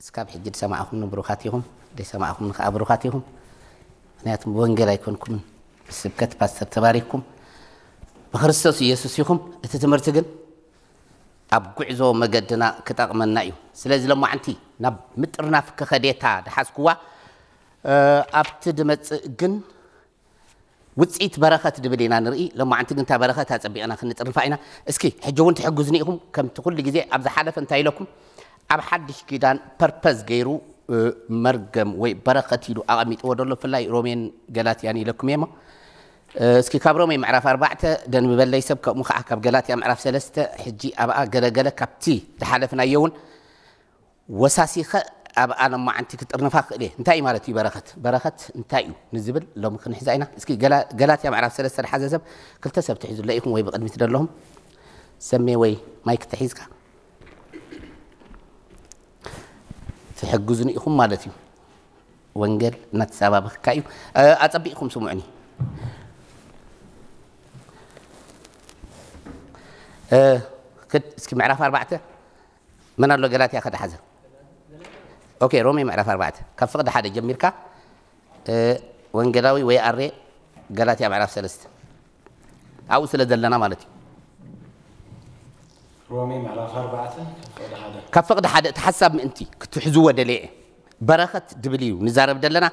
እስካብ ሕጂ ዝሰማዕኹምኒ ብሩኻት ኢኹም፣ ዘይሰማዕኹምኒ ከዓ ብሩኻት ኢኹም። ምክንያቱም ብወንጌል ኣይኮንኩምን፣ ብስብከት ፓስተር ተባሪኽኩም፣ ብክርስቶስ ኢየሱስ ኢኹም። እቲ ትምህርቲ ግን ኣብ ጉዕዞ መገድና ክጠቕመና እዩ። ስለዚ ሎማዓንቲ ናብ ምጥርናፍ ከኸዴታ ድሓዝኩዋ፣ እ፣ ኣብቲ ድመጽእ ግን ውጽኢት በረኸት ድብል ኢና ንርኢ። ሎማዓንቲ ግን እታ በረኸት ኣጸቢቕና ክንጥርንፋ ኢና። እስኪ ሕጂ እውን ትሕግዙኒ ኢኹም። ከምቲ ኩሉ ግዜ ኣብ ዝሓለፈ እንታይ ኢለኩም? ኣብ ሓድሽ ኪዳን ፐርፐዝ ገይሩ፣ እ፣ መርገም ወይ በረኸት ኢሉ ኣቐሚጥዎ ዘሎ ብፍላይ ሮሜን ገላትያን ኢለኩም እየ እሞ፣ እ፣ እስኪ ካብ ሮሜ ምዕራፍ ኣርባዕተ ደንብበለይ ሰብ፣ ከምኡ ከዓ ካብ ገላትያ ምዕራፍ ሰለስተ፣ ሕጂ ኣብኣ ገለገለ ካብቲ ዝሓለፍናዮ እውን ወሳሲኸ ኣብኣ ሎማዓንቲ ክጥርንፋ ክእል እየ። እንታይ እዩ ማለት እዩ በረኸት? በረኸት እንታይ እዩ ንዝብል ሎሚ ክንሕዛ ኢና። እስኪ ገላ-፣ ገላትያ ምዕራፍ ሰለስተ ዝሓዘ ሰብ፣ ክልተ ሰብ ትሕዙለይ ኢኹም ወይ ብቕድሚት ዘለኹም። ሰሜ ወይ ማይክ ተሒዝካ ትሕግዙኒ ኢኹም ማለት እዩ። ወንጌል እናተሰባበኽካ እዩ። እ፣ ኣጸቢቕኩም ስምዑኒ። እ፣ ክድ-፣ እስኪ ምዕራፍ ኣርባዕተ መን ኣሎ ገላትያ ከደሓዘ? ኦኬ፣ ሮሜ ምዕራፍ ኣርባዕተ ካብ ፍቕዲ ሓደ ጀሚርካ፣ እ፣ ወንጌላዊ ወይ ኣሬ ገላትያ ምዕራፍ ሰለስተ ኣብኡ ስለ ዘለና ማለት እዩ። ሮሜ ምዕራፍ ኣርባዕተ ካብ ፍቕዲ ሓደ። ካብ ፍቕዲ ሓደ እቲ ሓሳብ ምእንቲ ክትሕዝዎ ደልየ እየ። በረኸት ድብል እዩ ንዛረብ ዘለና።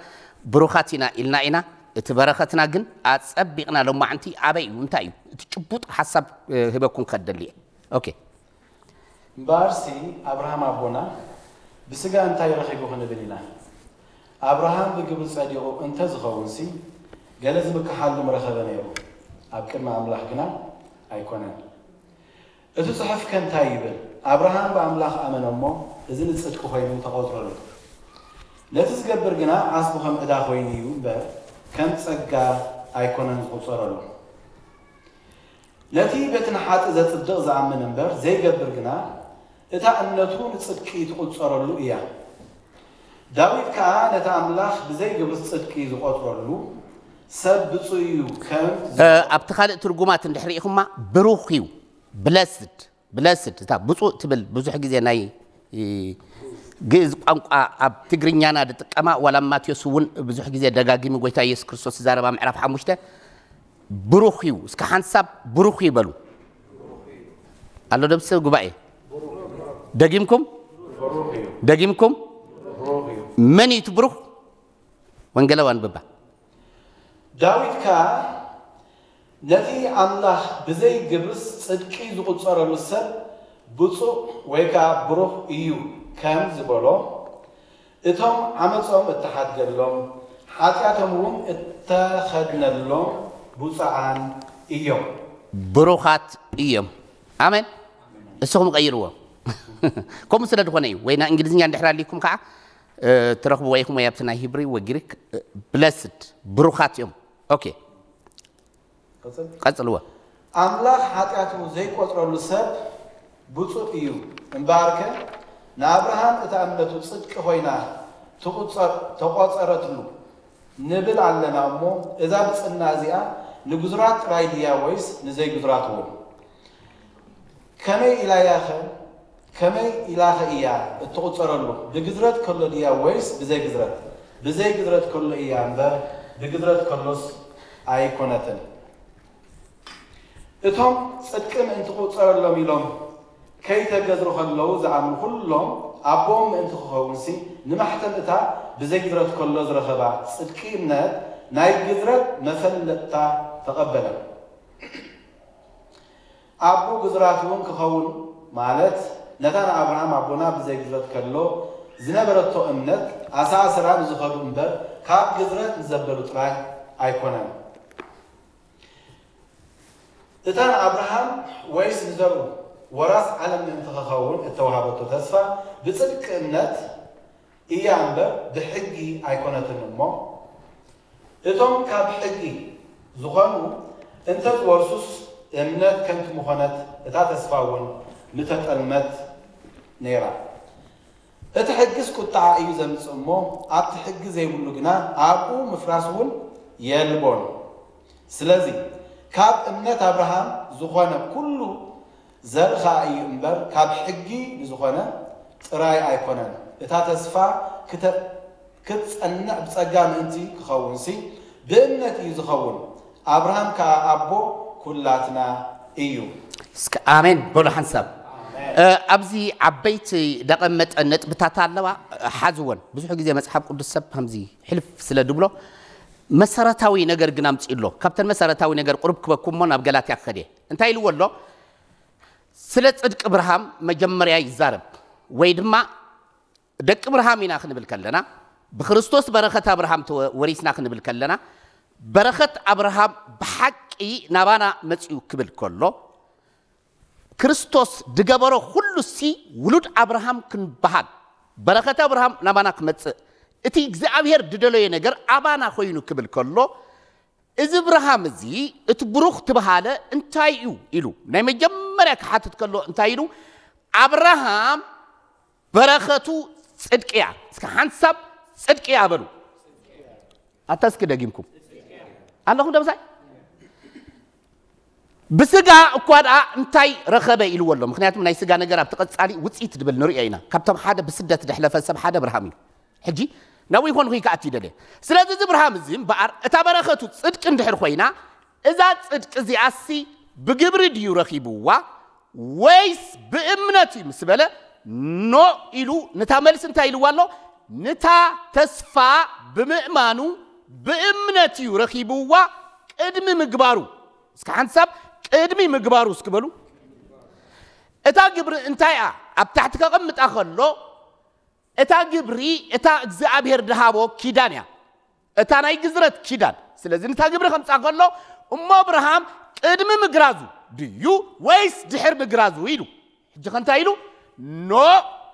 ብሩኻት ኢና ኢልና ኢና። እቲ በረኸትና ግን ኣጸቢቕና ሎማዓንቲ ኣበይ እዩ? እንታይ እዩ? እቲ ጭቡጥ ሓሳብ፣ እ፣ ህበኩም ክኸድ ደልየ። ኦኬ። እምበኣርሲ ኣብርሃም ኣቦና ብስጋ እንታይ ረኺቡ ክንብል ኢና? ኣብርሃም ብግብሪ ጸዲቑ እንተ ዝኸውንሲ ገለ ዝምክሓሉ ምረኸበ ነይሩ፣ ኣብ ቅድሚ ኣምላኽ ግና ኣይኮነን። እቲ ጽሑፍከ እንታይ ይብል? ኣብርሃም ብኣምላኽ ኣመነ እሞ እዚ ንጽድቂ ኮይኑ ተቖጽረሉ። ነቲ ዝገብር ግና ዓስቡ ከም ዕዳ ኮይኑ እዩ እምበር ከም ጸጋ ኣይኮነን ዝቑጸረሉ። ነቲ በቲ ንሓጥእ ዘጽድቕ ዝኣምን እምበር ዘይገብር ግና እታ እምነቱ ንጽድቂ ትቑጸረሉ እያ። ዳዊት ከኣ ነቲ ኣምላኽ ብዘይ ግብርስ ጽድቂ ዝቖጽረሉ ሰብ ብጹእ እዩ ከም እ፣ ኣብቲ ካልእ ትርጉማት እንድሕር ርኢኹማ ብሩኽ እዩ። ብለስድ፣ ብለስድ እታ ብፁዕ ትብል ብዙሕ ግዜ ናይ፣ እ፣ ግእዝ ቋንቋ ኣብ ትግርኛና ዝጥቀማ ዋላ ማቴዎስ እውን ብዙሕ ግዜ ደጋጊሙ ጎይታ ኢየሱስ ክርስቶስ ዝዛረባ ምዕራፍ ሓሙሽተ ብሩኽ እዩ። እስከ ሓንሳብ ብሩኽ እዩ በሉ። ኣሎ ደብሰ ጉባኤ? ደጊምኩም? ደጊምኩም? መን እዩ እቲ ብሩኽ? ወንጌላዊ ኣንብባ። ዳዊት ከኣ ነቲ ኣምላኽ ብዘይ ግብርስ ጽድቂ ዝቑጸረሉ ሰብ ብጹእ ወይ ከኣ ብሩኽ እዩ ከም ዝበሎ፣ እቶም ዓመጾም እተሓድገሎም፣ ሓጢኣቶም እውን እተኸድነሎም ብፁዓን እዮም። ብሩኻት እዮም። ኣሜን። እስኹም ቀይርዎ። ከምኡ ስለ ዝኾነ እዩ። ወይ ናይ እንግሊዝኛ እንድሕር ኣሊኩም ከዓ፣ እ፣ ትረኽብዎ ኢኹም ወይ ኣብቲ ናይ ሂብሪ ወይ ግሪክ፣ እ፣ ብለስድ፣ ብሩኻት እዮም። ኦኬ። ቀጽል። ቀጽልዎ። ኣምላኽ ሓጢኣቱ ዘይቆጽረሉ ሰብ ብፁእ እዩ። እምበኣርከ ንኣብርሃም እታ እምነቱ ጽድቂ ኮይና ትቑጸር-፣ ተቖጸረትሉ ንብል ኣለና እሞ፣ እዛ ብጽና እዚኣ ንግዙራት ጥራይ ድያ ወይስ ንዘይግዙራት እውን? ከመይ ኢላያኸ፣ ከመይ ኢላኸ እያ እትቑጸረሉ? ብግዝረት ከሎ ድያ ወይስ ብዘይ ግዝረት? ብዘይ ግዝረት ከሎ እያ እምበር፣ ብግዝረት ከሎስ ኣይኮነትን። እቶም ጽድቂ ምእንቲ ክቑጸረሎም ኢሎም ከይተገዝሩ ከለዉ ዝኣምኑ ኩሎም፣ ኣቦኦም ምእንቲ ክኸውንሲ፣ ንማሕተም እታ ብዘይ ግዝረት ከሎ ዝረኸባ ጽድቂ እምነት ናይ ግዝረት መፈለጥታ ተቐበለ። ኣቦ ግዝራት እውን ክኸውን ማለት፣ ነታ ንኣብርሃም ኣቦና ብዘይ ግዝረት ከሎ ዝነበረቶ እምነት ኣሳእስራ ንዝኸዱ እምበር፣ ካብ ግዝረት ንዘበሉ ጥራይ ኣይኮነን። እታ ንኣብርሃም ወይስ ንዘርኡ ወራስ ዓለም ምእንቲ ክኸውን እተዋህበቶ ተስፋ ብጽድቂ እምነት እያ እምበር ብሕጊ ኣይኮነትን እሞ፣ እቶም ካብ ሕጊ ዝኾኑ እንተ ዝወርሱስ እምነት ከንቱ ምኾነት፣ እታ ተስፋ እውን ምተጠልመት ነይራ። እቲ ሕግስ ቁጥዓ እዩ ዘምጽእ እሞ፣ ኣብቲ ሕጊ ዘይብሉ ግና ኣብኡ ምፍራስ እውን የልቦን። ስለዚ ካብ እምነት ኣብርሃም ዝኾነ ኩሉ ዘርኢ ኸኣ እዩ እምበር፣ ካብ ሕጊ ንዝኾነ ጥራይ ኣይኮነን። እታ ተስፋ ክተ-፣ ክትጸንዕ ብጸጋ ምእንቲ ክኸውንሲ፣ ብእምነት እዩ ዝኸውን። ኣብርሃም ከኣ ኣቦ ኩላትና እዩ። እስከ ኣሜን በሉ ሓንሳብ። ኣሜን። እ፣ ኣብዚ ዓበይቲ ደቐመጠ ነጥብታት ኣለዋ፣ ሓዝወን። ብዙሕ ግዜ መጽሓፍ ቅዱስ ሰብ ከምዚ ሕልፍ ስለ ድብሎ፣ መሰረታዊ ነገር ግን ኣምጺኡ ኣሎ። ካብተን መሰረታዊ ነገር ቁሩብ ክበኩም እሞ ናብ ገላትያ ክኸድ እየ። እንታይ ኢልዎ ኣሎ? ስለ ጽድቂ እብርሃም መጀመርያ ይዛረብ፣ ወይ ድማ ደቂ እብርሃም ኢና ክንብል ከለና፣ ብክርስቶስ በረኸት ኣብርሃም ተወ-፣ ወሪስና ክንብል ከለና፣ በረኸት ኣብርሃም ብሓቂ ናባና መጺኡ ክብል ከሎ፣ ክርስቶስ ድገበሮ ኩሉሲ ውሉድ ኣብርሃም ክንበሃል፣ በረኸት ኣብርሃም ናባና ክመጽእ፣ እቲ እግዚኣብሔር ድደለዮ ነገር ኣባና ኮይኑ ክብል ከሎ፣ እዚ እብርሃም እዚ እቲ ብሩኽ ትበሃለ እንታይ እዩ ኢሉ ናይ መጀመርያ ክሓትት ከሎ እንታይ ኢሉ? ኣብርሃም በረኸቱ ጽድቂ እያ። እስከ ሓንሳብ ጽድቂ እያ በሉ። ኣታ እስኪ ደጊምኩም ኣለኹም ደምሳይ? ብስጋ እኳ ደኣ እንታይ ረኸበ ኢልዎ ኣሎ። ምኽንያቱም ናይ ስጋ ነገር ኣብቲ ቀጻሊ ውጽኢት ድብል ንርእዮ ኢና። ካብቶም ሓደ ብስደት ደሕለፈ ሰብ ሓደ እብርሃም እዩ። ሕጂ ናብኡ ይኾን ኹይ ከኣቲ ይደልየ። ስለዚ እዚ እብርሃም እዚ እምበኣር እታ በረኸቱ ጽድቂ እንድሕር ኮይና፣ እዛ ጽድቂ እዚኣሲ ብግብሪ ድዩ ረኺብዋ ወይስ ብእምነት እዩ ምስ በለ፣ ኖ ኢሉ ነታ መልሲ እንታይ ኢልዋ ኣሎ? ነታ ተስፋ ብምእማኑ ብእምነት እዩ ረኺብዋ ቅድሚ ምግባሩ። እስከ ሓንሳብ ቅድሚ ምግባሩ እስኪ በሉ። እታ ግብሪ እንታይ እያ? ኣብ ታሕቲ ከቐምጣ ከሎ፣ እታ ግብሪ እታ እግዚኣብሔር ድሃቦ ኪዳን እያ። እታ ናይ ግዝረት ኪዳን። ስለዚ ነታ ግብሪ ከምጻ ከሎ፣ እሞ እብርሃም ቅድሚ ምግራዙ ድዩ ወይስ ድሕር ምግራዙ ኢሉ? ሕጂ ከ እንታይ ኢሉ? ኖ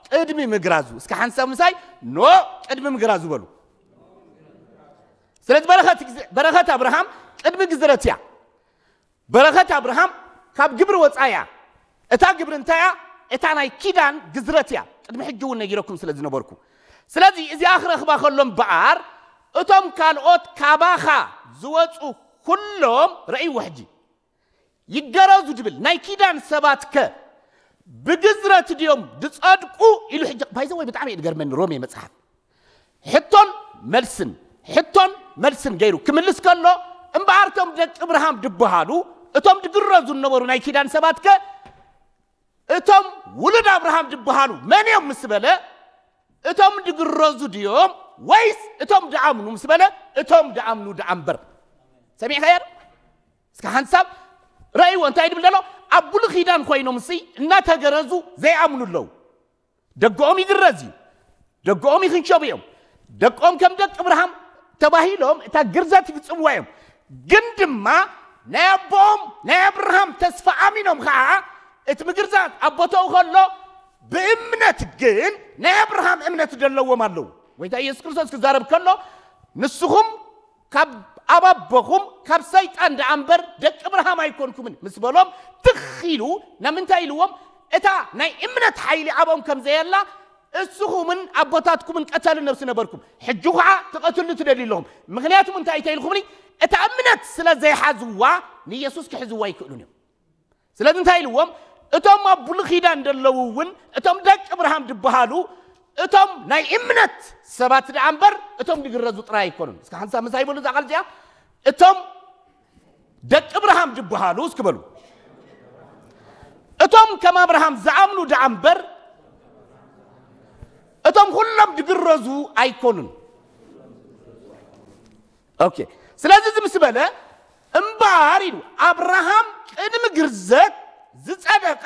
ቅድሚ ምግራዙ። እስከ ሓንሳብ ምሳይ ኖ ቅድሚ ምግራዙ በሉ። ስለዚ በረኸት ግዝ-፣ በረኸት ኣብርሃም ቅድሚ ግዝረት እያ። በረኸት ኣብርሃም ካብ ግብሪ ወጻኢ እያ። እታ ግብሪ እንታይ እያ? እታ ናይ ኪዳን ግዝረት እያ። ቅድሚ ሕጂ እውን ነጊረኩም ስለ ዝነበርኩ። ስለዚ እዚኣ ክረኽባ ከሎ እምበኣር፣ እቶም ካልኦት ካባኻ ዝወጹ ኩሎም ረእይዎ ሕጂ። ይገረዙ ድብል ናይ ኪዳን ሰባት ከ ብግዝረት ድዮም ዝጸድቁ ኢሉ ሕጂ። ባይዘ ወይ ብጣዕሚ እዩ ዝገርመኒ ሮሜ መጽሓፍ። ሕቶን መልስን፣ ሕቶን መልስን ገይሩ ክምልስ ከሎ፣ እምበኣር እቶም ደቂ እብርሃም ድበሃሉ፣ እቶም ድግረዙ ዝነበሩ ናይ ኪዳን ሰባት ከ፣ እቶም ውሉድ ኣብርሃም ድበሃሉ መን እዮም ምስ በለ፣ እቶም ድግረዙ ድዮም ወይስ እቶም ድኣምኑ ምስ በለ፣ እቶም ድኣምኑ ድኣ እምበር። ሰሚዕካዮ? እስከ ሓንሳብ ረእይዎ እንታይ ድብል ዘሎ? ኣብ ብሉይ ኪዳን ኮይኖም ሲ እናተገረዙ ዘይኣምኑ ኣለዉ። ደገኦም ይግረዝ እዩ። ደገኦም ይኽንሸቡ እዮም። ደቆም ከም ደቂ እብርሃም ተባሂሎም እታ ግርዘት ይፍጽምዋ እዮም። ግን ድማ ናይ ኣቦኦም ናይ ኣብርሃም ተስፋ ኣሚኖም ኸዓ እቲ ምግርዛት ኣብ ቦታኡ ከሎ፣ ብእምነት ግን ናይ ኣብርሃም እምነት ዘለዎም ኣለዉ። ጎይታ ኢየሱስ ክርስቶስ ክዛረብ ከሎ፣ ንስኹም ካብ ኣብ ኣቦኹም ካብ ሰይጣን ደኣ እምበር ደቂ እብርሃም ኣይኮንኩምን ምስ በሎም፣ ትኽ ኢሉ ናብ ምንታይ ኢልዎም? እታ ናይ እምነት ሓይሊ ኣብኦም ከም ዘየላ፣ እስኹምን ኣቦታትኩምን ቀታሊ ነብሲ ነበርኩም፣ ሕጂ ኸዓ ትቐትሉ ትደልዩ ኣለኹም። ምኽንያቱ እንታይ እንተ ኢልኩምኒ፣ እታ እምነት ስለ ዘይሓዝዋ ንየሱስ ክሕዝዋ ኣይክእሉን እዮም። ስለዚ እንታይ ኢልዎም? እቶም ኣብ ብሉይ ኪዳን ዘለዉ እውን፣ እቶም ደቂ እብርሃም ዝበሃሉ፣ እቶም ናይ እምነት ሰባት ደኣ እምበር፣ እቶም ዝግረዙ ጥራይ ኣይኮኑን። እስከ ሓንሳብ ምሳይ በሉ እዛ ቃል እዚኣ። እቶም ደቂ እብርሃም ዝበሃሉ እስኪ በሉ። እቶም ከም ኣብርሃም ዝኣምኑ ደኣ እምበር፣ እቶም ኩሎም ዝግረዙ ኣይኮኑን። ኦኬ። ስለዚ እዚ ምስ በለ፣ እምበኣር ኢሉ፣ ኣብርሃም ቅድሚ ግርዘት ዝጸደቐ፣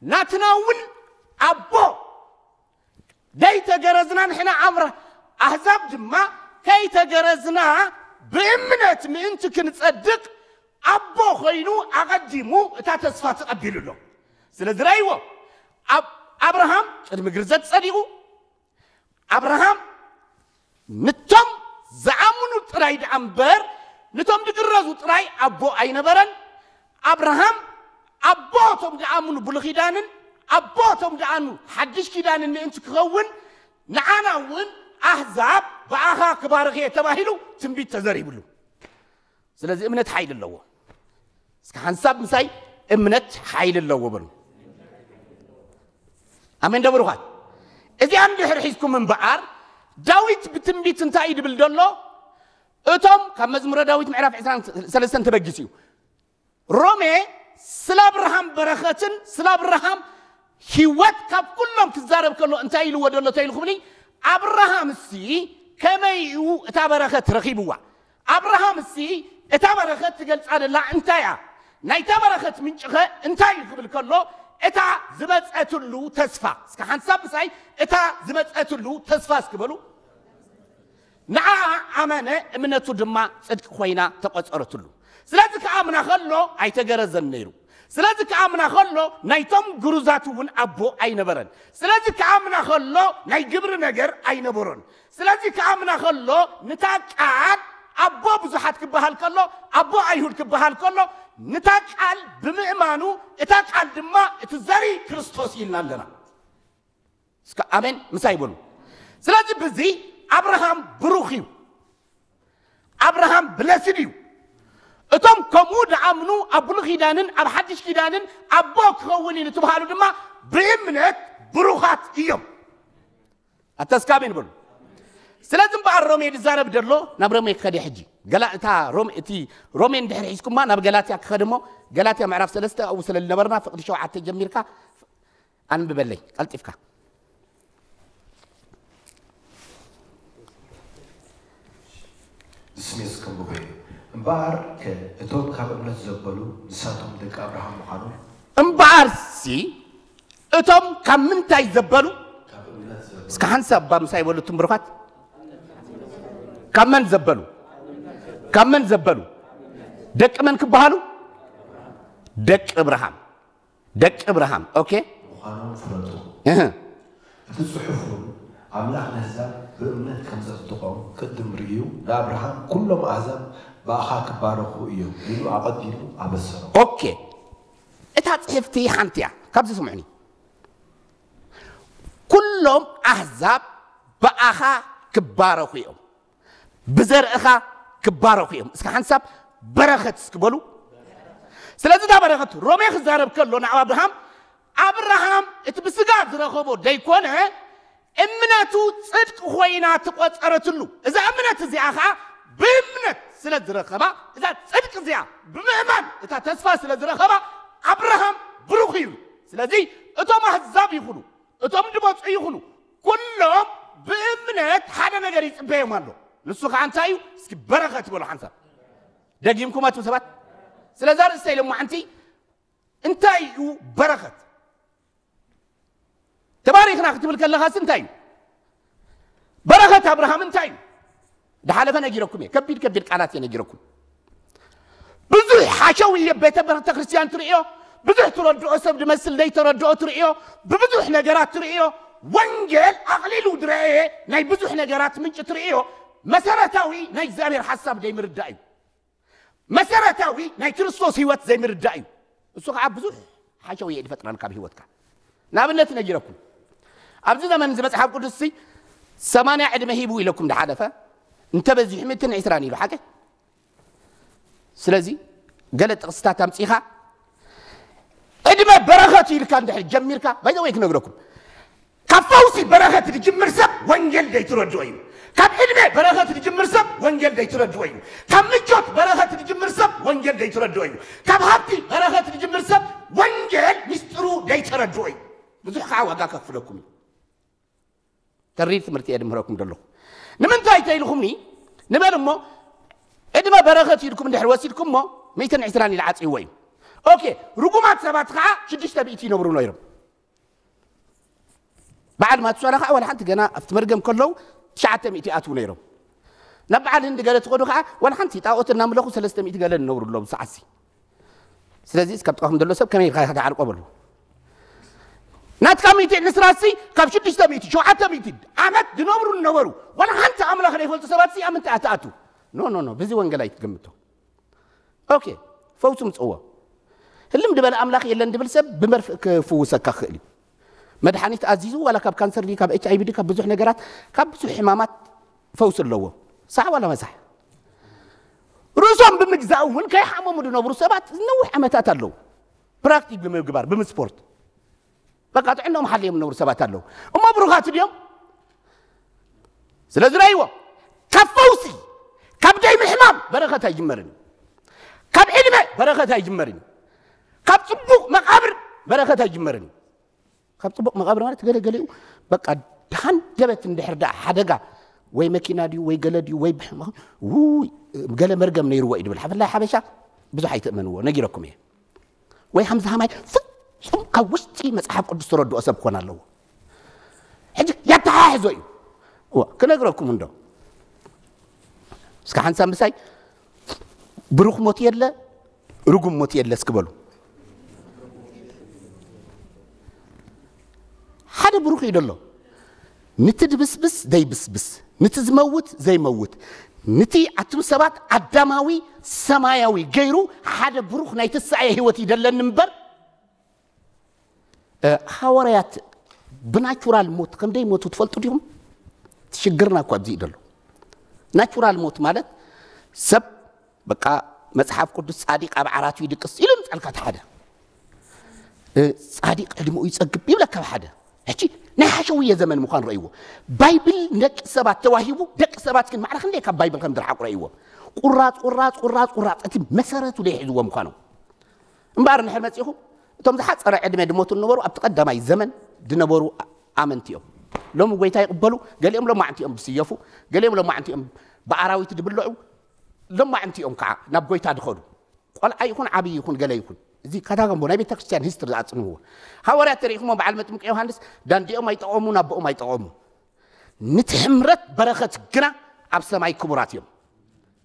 ናትና እውን ኣቦ ደይተገረዝና ንሕና ኣብረ-፣ ኣህዛብ ድማ ከይተገረዝና ብእምነት ምእንቲ ክንጸድቕ ኣቦ ኮይኑ ኣቐዲሙ እታ ተስፋ ተቐቢሉ ኣሎ። ስለዚ ረእይዎ፣ ኣብ-፣ ኣብርሃም ቅድሚ ግርዘት ጸዲቑ፣ ኣብርሃም ንቶም ዝኣምኑ ጥራይ ደኣ እምበር፣ ንቶም ዝግረዙ ጥራይ ኣቦ ኣይነበረን። ኣብርሃም ኣቦ እቶም ዝኣምኑ ብሉይ ኪዳንን ኣቦ እቶም ዝኣምኑ ሓድሽ ኪዳንን ምእንቲ ክኸውን፣ ንዓና እውን ኣህዛብ ብኣኻ ክባርኽ እየ ተባሂሉ ትንቢት ተዘሪብሉ። ስለዚ እምነት ሓይሊ ኣለዎ። እስከ ሓንሳብ ምሳይ እምነት ሓይሊ ኣለዎ በሉ። ኣሜን ዶ ብሩኻት? እዚኣ እንድሕር ሒዝኩም እምበኣር፣ ዳዊት ብትንቢት እንታይ እዩ ድብል ዘሎ? እቶም ካብ መዝሙረ ዳዊት ምዕራፍ ዕስራን ሰለስተን ተበጊሱ እዩ። ሮሜ ስለ ኣብርሃም በረኸትን ስለ ኣብርሃም ህይወት ካብ ኩሎም ክዛረብ ከሎ እንታይ ኢልዎ ዘሎ ተይሉ ክብሊ፣ ኣብርሃምሲ ከመይ እዩ እታ በረኸት ረኺብዋ? ኣብርሃምሲ እታ በረኸት ትገልጻ ደላ እንታይ እያ? ናይታ በረኸት ምንጭኸ እንታይ እዩ ክብል ከሎ፣ እታ ዝመጸትሉ ተስፋ። እስከ ሓንሳብ ምሳይ፣ እታ ዝመጸትሉ ተስፋ እስኪ በሉ። ንዓ ኣመነ፣ እምነቱ ድማ ጽድቂ ኮይና ተቆጸረትሉ። ስለዚ ክኣምና ከሎ ኣይተገረዘን ነይሩ። ስለዚ ክኣምና ከሎ ናይቶም ግሩዛት እውን ኣቦ ኣይነበረን። ስለዚ ክኣምና ከሎ ናይ ግብሪ ነገር ኣይነበሮን። ስለዚ ክኣምና ከሎ ንታ ቃል ኣቦ ብዙሓት ክበሃል ከሎ፣ ኣቦ ኣይሁድ ክበሃል ከሎ፣ ንታ ቃል ብምእማኑ፣ እታ ቃል ድማ እቲ ዘሪ ክርስቶስ ኢልና ኣለና። እስከ ኣሜን ምሳይ በሉ። ስለዚ ብዚ ኣብርሃም ብሩኽ እዩ። ኣብርሃም ብለስድ እዩ። እቶም ከምኡ ድኣምኑ ኣብ ብሉይ ኪዳንን ኣብ ሓድሽ ኪዳንን ኣቦ ክኸውን እዩ ንትበሃሉ ድማ ብእምነት ብሩኻት እዮም። ኣታ እስከ ኣሜን በሉ። ስለዚ እምበኣር ሮሜ ዝዛረብ ደሎ ናብ ሮሜ ክኸደ ሕጂ። ገላ እታ ሮም እቲ ሮሜ እንድሕር ሒዝኩማ ናብ ገላትያ ክኸደ እሞ፣ ገላትያ ምዕራፍ ሰለስተ ኣብኡ ስለ ዝነበርና ፍቕዲ ሸውዓተ ጀሚርካ ኣንብበለይ ቀልጢፍካ። ስሜስ ከምብቦ እምበኣር ከ እቶም ካብ እምነት ዘበሉ ንሳቶም ደቂ ኣብርሃም ምዃኖም እምበኣርሲ እቶም ካብ ምንታይ ዘበሉ? ካብ እምነት ዘበሉ እስከ ሓንሳብ እባ ምሳይ በሉ እትም ብሩኻት። ካብ መን ዘበሉ? ካብ መን ዘበሉ? ደቂ መን ክበሃሉ? ደቂ እብርሃም። ደቂ እብርሃም። ኦኬ። ምዃኖም ፍለጡ። እህ። እቲ ጽሑፍ እውን ኣምላኽ ነህዛብ ብእምነት ከም ዘጽድቖም ቅድም ርእዩ ንኣብርሃም ኩሎም ኣህዛብ ብኣኻ ክባረኹ እዮም ኢሉ ኣቐዲሙ ኣበሰሮም። ኦኬ። እታ ጽሕፍቲ ሓንቲ እያ። ካብዚ ስምዑኒ። ኩሎም ኣህዛብ ብኣኻ ክባረኹ እዮም። ብዘርእኻ ክባረኹ እዮም። እስከ ሓንሳብ በረኸት እስኪ በሉ። ስለዚ እታ በረኸት ሮሜ ክዛረብ ከሎ ንዓብ ኣብርሃም ኣብርሃም እቲ ብስጋ ዝረኸቦ ደይኮነ እምነቱ ጽድቂ ኮይና ተቆጸረትሉ። እዛ እምነት እዚኣ ኸዓ ብእምነት ስለ ዝረኸባ እዛ ጽድቂ እዚኣ ብምእማን እታ ተስፋ ስለ ዝረኸባ ኣብርሃም ብሩኽ እዩ። ስለዚ እቶም ኣህዛብ ይኹኑ እቶም ድመፁ ይኹኑ ኩሎም ብእምነት ሓደ ነገር ይፅበዮም ኣሎ። ንሱ ከዓ እንታይ እዩ? እስኪ በረኸት በሉ ሓንሳብ። ደጊምኩም ኣቱም ሰባት ስለዛ ርእስተ ኢሎም ማዓንቲ እንታይ እዩ በረኸት? ተባሪኽና ክትብል ከለኻስ እንታይ እዩ? በረኸት ኣብርሃም እንታይ እዩ? ዝሓለፈ ነጊረኩም እየ። ከቢድ ከቢድ ቃላት እየ ነጊረኩም። ብዙሕ ሓሸው እየ ቤተ ቤተ ክርስቲያን ትርእዮ፣ ብዙሕ ትረድኦ ሰብ ዝመስል ዘይተረድኦ ትርእዮ፣ ብብዙሕ ነገራት ትርእዮ። ወንጌል ኣቕሊሉ ዝረአየ ናይ ብዙሕ ነገራት ምንጭ ትርእዮ። መሰረታዊ ናይ እግዚኣብሔር ሓሳብ ዘይምርዳእ እዩ። መሰረታዊ ናይ ክርስቶስ ህይወት ዘይምርዳእ እዩ። እሱ ከዓ ብዙሕ ሓሸው እየ ዝፈጥረልካ ኣብ ህይወትካ። ንኣብነት ነጊረኩም ኣብዚ ዘመን እዚ መፅሓፍ ቅዱስ ሲ ሰማንያ ዕድመ ሂቡ ኢለኩም ዝሓለፈ እንተበዚሑ ምትን ዕስራን ኢሉ ሓቂ። ስለዚ ገለ ጥቕስታት ኣምፂኻ ዕድመ በረኸት ኢልካ እንድሕር ጀሚርካ ባይዘወይ ክነግረኩም ካብ ፈውሲ በረኸት ዝጅምር ሰብ ወንጌል ዘይትረድኦ እዩ። ካብ ዕድመ በረኸት ዝጅምር ሰብ ወንጌል ዘይትረድኦ እዩ። ካብ ምቾት በረኸት ዝጅምር ሰብ ወንጌል ዘይትረድኦ እዩ። ካብ ሃብቲ በረኸት ዝጅምር ሰብ ወንጌል ሚስጥሩ ዘይተረድኦ እዩ። ብዙሕ ከዓ ዋጋ ከክፍለኩም እዩ። ተሪር ትምህርቲ እየ ድምህረኩም ዘለኹ። ንምንታይ ተይልኩምኒ ንበል እሞ ዕድመ በረኸት ኢልኩም እንድሕር ወሲድኩም እሞ ሚእትን ዕስራን ኢሉ ዓፅይዎ እዩ። ኦኬ ርጉማት ሰባት ከዓ ሽዱሽተ ሚእቲ ይነብሩ ነይሮም። በዓል ማቱሳላ ከዓ ዋላ ሓንቲ ገና ኣብቲ መርገም ከለዉ ትሽዓተ ሚእቲ ይኣትዉ ነይሮም። ናብ በዓል ህንዲ ገለ ትኸዱ ከዓ ዋላ ሓንቲ ጣዖት እናምለኹ ሰለስተ ሚእቲ ገለ ዝነብሩ ኣለዉ ሰዓትሲ። ስለዚ እስካብ ጥቓኹም ዘሎ ሰብ ከመይ ኢልካ ኢኻ ትዓርቆ በሉ። ናትካ ሚእቲ ዕስራ ሲ ካብ ሽዱሽተ ሚእቲ ሸውዓተ ሚእቲ ዓመት ዝነብሩ ዝነበሩ ዋላ ሓንቲ ኣምላኽ ዘይፈልጡ ሰባት ሲ ኣብ ምንታይ ኣትኣቱ? ኖ ኖ ኖ ብዚ ወንጌል ኣይትገምቶ። ኦኬ ፈውሱ ምፅዎ። ህልም ድበለ ኣምላኽ የለን ድብል ሰብ ብመርፍእ ክፍውሰካ ክኽእል እዩ። መድሓኒት ኣዚዙ ዋላ ካብ ካንሰር ድዩ ካብ ኤች ኣይቪ ድዩ ካብ ብዙሕ ነገራት ካብ ብዙሕ ሕማማት ፈውሲ ኣለዎ። ሳሕ ዋላ መሳሕ ርእሶም ብምግዛእ እውን ከይሓመሙ ዝነብሩ ሰባት ነዊሕ ዓመታት ኣለዉ። ፕራክቲክ ብምግባር ብምስፖርት በቃ ጥዕናኦም ሓልዮም ነብሩ ሰባት ኣለዉ። እሞ ብሩኻት ድዮም? ስለ ዝረእይዎ፣ ካብ ፈውሲ፣ ካብ ደይ ምሕማም በረኸት ኣይጅመርን እዩ። ካብ ዕድመ በረኸት ኣይጅመርን እዩ። ካብ ጽቡቕ መቓብር በረኸት ኣይጅመርን እዩ። ካብ ጽቡቕ መቓብር ማለት ገለ ገሊኡ በቃ ደሓን ደበት እንድሕር ደኣ ሓደጋ ወይ መኪና ድዩ ወይ ገለ ድዩ ወይ ብሕማ-፣ ውይ፣ ገለ መርገም ነይርዎ እዩ ድብል። ብፍላይ ሓበሻ ብዙሕ ኣይትእመንዎ፣ ነጊረኩም እየ። ወይ ከምዚ ከማይ ፍጹም ካብ ውሽጢ መጽሓፍ ቅዱስ ተረድኦ ሰብ ክኾን ኣለዎ። ሕጂ ያተሓሕዞ እዩ። እዎ፣ ክነግረኩም እንዶ። እስከ ሓንሳብ ምሳይ ብሩኽ ሞት የለ፣ ርጉም ሞት የለ እስኪ በሉ። ሓደ ብሩኽ እዩ ደሎ። ንቲ ድብስብስ ዘይብስብስ፣ ንቲ ዝመውት ዘይመውት፣ ንቲ ኣቱም ሰባት ኣዳማዊ ሰማያዊ ገይሩ ሓደ ብሩኽ ናይ ትንሳኤ ህይወት ይደለኒ እምበር፣ እ፣ ሃዋርያት ብናቹራል ሞት ከም ደይሞቱ ትፈልጡ ዲኹም? እቲ ሽግርና እኮ ኣብዚ እዩ ደሎ። ናቹራል ሞት ማለት ሰብ በቃ መጽሓፍ ቅዱስ ጻዲቅ ኣብ ዓራቱ ይድቅስ ኢሉ ምጻልካ እቲ ሓደ። እ፣ ጻዲቅ ዕድመኡ ይጸግብ ይብለካ ኣብ ሓደ። ሕጂ ናይ ሓሸውየ ዘመን ምዃን ረእይዎ። ባይብል ንደቂ ሰባት ተዋሂቡ፣ ደቂ ሰባት ግን ማዕረ ክንደይ ካብ ባይብል ከም ዝረሓቑ ረእይዎ። ቁራጽ፣ ቁራጽ፣ ቁራጽ፣ ቁራጽ፣ እቲ መሰረቱ ደይሕዝዎ ምዃኑ። እምበኣር እንድሕር መጺኹም፣ እቶም ዝሓጸረ ዕድመ ድሞቱ ዝነበሩ ኣብቲ ቀዳማይ ዘመን ድነበሩ ኣመንቲ እዮም። ሎሚ ጎይታ ይቕበሉ፣ ገሊኦም ሎማዕንቲ እዮም ዝስየፉ፣ ገሊኦም ሎማዕንቲ እዮም ብኣራዊት ድብልዑ፣ ሎማዕንቲ እዮም ከዓ ናብ ጎይታ ድኸዱ። ቆልዓ ይኹን ዓብዪ ይኹን ገለ ይኹን፣ እዚ ካታጎምቦ ናይ ቤተ ክርስቲያን ሂስትሪ ዝኣጽንዎ። ሃዋርያት ተሪኢኹሞ በዓል መጥምቂ ዮሃንስ ዳንዲኦም ኣይጠቐሙ፣ ናቦኦም ኣይጠቐሙ። ንቲ ሕምረት በረኸት ግና ኣብ ሰማይ ክቡራት እዮም።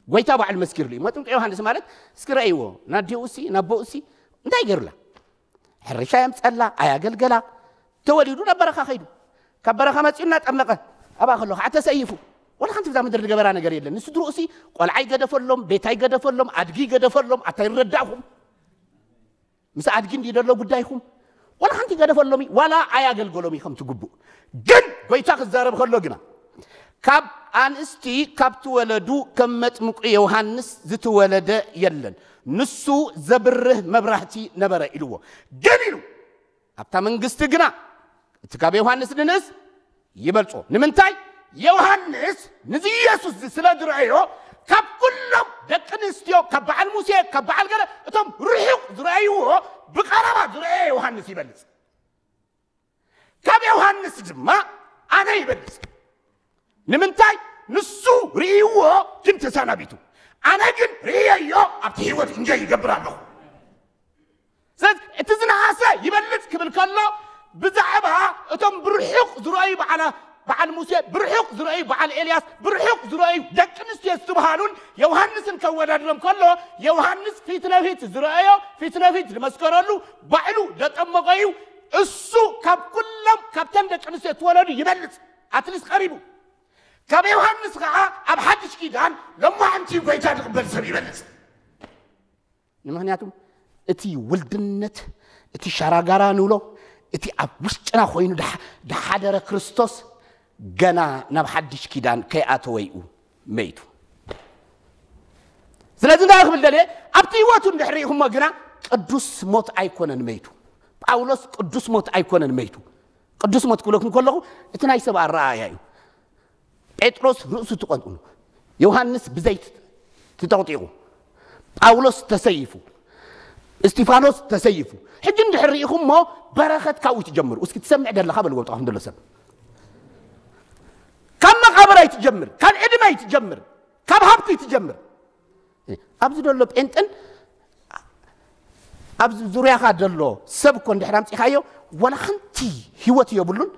ጎይታ ባዕሉ መስኪርሉ እዩ። መጥምቂ ዮሃንስ ማለት እስኪ ረእይዎ፣ ናዲኡ ሲ ናቦኡ ሲ እንታይ ገይሩላ? ሕርሻ የምጸላ፣ ኣያገልገላ። ተወሊዱ ናብ በረኻ ኸይዱ። ካብ በረኻ መጺኡ እናጠመቐ ኣብኣ ከሎ ከዓ ተሰይፉ። ወላ ሓንቲ ብዛ ምድሪ ዝገበራ ነገር የለን። ንስድርኡ ሲ ቆልዓ ይገደፈሎም፣ ቤታ ይገደፈሎም፣ ኣድጊ ይገደፈሎም፣ ኣታ ይረዳእኹም። ምስ ኣድጊ እንዲ ደሎ ጉዳይኹም። ወላ ሓንቲ ይገደፈሎም እዩ፣ ዋላ ኣያገልገሎም እዩ ከምቲ ግቡእ። ግን ጎይታ ክዛረብ ከሎ ግና ካብ ኣንስቲ ካብ ትወለዱ ከም መጥምቁ ዮሃንስ ዝተወለደ የለን። ንሱ ዘብርህ መብራህቲ ነበረ ኢልዎ። ግን ኢሉ ኣብታ መንግስቲ ግና እቲ ካብ ዮሃንስ ንንእስ ይበልጾ። ንምንታይ? ዮሃንስ ንዚ ኢየሱስ እዚ ስለ ዝረኣዮ ካብ ኩሎም ደቂ ኣንስትዮ፣ ካብ በዓል ሙሴ፣ ካብ በዓል ገለ፣ እቶም ርሑቕ ዝረኣይዎ ብቐረባ ዝረኣዮ ዮሃንስ ይበልጽ። ካብ ዮሃንስ ድማ ኣነ ይበልጽ። ንምንታይ? ንሱ ርእይዎ ግን ተሰናቢቱ፣ ኣነ ግን ርእየዮ ኣብቲ ህይወት እንጆይ ይገብር ኣለኹ። ስለዚ እቲ ዝነኣሰ ይበልጽ ክብል ከሎ ብዛዕባ እቶም ብርሑቕ ዝረኣዩ በዓላ-፣ በዓል ሙሴ፣ ብርሑቕ ዝረኣዩ በዓል ኤልያስ፣ ብርሑቕ ዝረኣዩ ደቂ ኣንስትዮ ዝተባሃሉን ዮሃንስን ከወዳድሮም ከሎ ዮሃንስ ፊት ነፊት ዝረኣዮ ፊት ነፊት ዝመስከረሉ ባዕሉ ዘጠመቐ እዩ። እሱ ካብ ኩሎም ካብተን ደቂ ኣንስትዮ እተወለዱ ይበልጽ። ኣትሊስት ቀሪቡ። ካብ ዮሃንስ ኸዓ ኣብ ሓድሽ ኪዳን ሎማዕንቲ ጎይታ ዝቕበል ሰብ ይበልጽ። ንምኽንያቱም እቲ ውልድነት፣ እቲ ሻራጋራ ንብሎ፣ እቲ ኣብ ውሽጥና ኮይኑ ድሓ-፣ ድሓደረ ክርስቶስ ገና ናብ ሓድሽ ኪዳን ከይኣተወ እዩ መይቱ። ስለዚ እንታይ ክብል ደልየ፣ ኣብቲ ህይወቱ እንድሕር ርኢኹሞ ግና ቅዱስ ሞት ኣይኮነን መይቱ። ጳውሎስ ቅዱስ ሞት ኣይኮነን መይቱ። ቅዱስ ሞት ክብለኩም ከለኹ እቲ ናይ ሰብ ኣረኣእያ እዩ። ጴጥሮስ ርእሱ ተቐንጥኑ፣ ዮሃንስ ብዘይት ተጠቕጢቑ፣ ጳውሎስ ተሰይፉ፣ እስጢፋኖስ ተሰይፉ። ሕጂ እንድሕር ርኢኹሞ በረኸት ካብኡ ትጀምር። እስኪ ትሰምዕ ደለኻ በልዎ ጥቓኹም ዘሎ ሰብ። ካብ መቓብር ኣይትጀምር፣ ካብ ዕድመ ኣይትጀምር፣ ካብ ሃብቲ ኣይትጀምር። ኣብዚ ዘሎ ጴንጥን ኣብዚ ዙርያኻ ዘሎ ሰብ እኮ እንድሕር ኣምጺኻዮ ዋላ ሓንቲ ህይወት የብሉን፣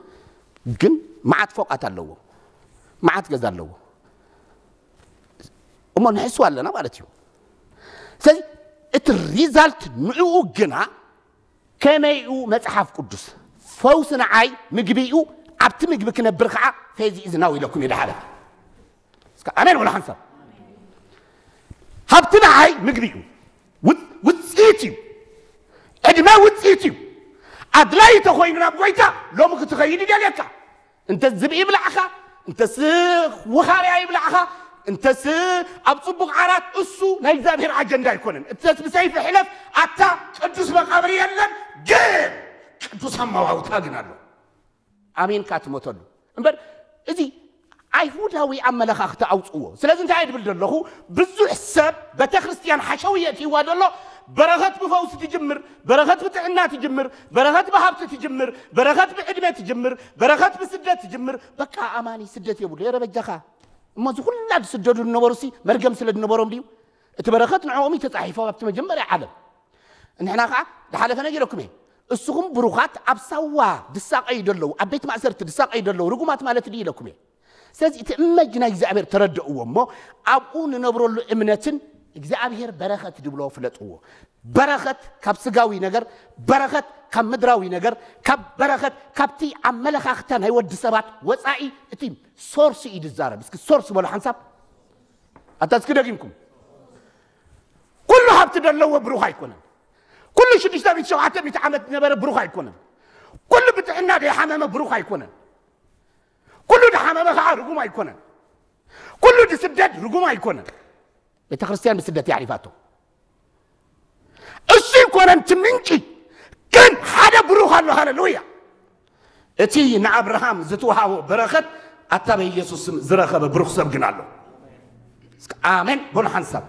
ግን መዓት ፎቃት ኣለዎ፣ መዓት ገዛ ኣለዎ። እሞ ንሕስዋ ኣለና ማለት እዩ። ስለዚ እቲ ሪዛልት ንዕኡ ግና ከመይኡ መጽሓፍ ቅዱስ ፈውሲ ንዓይ ምግቢ እዩ፣ ኣብቲ ምግቢ ክነብር ከዓ ፌዚ እዩ ዝናው ኢለኩም እዩ ድሓረ። እስከ ኣሜን ወላ ሓንሳብ። ሃብቲ ንዓይ ምግቢ እዩ። ውፅ-፣ ውፅኢት እዩ። ዕድመ ውፅኢት እዩ። ኣድላይ ተኾይኑ ናብ ጎይታ ሎሚ ክትኸይድ ይደልየካ። እንተ ዝብኢ ይብላዕኻ፣ እንተስ ውኻርያ ይብላዕኻ፣ እንተስ ኣብ ጽቡቕ ዓራት፣ እሱ ናይ እግዚኣብሔር ኣጀንዳ ኣይኮነን። እንተስ ብሰይፊ ሕለፍ፣ ኣታ ቅዱስ መቓብር የለን። ግን ቅዱስ ኣማዋውታ ግን ኣሎ። ኣሜን ካትሞተሉ እምበር፣ እዚ ኣይሁዳዊ ኣመለኻኽቲ ኣውፅዎ። ስለዚ እንታይ እየ ድብል ዘለኹ? ብዙሕ ሰብ ቤተክርስትያን ሓሸው የእትይዋ ዘሎ። በረኸት ብፈውሲ ትጅምር፣ በረኸት ብጥዕና ትጅምር፣ በረኸት ብሃብቲ ትጅምር፣ በረኸት ብዕድመ ትጅምር፣ በረኸት ብስደት ትጅምር። በቃ ኣማኒ ስደት የብሉ። የረ በጃኻ እሞ፣ እዚ ኩላ ዝስደዱ ዝነበሩ ሲ መርገም ስለ ዝነበሮም ድዩ? እቲ በረኸት ንዕኦም እዩ ተፃሒፎ ኣብቲ መጀመርያ ዓለም። ንሕና ከዓ ዝሓለፈ ነጊረኩም እየ። እስኹም ብሩኻት ኣብ ሳዋ ድሳቀዩ ደለዉ፣ ኣብ ቤት ማእሰርቲ ድሳቀዩ ደለዉ ርጉማት ማለት ድዩ ኢለኩም እየ። ስለዚ እቲ እመጅ ናይ እግዚኣብሔር ተረድእዎ እሞ፣ ኣብኡ ንነብረሉ እምነትን እግዚኣብሔር በረኸት ድብሎ ፍለጥዎ። በረኸት ካብ ስጋዊ ነገር፣ በረኸት ካብ ምድራዊ ነገር፣ ካብ በረኸት ካብቲ ኣመለኻኽታ ናይ ወዲ ሰባት ወፃኢ፣ እቲ ሶርስ እዩ ዝዛረብ። እስኪ ሶርስ በሉ ሓንሳብ። ኣታ እስኪ ደጊምኩም። ኩሉ ሃብቲ ደለዎ ብሩኽ ኣይኮነን። ኩሉ ሽዱሽተ ሚእቲ ሸውዓተ ሚእቲ ዓመት ዝነበረ ብሩኽ ኣይኮነን። ኩሉ ብጥዕና ደይሓመመ ብሩኽ ኣይኮነን። ኩሉ ድሓመመ ከዓ ርጉም ኣይኮነን። ኩሉ ድስደድ ርጉም ኣይኮነን። ቤተ ክርስቲያን ብስደት የሕሊፋቶ። እሱ ይኮነን እቲ ምንጪ፣ ግን ሓደ ብሩኽ ኣሎ። ሃሌሉያ። እቲ ንኣብርሃም ዝተውሃቦ በረኸት ኣታ በኢየሱስ ስም ዝረኸበ ብሩኽ ሰብ ግን ኣሎ። እስኪ ኣሜን በሉ ሓንሳብ።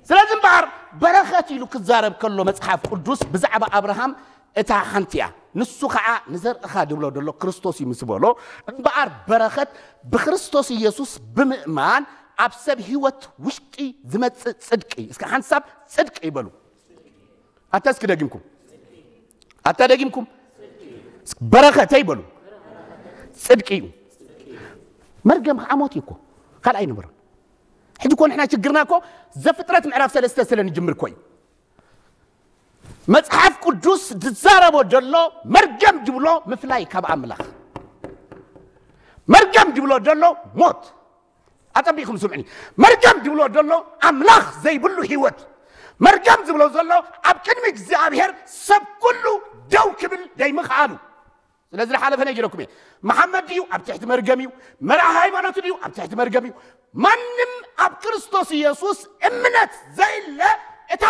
ስለዚ እምበኣር በረኸት ኢሉ ክዛረብ ከሎ መጽሓፍ ቅዱስ ብዛዕባ ኣብርሃም እታ ሓንቲ እያ። ንሱ ኸዓ ንዘርእኻ ድብሎ ዘሎ ክርስቶስ እዩ ምስ በሎ፣ እምበኣር በረኸት ብክርስቶስ ኢየሱስ ብምእማን ኣብ ሰብ ህይወት ውሽጢ ዝመጽእ ጽድቂ። እስኪ ሓንሳብ ጽድቂ ይበሉ። ኣታ እስኪ ደጊምኩም፣ ኣታ ደጊምኩም፣ በረኸተይ በሉ። ጽድቂ እዩ። መርገም ከዓ ሞት እዩ እኮ፣ ካልኣይ ነበረ። ሕጂ እኮ ንሕና ችግርና እኮ ዘፍጥረት ምዕራፍ ሰለስተ ስለ ንጅምር እኮ እዩ። መጽሓፍ ቅዱስ ዝዛረቦ ዘሎ መርገም ድብሎ ምፍላይ ካብ ኣምላኽ። መርገም ድብሎ ዘሎ ሞት። ኣጸቢቕኩም ስምዕኒ። መርገም ድብሎ ዘሎ ኣምላኽ ዘይብሉ ህይወት። መርገም ዝብሎ ዘሎ ኣብ ቅድሚ እግዚኣብሔር ሰብ ኩሉ ደው ክብል ደይምኽኣሉ። ስለዚ ዝሓለፈ ነጊረኩም እየ። መሓመድ ድዩ ኣብ ትሕቲ መርገም እዩ፣ መርዓ ሃይማኖት ድዩ ኣብ ትሕቲ መርገም እዩ። ማንም ኣብ ክርስቶስ ኢየሱስ እምነት ዘይለ እታ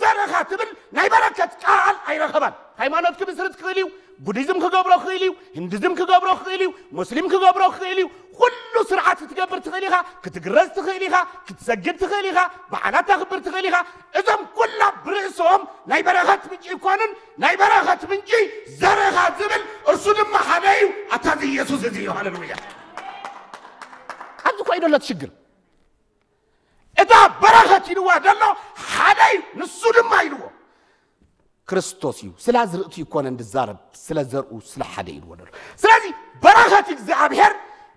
ዘረኻ ትብል ናይ በረከት ቃል ኣይረኸባን። ሃይማኖት ክምስርት ክእል እዩ፣ ቡዲዝም ክገብሮ ክእል እዩ፣ ሂንዲዝም ክገብሮ ክእል እዩ፣ ሙስሊም ክገብሮ ክእል እዩ። ኩሉ ስርዓት ክትገብር ትኽእል ኢኻ፣ ክትግረዝ ትኽእል ኢኻ፣ ክትሰግድ ትኽእል ኢኻ፣ በዓላት ተኽብር ትኽእል ኢኻ። እዞም ኩላ ብርእሶም ናይ በረኸት ምንጪ ይኮኑን፣ ናይ በረኸት ምንጪ ዘረኻ ዝብል እርሱ ድማ ሓደ እዩ። ኣታ እዚ ኢየሱስ እዚ እዩ። ሃሌሉያ። ኣብዚ እኮ እዩ ዘሎ እቲ ሽግር። እታ በረኸት ኢልዋ ዘሎ ሓደ እዩ፣ ንሱ ድማ ኢልዎ ክርስቶስ እዩ። ስለ ኣዝርእቱ ይኮነን ዝዛረብ፣ ስለ ዘርኡ፣ ስለ ሓደ ኢልዎ ዘሎ። ስለዚ በረኸት እግዚኣብሔር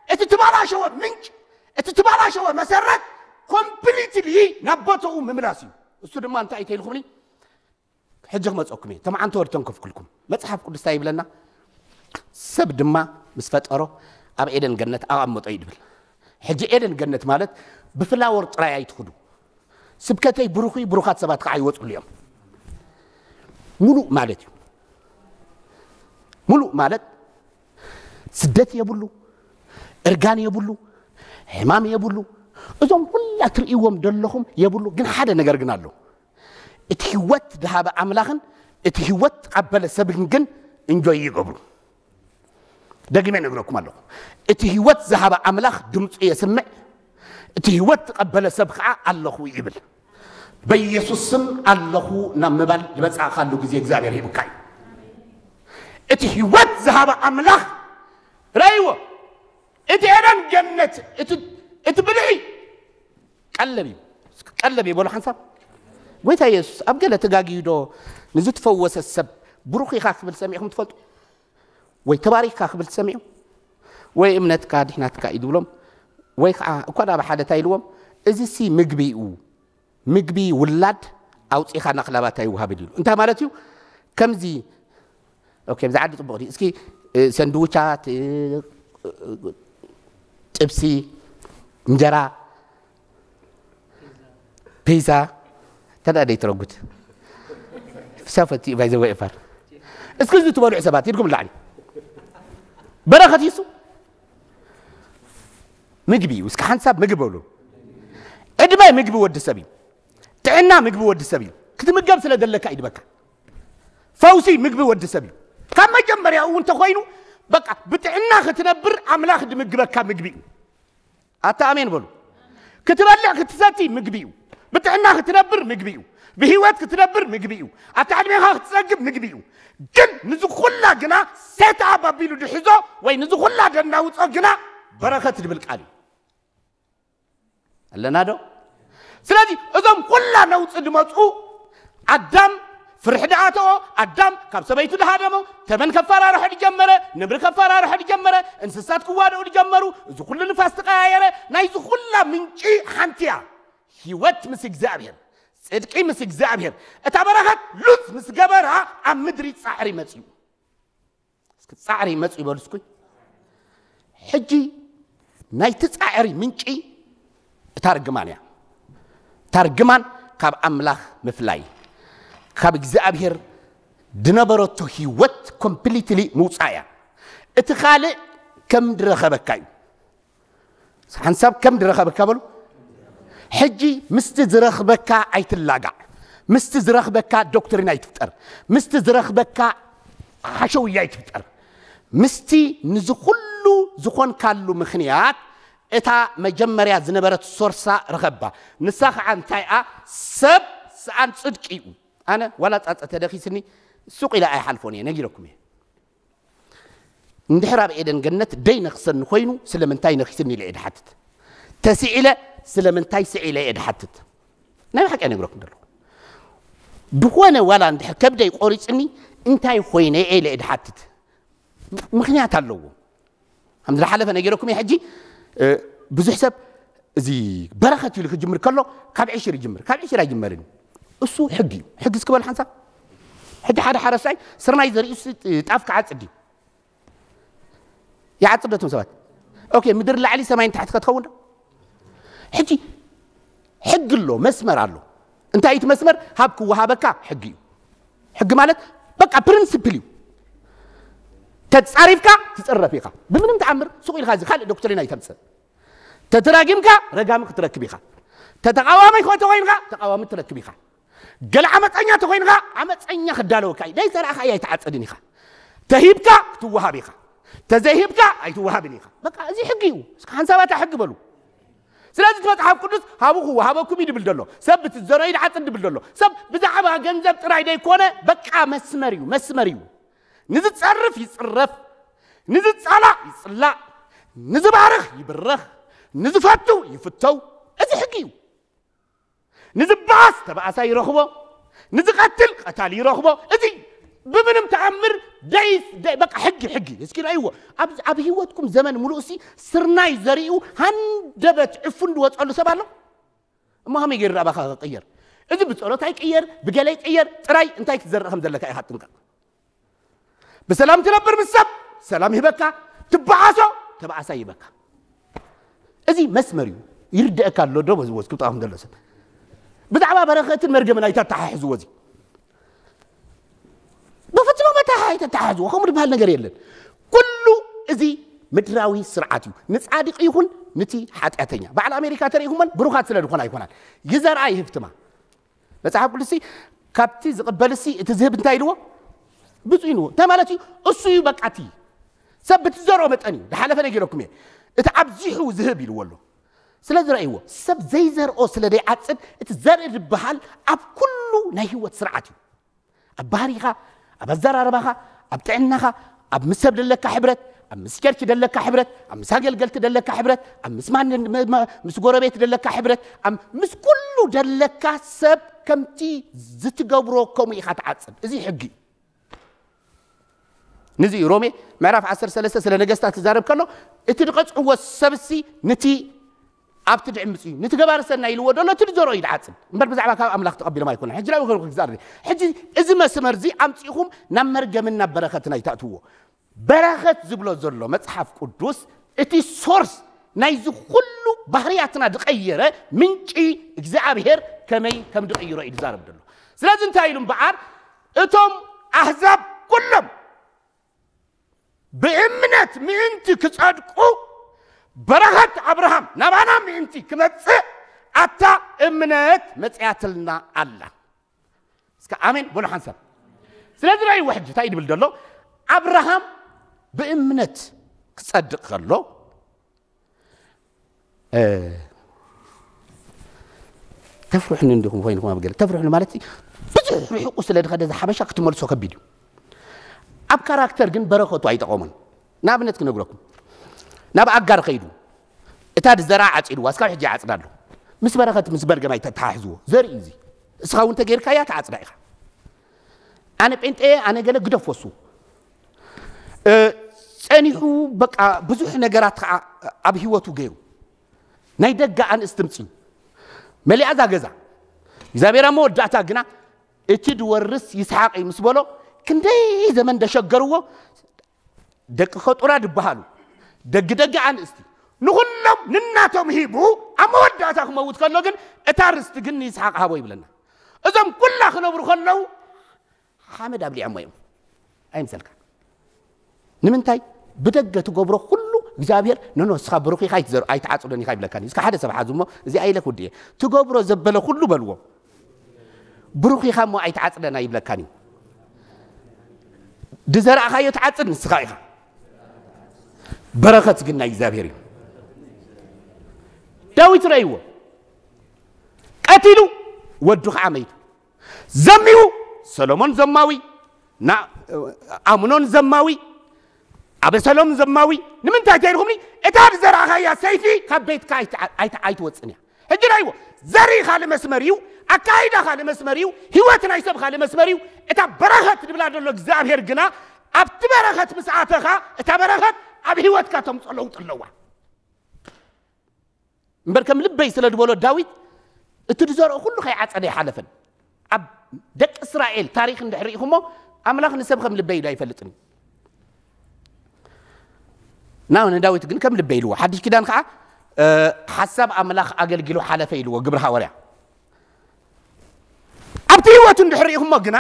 እቲ ትባላሸወ ምንጭ፣ እቲ ትባላሸወ መሰረት ኮምፕሊትሊ ናብ ቦታኡ ምምላስ እዩ። እሱ ድማ እንታይ እዩ ተይልኩምኒ? ሕጂ ክመፀኩም እየ። ተማዓንተ ወድ ተንከፍኩልኩም። መፅሓፍ ቅዱስ እንታይ ይብለና? ሰብ ድማ ምስ ፈጠሮ ኣብ ኤደን ገነት ኣቐመጦ እዩ ድብል። ሕጂ ኤደን ገነት ማለት ብፍላወር ጥራይ ኣይትኹዱ። ስብከተይ ብሩኽ እዩ፣ ብሩኻት ሰባት ከዓ ይወፅሉ እዮም። ሙሉእ ማለት እዩ። ሙሉእ ማለት ስደት የብሉ፣ እርጋን የብሉ፣ ሕማም የብሉ። እዞም ኩላ ትርእይዎም ዘለኹም የብሉ። ግን ሓደ ነገር ግን ኣሎ። እቲ ህይወት ዝሃበ ኣምላኽን እቲ ህይወት ተቐበለ ሰብን ግን እንጆይ ይገብሩ። ደግመ ነግረኩም ኣለኹ። እቲ ህይወት ዝሃበ ኣምላኽ ድምፁ የስምዕ፣ እቲ ህይወት ተቐበለ ሰብ ከዓ ኣለኹ ይብል። በኢየሱስ ስም ኣለኹ ናብ ምባል ዝበፃእካሉ ግዜ እግዚኣብሔር ሂብካ እዩ። እቲ ህይወት ዝሃበ ኣምላኽ ረእይዎ። እቲ ኤደን ገነት፣ እቲ፣ እቲ ብልዒ ቀለብ እዩ። ቀለብ እዩ በሉ ሓንሳብ። ጎይታ ኢየሱስ ኣብ ገለ ተጋግዩ ዶ ንዝተፈወሰ ሰብ ብሩኽ ኢኻ ክብል ሰሚዕኹም ትፈልጡ? ወይ ተባሪኽካ ክብል ትሰሚዑ? ወይ እምነትካ ድሕናትካ እዩ ዝብሎም? ወይ ከዓ እኳ ናብ ሓደ እንታይ ኢልዎም? እዚ ሲ ምግቢ እዩ፣ ምግቢ ውላድ ኣውፂኻ ናኽላባት ኣይውሃብን ኢሉ። እንታይ ማለት እዩ? ከምዚ፣ ኦኬ፣ ብዛ ዓዲ ፅቡቕ ድዩ? እስኪ፣ እ፣ ሰንድውቻት፣ እ፣ ጥብሲ፣ እንጀራ፣ ፒዛ፣ ተዳ ደይ ትረጉት። ሰፈቲ ባይ ዘ ወይ እፋር። እስኪ እዚ ትበልዑ ሰባት፣ ኢድኩም ላዕሊ። በረኸት ይሱ። ምግቢ እዩ። እስኪ ሓንሳብ ምግቢ በሉ። ዕድመ ምግቢ ወዲ ሰብ እዩ። ጥዕና ምግቢ ወዲ ሰብ እዩ። ክትምገብ ስለ ዘለካ እዩ ድበካ። ፈውሲ ምግቢ ወዲ ሰብ እዩ። ካብ መጀመርያኡ እንተኾይኑ፣ በቃ ብጥዕና ክትነብር ኣምላኽ ድምግበካ ምግቢ እዩ። ኣታ ኣሜን በሉ። ክትበልዕ ክትሰቲ ምግቢ እዩ። ብጥዕና ክትነብር ምግቢ እዩ። ብህይወት ክትነብር ምግቢ እዩ። ኣታ ዕድሜኻ ክትጸግብ ምግቢ እዩ። ግን ንዚ ኩላ ግና ሴት ኣፕ ኣቢሉ ድሕዞ ወይ ንዚ ኩላ ደናውጾ ግና በረኸት ድብል ቃል እዩ። ኣለና ዶ? ስለዚ እዞም ኩላ ነውጽ ድመጹ ኣዳም ፍርሒ ደኣተዎ። ኣዳም ካብ ሰበይቱ ድሃደሞ። ተመን ከፈራርሖ ድጀመረ። ነብሪ ከፈራርሖ ድጀመረ። እንስሳት ክዋደኡ ድጀመሩ። እዚ ኩሉ ንፋስ ተቐያየረ። ናይዚ ኩላ ምንጪ ሓንቲ እያ። ህይወት ምስ እግዚኣብሔር፣ ጽድቂ ምስ እግዚኣብሔር። እታ በረኸት ሉዝ ምስ ገበራ ኣብ ምድሪ ጻዕሪ መጽዩ። እስኪ ጻዕሪ መጽዩ በሉ እስኩ። ሕጂ ናይቲ ጻዕሪ ምንጪ እታ ርግማን እያ። እታ ርግማን ካብ ኣምላኽ ምፍላይ፣ ካብ እግዚኣብሔር ድነበረቶ ህይወት ኮምፕሊትሊ ምውጻእ እያ። እቲ ካልእ ከም ድረኸበካ እዩ። ሓንሳብ ከም ድረኸበካ በሉ። ሕጂ ምስቲ ዝረኽበካ ኣይትላጋዕ። ምስቲ ዝረኽበካ ዶክትሪን ኣይትፍጠር። ምስቲ ዝረኽበካ ሓሸውያ ኣይትፍጠር። ምስቲ ንዚ ኩሉ ዝኾንካሉ ምኽንያት እታ መጀመርያ ዝነበረት ሶርሳ ረኸባ። ንሳ ኸዓ እንታይ እያ? ሰብ ሰኣን ጽድቂ እዩ። ኣነ ዋላ ጻጸ ተደኺስኒ ሱቕ ኢለ ኣይሓልፎን እየ፣ ነጊረኩም እየ። እንድሕር ኣብ ኤደን ገነት ደይ ነኽሰኒ ኮይኑ ስለምንታይ ነኺስኒ ኢለ እየ ድሓትት። ተስዒለ ስለምንታይ ስዒለ እየ ድሓትት። ናይ ብሓቂ እነግረኩም ዘለኹ። ዝኾነ ዋላ እንድሕር ከብደይ ቆሪጽኒ እንታይ ኮይነ እየ ኢለ እየ ድሓትት። ምኽንያት ኣለዎ። ከም ዝሓለፈ ነጊረኩም እየ። ሕጂ እ፣ ብዙሕ ሰብ እዚ በረኸት ኢሉ ክጅምር ከሎ ካብ ዕሽር ይጅምር። ካብ ዕሽር ኣይጅመርን። እሱ ሕጊ እዩ። ሕጊ እስኪ በሉ ሓንሳብ። ሕጂ ሓደ ሓረስታይ ስርናይ ዘሪኡ ጣፍ ክዓጽድ ድዩ? ይዓጽድ ዶ እቶም ሰባት? ኦኬ፣ ምድሪ ላዕሊ ሰማይ ንታሕቲ ከትኸውን ዶ? ሕጂ ሕጊ ኣሎ፣ መስመር ኣሎ። እንታይ እዩ እቲ መስመር? ሃብ ክወሃበካ ሕጊ እዩ። ሕጊ ማለት በቃ ፕሪንሲፕል እዩ። ተጻሪፍካ ትጽረፍ ኢኻ። ብምንም ተኣምር ሱቕ ኢልካ እዚ ካልእ ዶክትሪን ኣይተምጽእ። ተተራጊምካ ረጋሚ ክትረክብ ኢኻ። ተተቃዋሚ ተኮይንካ ተቃዋሚ ትረክብ ኢኻ። ገለ ዓመፀኛ ተኮይንካ ዓመፀኛ ክዳለወካ እዩ። ደይ ዘርኣኻ እያ ኣይትዓፅድን ኢኻ። ተሂብካ ክትወሃብ ኢኻ። ተዘይሂብካ ኣይትወሃብን ኢኻ። በቃ እዚ ሕጊ እዩ። እስኪ ሓንሳብ ኣታ ሕጊ በሉ። ስለዚ እቲ መፅሓፍ ቅዱስ ሃቡ ክወሃበኩም እዩ ድብል ዘሎ። ሰብ ብቲ ዝዘርኦ እዩ ድዓፅድ ድብል ዘሎ። ሰብ ብዛዕባ ገንዘብ ጥራይ ደይኮነ በቃ መስመር እዩ፣ መስመር እዩ። ንዝፀርፍ ይፅረፍ፣ ንዝፃላእ ይፅላእ፣ ንዝባርኽ ይብረኽ፣ ንዝፈቱ ይፍተው። እዚ ሕጊ እዩ። ንዝበኣስ ተባኣሳይ ይረኽቦ፣ ንዝቐትል ቀታሊ ይረኽቦ። እዚ ብምንም ተኣምር ደይ-፣ ደይ-፣ በቃ ሕጊ፣ ሕጊ። እስኪ ረእይዎ። ኣብ፣ ኣብ ህይወትኩም ዘመን ሙሉእ ሲ ስርናይ ዘሪኡ ሃንደበት ዕፉን ዝወፀሉ ሰብ ኣሎ? እሞ ከመይ ገይሩ ኣባኻ ክቕየር? እዚ ብጸሎት ኣይቅየር፣ ብገለ ይቅየር፣ ጥራይ እንታይ ክትዘርእ ከም ዘለካ ኢኻ ጥንቀቕ። ብሰላም ትነብር ምስ ሰብ፣ ሰላም ይህበካ፣ ትበኣሶ፣ ተባኣሳይ ይህበካ። እዚ መስመር እዩ። ይርድአካ ኣሎ ዶ? በዚ ወዝ ክብጣኹም ዘሎ ሰብ። ብዛዕባ በረኸትን መርገምን ኣይተተሓሕዝዎ እዚ። ብፍጹም መተሓ ኣይተተሓሕዝዎ። ከምኡ ዝበሃል ነገር የለን። ኩሉ እዚ ምድራዊ ስርዓት እዩ። ንጻድቕ ይኹን ንቲ ሓጢኣተኛ። በዓል ኣሜሪካ ተሪእኹመን ብሩኻት ስለ ዝኾና ኣይኮናን። ይዘርኣ ይህብትማ። መጽሓፍ ቅዱስሲ ካብቲ ዝቕበልሲ እቲ ዝህብ እንታይ ኢልዎ? ብፁዕ ኢልዎ። እንታይ ማለት እዩ? እሱ እዩ በቃ እቲ ሰብ ብትዘርኦ መጠን እዩ። ዝሓለፈ ነጊረኩም እየ። እቲ ኣብዚሑ ዝህብ ኢልዎ ኣሎ። ስለዚ ረእይዎ፣ ሰብ ዘይዘርኦ ስለ ዘይዓጽድ፣ እቲ ዘርኢ ዝበሃል ኣብ ኩሉ ናይ ህይወት ስርዓት እዩ። ኣብ ባህሪኻ፣ ኣብ ኣዘራርባኻ፣ ኣብ ጥዕናኻ፣ ኣብ ምስ ሰብ ደለካ ሕብረት፣ ኣብ ምስ ቸርች ደለካ ሕብረት፣ ኣብ ምስ ኣገልገልቲ ደለካ ሕብረት፣ ኣብ ምስ ማን-፣ ም-፣ ም-፣ ምስ ጎረቤት ደለካ ሕብረት፣ ኣብ ምስ ኩሉ ደለካ ሰብ ከምቲ ዝትገብሮ ከምኡ ኢኻ ትዓጽድ። እዚ ሕጊ እዩ። ነዚ እዩ ሮሜ ምዕራፍ ዓሰርተ ሰለስተ ስለ ነገስታት ክዛረብ ከሎ፣ እቲ ዝቐጽዕዎ ሰብሲ ንቲ ኣብቲ ድዕምጽ እዩ፣ ንቲ ገባሪ ሰናይ ኢልዎ ደሎ፣ እቲ ዝዘርኦ እዩ ድዓጽድ። እምበር ብዛዕባ ካብ ኣምላኽ ተቐቢሎም ኣይኮነን። ሕጂ ናብኡ ክዛረብ እየ። ሕጂ እዚ መስመር እዚ ኣምጺእኹም ናብ መርገምን ናብ በረኸትን ኣይተእትውዎ። በረኸት ዝብሎ ዘሎ መጽሓፍ ቅዱስ እቲ ሶርስ ናይዚ ኩሉ ባህርያትና ዝቐየረ ምንጪ እግዚኣብሔር ከመይ ከም ዝቐይሮ እዩ ዝዛረብ ዘሎ። ስለዚ እንታይ ኢሉ እምበኣር፣ እቶም ኣህዛብ ኩሎም ብእምነት ምእንቲ ክጸድቁ በረኸት ኣብርሃም ናባና ምእንቲ ክመጽእ ኣታ እምነት መጽያትልና ኣላ። እስከ ኣሜን በሉ ሓንሳብ። ስለዚ ረእይዎ ሕጂ እንታይ ድብል ዘሎ? ኣብርሃም ብእምነት ክጸድቕ ከሎ፣ እ፣ ተፍርሑኒ እንዲኹም ኮይንኹም ኣብ ገለ። ተፍርሑኒ ማለት ብዙሕ ርሑቁ ስለ ዝኸደ፣ እዚ ሓበሻ ክትመልሶ ከቢድ እዩ። ኣብ ካራክተር ግን በረኸቱ ኣይጠቐሙን። ንኣብነት ክነግረኩም። ናብ ኣጋር ከይዱ፣ እታ ዝዘርኣ ዓጺድዋ፣ እስካብ ሕጂ ይዓጽዳ ኣሎ። ምስ በረኸት ምስ መርገም ኣይተተሓሕዝዎ። ዘርኢ እዩ እዚ። እስኻ እውን ተገይርካያ ትዓጽዳ ኢኻ። ኣነ ጴንጤ፣ ኣነ ገለ ግደፎ እሱ። እ፣ ጸኒሑ በቃ ብዙሕ ነገራት ከዓ ኣብ ህይወቱ ገይሩ። ናይ ደገ ኣንስቲ ምጽኡ። መሊኣ እዛ ገዛ። እግዚኣብሔር ኣብ መወዳእታ ግና እቲ ድወርስ ይስሓቅ እዩ ምስ በሎ፣ ክንደይ ዘመን ደሸገርዎ። ደቂ ኸጡራ ድበሃሉ፣ ደጊ ደጊ ኣንስቲ፣ ንኹሎም ንናቶም ሂቡ፣ ኣብ መወዳእታ ክመውት ከሎ ግን፣ እታ ርስቲ ግን ንይስሓቅ ሃቦ ይብለና። እዞም ኩላ ክነብሩ ከለዉ፣ ሓመድ ኣብሊዖሞ እዮም። ኣይምሰልካ። ንምንታይ? ብደገ ትገብሮ ኩሉ እግዚኣብሔር፣ "ኖኖ፣ እስኻ ብሩኽ ኢኻ፣ ኣይትዘር-፣ ኣይትዓጽዶን ኢኻ" ይብለካኒ። እስካ ሓደ ሰብ ሓዙ እሞ፣ እዚ ኣይለ ክውዲ እየ። ትገብሮ ዘበለ ኩሉ በልዎ። ብሩኽ ኢኻ እሞ ኣይትዓጽደን ኣይብለካን እዩ። ድዘራእኻዮ ትዓጽድ ንስኻ ኢኻ። በረኸት ግን ናይ እግዚኣብሔር እዩ። ዳዊት ረእይዎ። ቀቲሉ፣ ወዱ ኸዓ መይቱ። ዘሚዉ፣ ሰሎሞን ዘማዊ፣ ና-፣ ኣምኖን ዘማዊ፣ ኣበሰሎም ዘማዊ። ንምንታይ ተይልኩምኒ? እታ ዝዘራእኻያ ሰይፊ ካብ ቤትካ ኣይትዓ-፣ ኣይት-፣ ኣይትወጽን እያ። ሕጂ ዳይዎ፣ ዘሪእኻ ልመስመር እዩ፣ ኣካይዳኻ ልመስመር እዩ፣ ህይወት ናይ ሰብኻ ልመስመር እዩ። እታ በረኸት ድብላ ዘሎ እግዚኣብሔር ግና ኣብቲ በረኸት ምስ ኣተኻ፣ እታ በረኸት ኣብ ህይወትካ ተምጾ ለውጢ ኣለዋ። እምበር ከም ልበይ ስለ ዝበሎ ዳዊት፣ እቲ ዝዘርኦ ኩሉ ከይዓጸደ ኣይሓለፈን። ኣብ ደቂ እስራኤል ታሪኽ እንድሕር ርኢኹሞ፣ ኣምላኽ ንሰብ ከም ልበይ ኢሉ ኣይፈልጥን እዩ። ና ንዳዊት ግን ከም ልበይ ኢልዎ። ሓድሽ ኪዳን ከዓ፣ እ፣ ሓሳብ ኣምላኽ ኣገልጊሉ ሓለፈ ኢልዎ ግብሪ ሃዋርያ። ኣብቲ ህይወቱ እንድሕር ርኢኹሞ ግና፣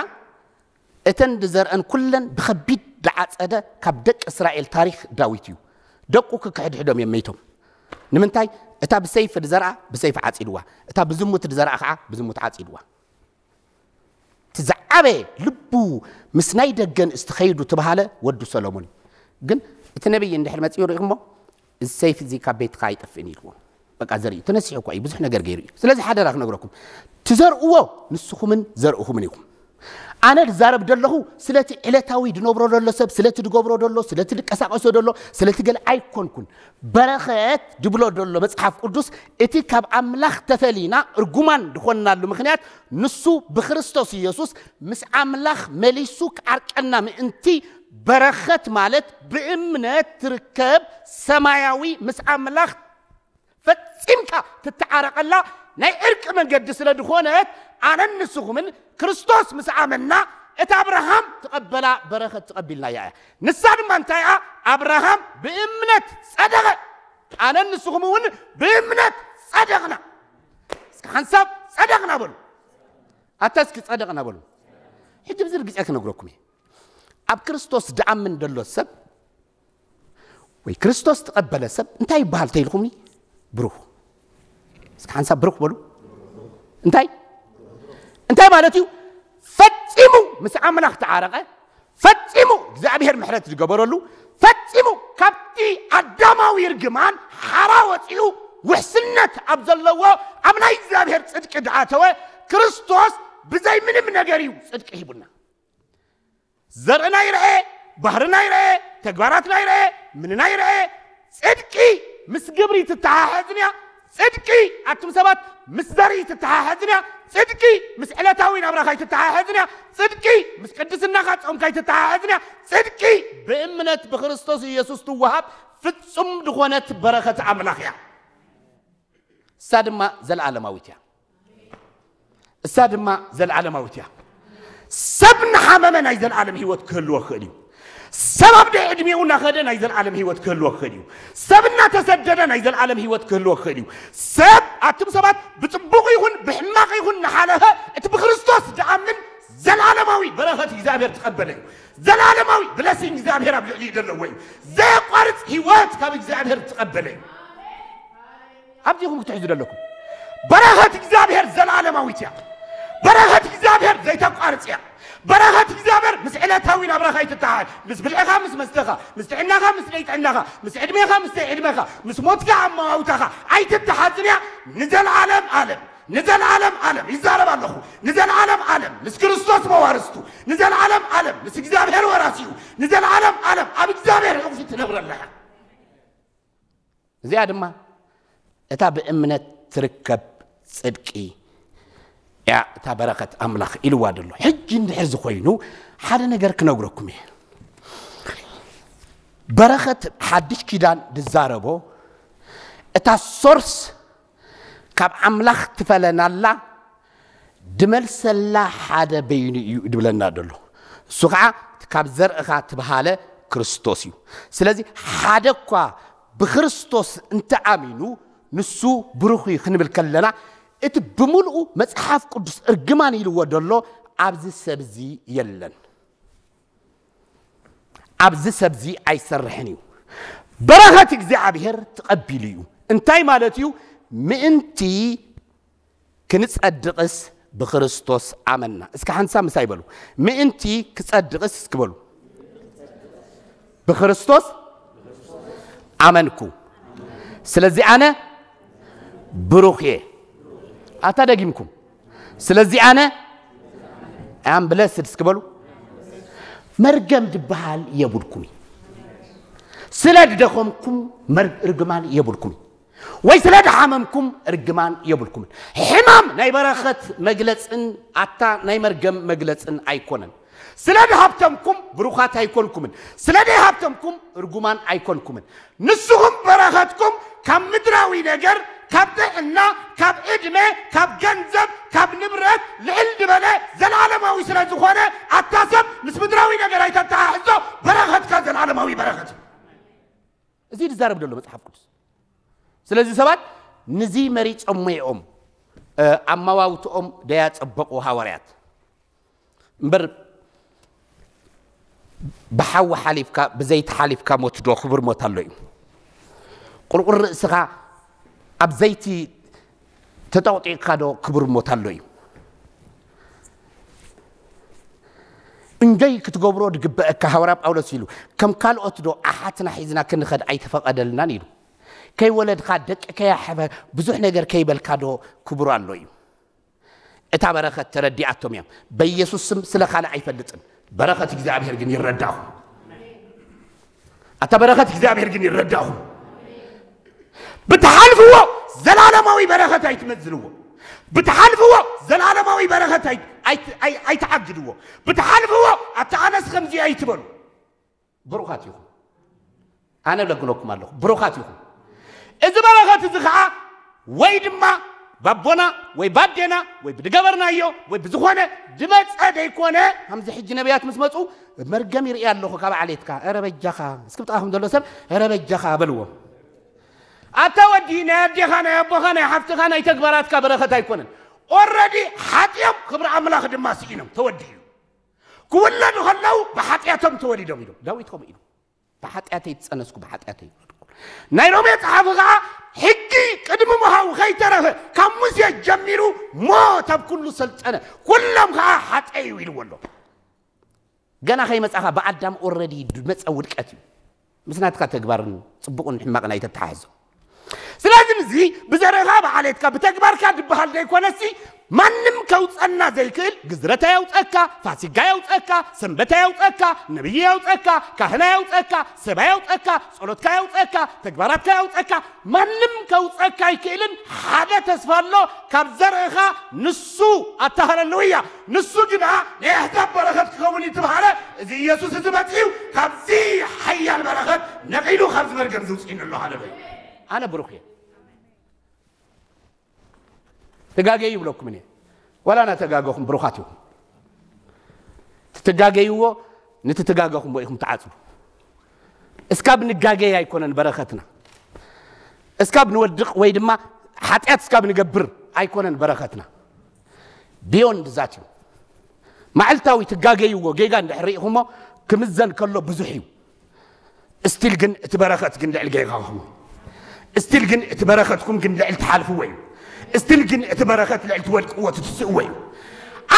እተን ዝዘርአን ኩለን ብኸቢድ ዝዓጸደ ካብ ደቂ እስራኤል ታሪኽ ዳዊት እዩ። ደቁ ክክሕድሕዶም እዮም መይቶም። ንምንታይ? እታ ብሰይፊ ዝዘርኣ ብሰይፊ ዓጺድዋ፣ እታ ብዝሙት ዝዘርኣ ከዓ ብዝሙት ዓጺድዋ። እቲ ዝዓበየ ልቡ ምስ ናይ ደገን እስቲ ኸይዱ ተባሃለ ወዱ ሰሎሞን እዩ። ግን እቲ ነቢይ እንድሕር መጺኡ ርኢኹሞ፣ "እዚ ሰይፊ እዚ ካብ ቤትካ ኣይጠፍእን" ኢልዎ። በቃ ዘርኢ ተነሲሑ እኮ እዩ፣ ብዙሕ ነገር ገይሩ እዩ። ስለዚ ሓደራ ክነግረኩም፣ ትዘርእዎ ንስኹምን ዘርእኹምን ኢኹም። ኣነ ዝዛረብ ዘለኹ ስለቲ ዕለታዊ ድነብሮ ዘሎ ሰብ፣ ስለቲ ድገብሮ ዘሎ፣ ስለቲ ድቀሳቀሶ ዘሎ፣ ስለቲ ገለ ኣይኮንኩን። በረኸት ድብሎ ዘሎ መጽሓፍ ቅዱስ፣ እቲ ካብ ኣምላኽ ተፈሊና እርጉማን ድኾንናሉ ምኽንያት፣ ንሱ ብክርስቶስ ኢየሱስ ምስ ኣምላኽ መሊሱ ክዓርቀና ምእንቲ፣ በረኸት ማለት ብእምነት ትርከብ ሰማያዊ ምስ ኣምላኽ ፈጺምካ ትተዓረቐላ ናይ ዕርቂ መንገዲ ስለ ዝኾነት፣ ኣነን ንስኹምን ክርስቶስ ምስ ኣመንና፣ እታ ኣብርሃም ትቐበላ በረኸት ትቐቢልናያ እያ። ንሳ ድማ እንታይ እያ? ኣብርሃም ብእምነት ጸደቐ፣ ኣነን ንስኹም እውን ብእምነት ጸደቕና። እስኪ ሓንሳብ ጸደቕና በሉ። ኣታ እስኪ ጸደቕና በሉ። ሕጂ ብዚ ርግጸ ክነግረኩም እየ። ኣብ ክርስቶስ ድኣምን ደሎ ሰብ ወይ ክርስቶስ ትቐበለ ሰብ እንታይ ይበሃል ተይልኩምኒ? ብሩኽ። እስኪ ሓንሳብ ብሩኽ በሉ። እንታይ? እንታይ ማለት እዩ? ፈጺሙ ምስ ኣምላኽ ተዓረቐ፣ ፈጺሙ እግዚኣብሔር ምሕረት ዝገበረሉ፣ ፈጺሙ ካብቲ ኣዳማዊ ርግማን ሓራ ወጺኡ፣ ውሕስነት ኣብ ዘለዎ ኣብ ናይ እግዚኣብሔር ጽድቂ ዝኣተወ ክርስቶስ ብዘይ ምንም ነገር እዩ ጽድቂ ሂቡና። ዘርእና ይርኤ፣ ባህርና ይርኤ፣ ተግባራትና ይርኤ፣ ምንና ይርኤ። ጽድቂ ምስ ግብሪ ትተሓሓዝን እያ። ጽድቂ ኣቱም ሰባት ምስ ዘርኢ ትተሓሓዝን እያ። ጽድቂ ምስ ዕለታዊ ናብራኻ ኣይትተሓሓዝን እያ። ጽድቂ ምስ ቅድስናኻ ጾምካ ኣይትተሓሓዝን እያ። ጽድቂ ብእምነት ብክርስቶስ ኢየሱስ ትወሃብ ፍጹም ዝኾነት በረኸት ኣምላኽ እያ። እሳ ድማ ዘለዓለማዊት እያ። እሳ ድማ ዘለዓለማዊት እያ። ሰብ እናሓመመ ናይ ዘለዓለም ህይወት ክህልዎ ክእል እዩ። ሰብ ኣብ ደይ ዕድሜኡ እናኸደ ናይ ዘለዓለም ህይወት ክህልዎ ክእል እዩ። ሰብ እናተሰደደ ናይ ዘለዓለም ህይወት ክህልዎ ክእል እዩ። ሰብ፣ ኣቱም ሰባት፣ ብጽቡቕ ይኹን ብሕማቕ ይኹን እናሓለኸ እቲ ብክርስቶስ ዝኣምን ዘለዓለማዊ በረኸት እግዚኣብሔር ትቐበለ እዩ። ዘለዓለማዊ ብለሲንግ እግዚኣብሔር ኣብ ልዕሊኡ ዘለዎ እዩ። ዘየቋርጽ ህይወት ካብ እግዚኣብሔር ትቐበለ እዩ። ኣብዚኹም ክትሕዙ ዘለኩም። በረኸት እግዚኣብሔር ዘለዓለማዊት እያ። በረኸት እግዚኣብሔር ዘይተቋርጽ እያ። በረኸት እግዚኣብሔር ምስ ዕለታዊ ናብራኻ ኣይትተሓሓዝ። ምስ ብልዕኻ፣ ምስ መስተኻ፣ ምስ ጥዕናኻ፣ ምስ ዘይጥዕናኻ፣ ምስ ዕድሜኻ፣ ምስ ዘይዕድሜኻ፣ ምስ ሞትካ፣ ኣመዋውታኻ ኣይትተሓዝን እያ። ንዘለዓለም ዓለም፣ ንዘለዓለም ዓለም ይዛረብ ኣለኹ። ንዘለዓለም ዓለም ምስ ክርስቶስ መዋርስቱ፣ ንዘለዓለም ዓለም ምስ እግዚኣብሔር ወራሲኡ፣ ንዘለዓለም ዓለም ኣብ እግዚኣብሔር ዕቑፊ ትነብረላ እያ። እዚኣ ድማ እታ ብእምነት ትርከብ ጽድቂ እያ፣ እታ በረኸት ኣምላኽ ኢልዋ ደሎ። ሕጂ እንድሕር ዝኾይኑ ሓደ ነገር ክነግረኩም እየ። በረኸት ሓድሽ ኪዳን ዝዛረቦ እታ ሶርስ ካብ ኣምላኽ ትፈለናላ ድመልሰላ ሓደ በይኑ እዩ ድብለና ደሎ። እሱ ከዓ ካብ ዘርእኻ ትብሃለ ክርስቶስ እዩ። ስለዚ ሓደ እኳ ብክርስቶስ እንተኣሚኑ ንሱ ብሩኽ እዩ ክንብል ከለና እቲ ብምልኡ መጽሓፍ ቅዱስ እርግማን ኢልዎ ደሎ ኣብዚ ሰብ እዚ የለን። ኣብዚ ሰብ እዚ ኣይሰርሕን እዩ። በረኸት እግዚኣብሔር ተቐቢሉ እዩ። እንታይ ማለት እዩ? ምእንቲ ክንጸድቕስ ብክርስቶስ ኣመንና። እስከ ሓንሳብ ምሳይ በሉ። ምእንቲ ክጸድቕስ እስኪ በሉ። ብክርስቶስ ኣመንኩ። ስለዚ ኣነ ብሩኽ እየ። ኣታ ደጊምኩም። ስለዚ ኣነ ኣም ብለስድ እስኪ በሉ። መርገም ድበሃል የብልኩም። ስለ ድደኸምኩም መር-፣ እርግማን የብልኩም። ወይ ስለ ድሓመምኩም እርግማን የብልኩምን። ሕማም ናይ በረኸት መግለጽን ኣታ ናይ መርገም መግለጽን ኣይኮነን። ስለ ድሃብተምኩም ብሩኻት ኣይኮንኩምን። ስለ ደይሃብተምኩም እርጉማን ኣይኮንኩምን። ንስኹም በረኸትኩም ካብ ምድራዊ ነገር፣ ካብ ጥዕና፣ ካብ ዕድመ፣ ካብ ገንዘብ፣ ካብ ንብረት ልዕል ዝበለ ዘላለማዊ ስለ ዝኾነ ኣታ ሰብ ምስ ምድራዊ ነገር ኣይተተሓሕዞ፣ በረኸትካ ዘላለማዊ በረኸት እዩ። እዚ ዝዛረብ ዘሎ መጽሓፍ ቅዱስ። ስለዚ ሰባት ንዚ መሪጾሞ እዮም፣ እ፣ ኣማዋውትኦም ደያጸበቑ ሃዋርያት። እምበር ብሓዊ ሓሊፍካ፣ ብዘይቲ ሓሊፍካ ሞት ዶ ክቡር ሞት ኣሎ እዩ? ቁርቁር ርእስኻ ኣብ ዘይቲ ተጠቕጢቕካ ዶ ክቡር ሞት ኣሎ እዩ? እንጆይ ክትገብሮ ድግበአካ ሃዋርያ ጳውሎስ ኢሉ፣ ከም ካልኦት ዶ ኣሓትና ሒዝና ክንኸድ ኣይተፈቐደልናን ኢሉ። ከይወለድኻ ደቂ ከያሕፈ ብዙሕ ነገር ከይበልካ ዶ ክቡር ኣሎ እዩ? እታ በረኸት ተረዲኣቶም እዮም። በኢየሱስ ስም ስለ ካልእ ኣይፈልጥን። በረኸት እግዚኣብሔር ግን ይረዳኹም። ኣታ በረኸት እግዚኣብሔር ግን ይረዳኹም። ብትሓልፍዎ ዘላለማዊ በረኸት ኣይትመዝንዎ። ብትሓልፍዎ ዘላለማዊ በረኸት ኣይ-፣ ኣይ-፣ ኣይ-፣ ኣይትዓግድዎ። ብትሓልፍዎ ኣታ ኣነስ ከምዚ ኣይትበሉ። ብሩኻት ኢኹም። ኣነ እብለግነኩም ኣለኹ፣ ብሩኻት ኢኹም። እዚ በረኸት እዚ ኸዓ ወይ ድማ ባቦና ወይ ባዴና ወይ ብድገበርናዮ ወይ ብዝኾነ ድመጸ ደይኮነ፣ ከምዚ ሕጂ ነቢያት ምስ መጹ መርገም ይርኢ ኣለኹ ካብ ዓሌትካ፣ ኧረ በጃኻ፣ እስኪ ብጥቓኹም ዘሎ ሰብ ኧረ በጃኻ በልዎ። ኣታ ወዲ፣ ናይ ኣዴኻ፣ ናይ ኣቦኻ፣ ናይ ሓፍትኻ፣ ናይ ተግባራትካ በረኸት ኣይኮነን። ኦረዲ ሓጢኦም ክብሪ ኣምላኽ ድማ ስኢኖም፣ ተወዲኡ። ክውለዱ ከለዉ ብሓጢኣቶም ተወሊዶም ኢሉ ዳዊት ከምኡ ኢሉ። ብሓጢኣተይ ዝጸነስኩ ብሓጢኣተይ ይውለድኩ። ናይ ሮሜ ጸሓፊ ኸዓ ሕጊ ቅድሚ ምሃቡ ከይተረፈ ካብ ሙሴ ጀሚሩ ሞት ኣብ ኩሉ ሰልጠነ፣ ኩሎም ኸዓ ሓጢኣዩ ኢልዎ ኣሎ። ገና ከይመጻኻ ብኣዳም ኦረዲ ዝመጸ ውድቀት እዩ። ምስ ናትካ ተግባርን ጽቡቕን ሕማቕን ኣይተተሓሕዞ። ስለዚ እዚ ብዘርእኻ ብዓሌትካ ብተግባርካ ድበሃል ዘይኮነሲ ማንም ከውጸና ዘይክእል ግዝረታ የውጸካ፣ ፋሲጋ የውጸካ፣ ሰንበታ የውጸካ፣ ነብይ የውጸካ፣ ካህና የውጸካ፣ ሰባ የውጸካ፣ ጸሎትካ የውጸካ፣ ተግባራትካ የውጸካ፣ ማንም ከውጸካ ኣይክእልን። ሓደ ተስፋ ኣሎ ካብ ዘርእኻ ንሱ። ኣታ ሃለሉያ። ንሱ ግና ናይ ኣሕዛብ በረኸት ክኸውን እዩ ተባሃለ። እዚ ኢየሱስ እዚ መጺኡ ካብዚ ሓያል በረኸት ነቒሉ ካብዚ መርገም ዝውጽእኒ ኣሎ። ሃለሉያ። ኣነ ብሩኽ እየ። ተጋገዩ ይብለኩም እየ። ዋላ እናተጋገኹም ብሩኻት ኢኹም። ትትጋገይዎ፣ ንትትጋገኹምዎ ኢኹም ትዓጽዉ። እስካብ ንጋገይ ኣይኮነን በረኸትና። እስካብ ንወድቕ ወይ ድማ ሓጢኣት እስካብ ንገብር ኣይኮነን በረኸትና። ቢዮንድ ዛት እዩ። መዓልታዊ ትጋገይዎ ጌጋ እንድሕር ርኢኹሞ ክምዘን ከሎ ብዙሕ እዩ። እስቲል ግን እቲ በረኸት ግን ልዕሊ ጌጋኹም። እስቲል ግን እቲ በረኸትኩም ግን ልዕሊ ትሓልፍዎ እዩ። እስቲል ግን እቲ በረኸት ልዕሊ ትወድቅዎ ትትስእዎ እዩ።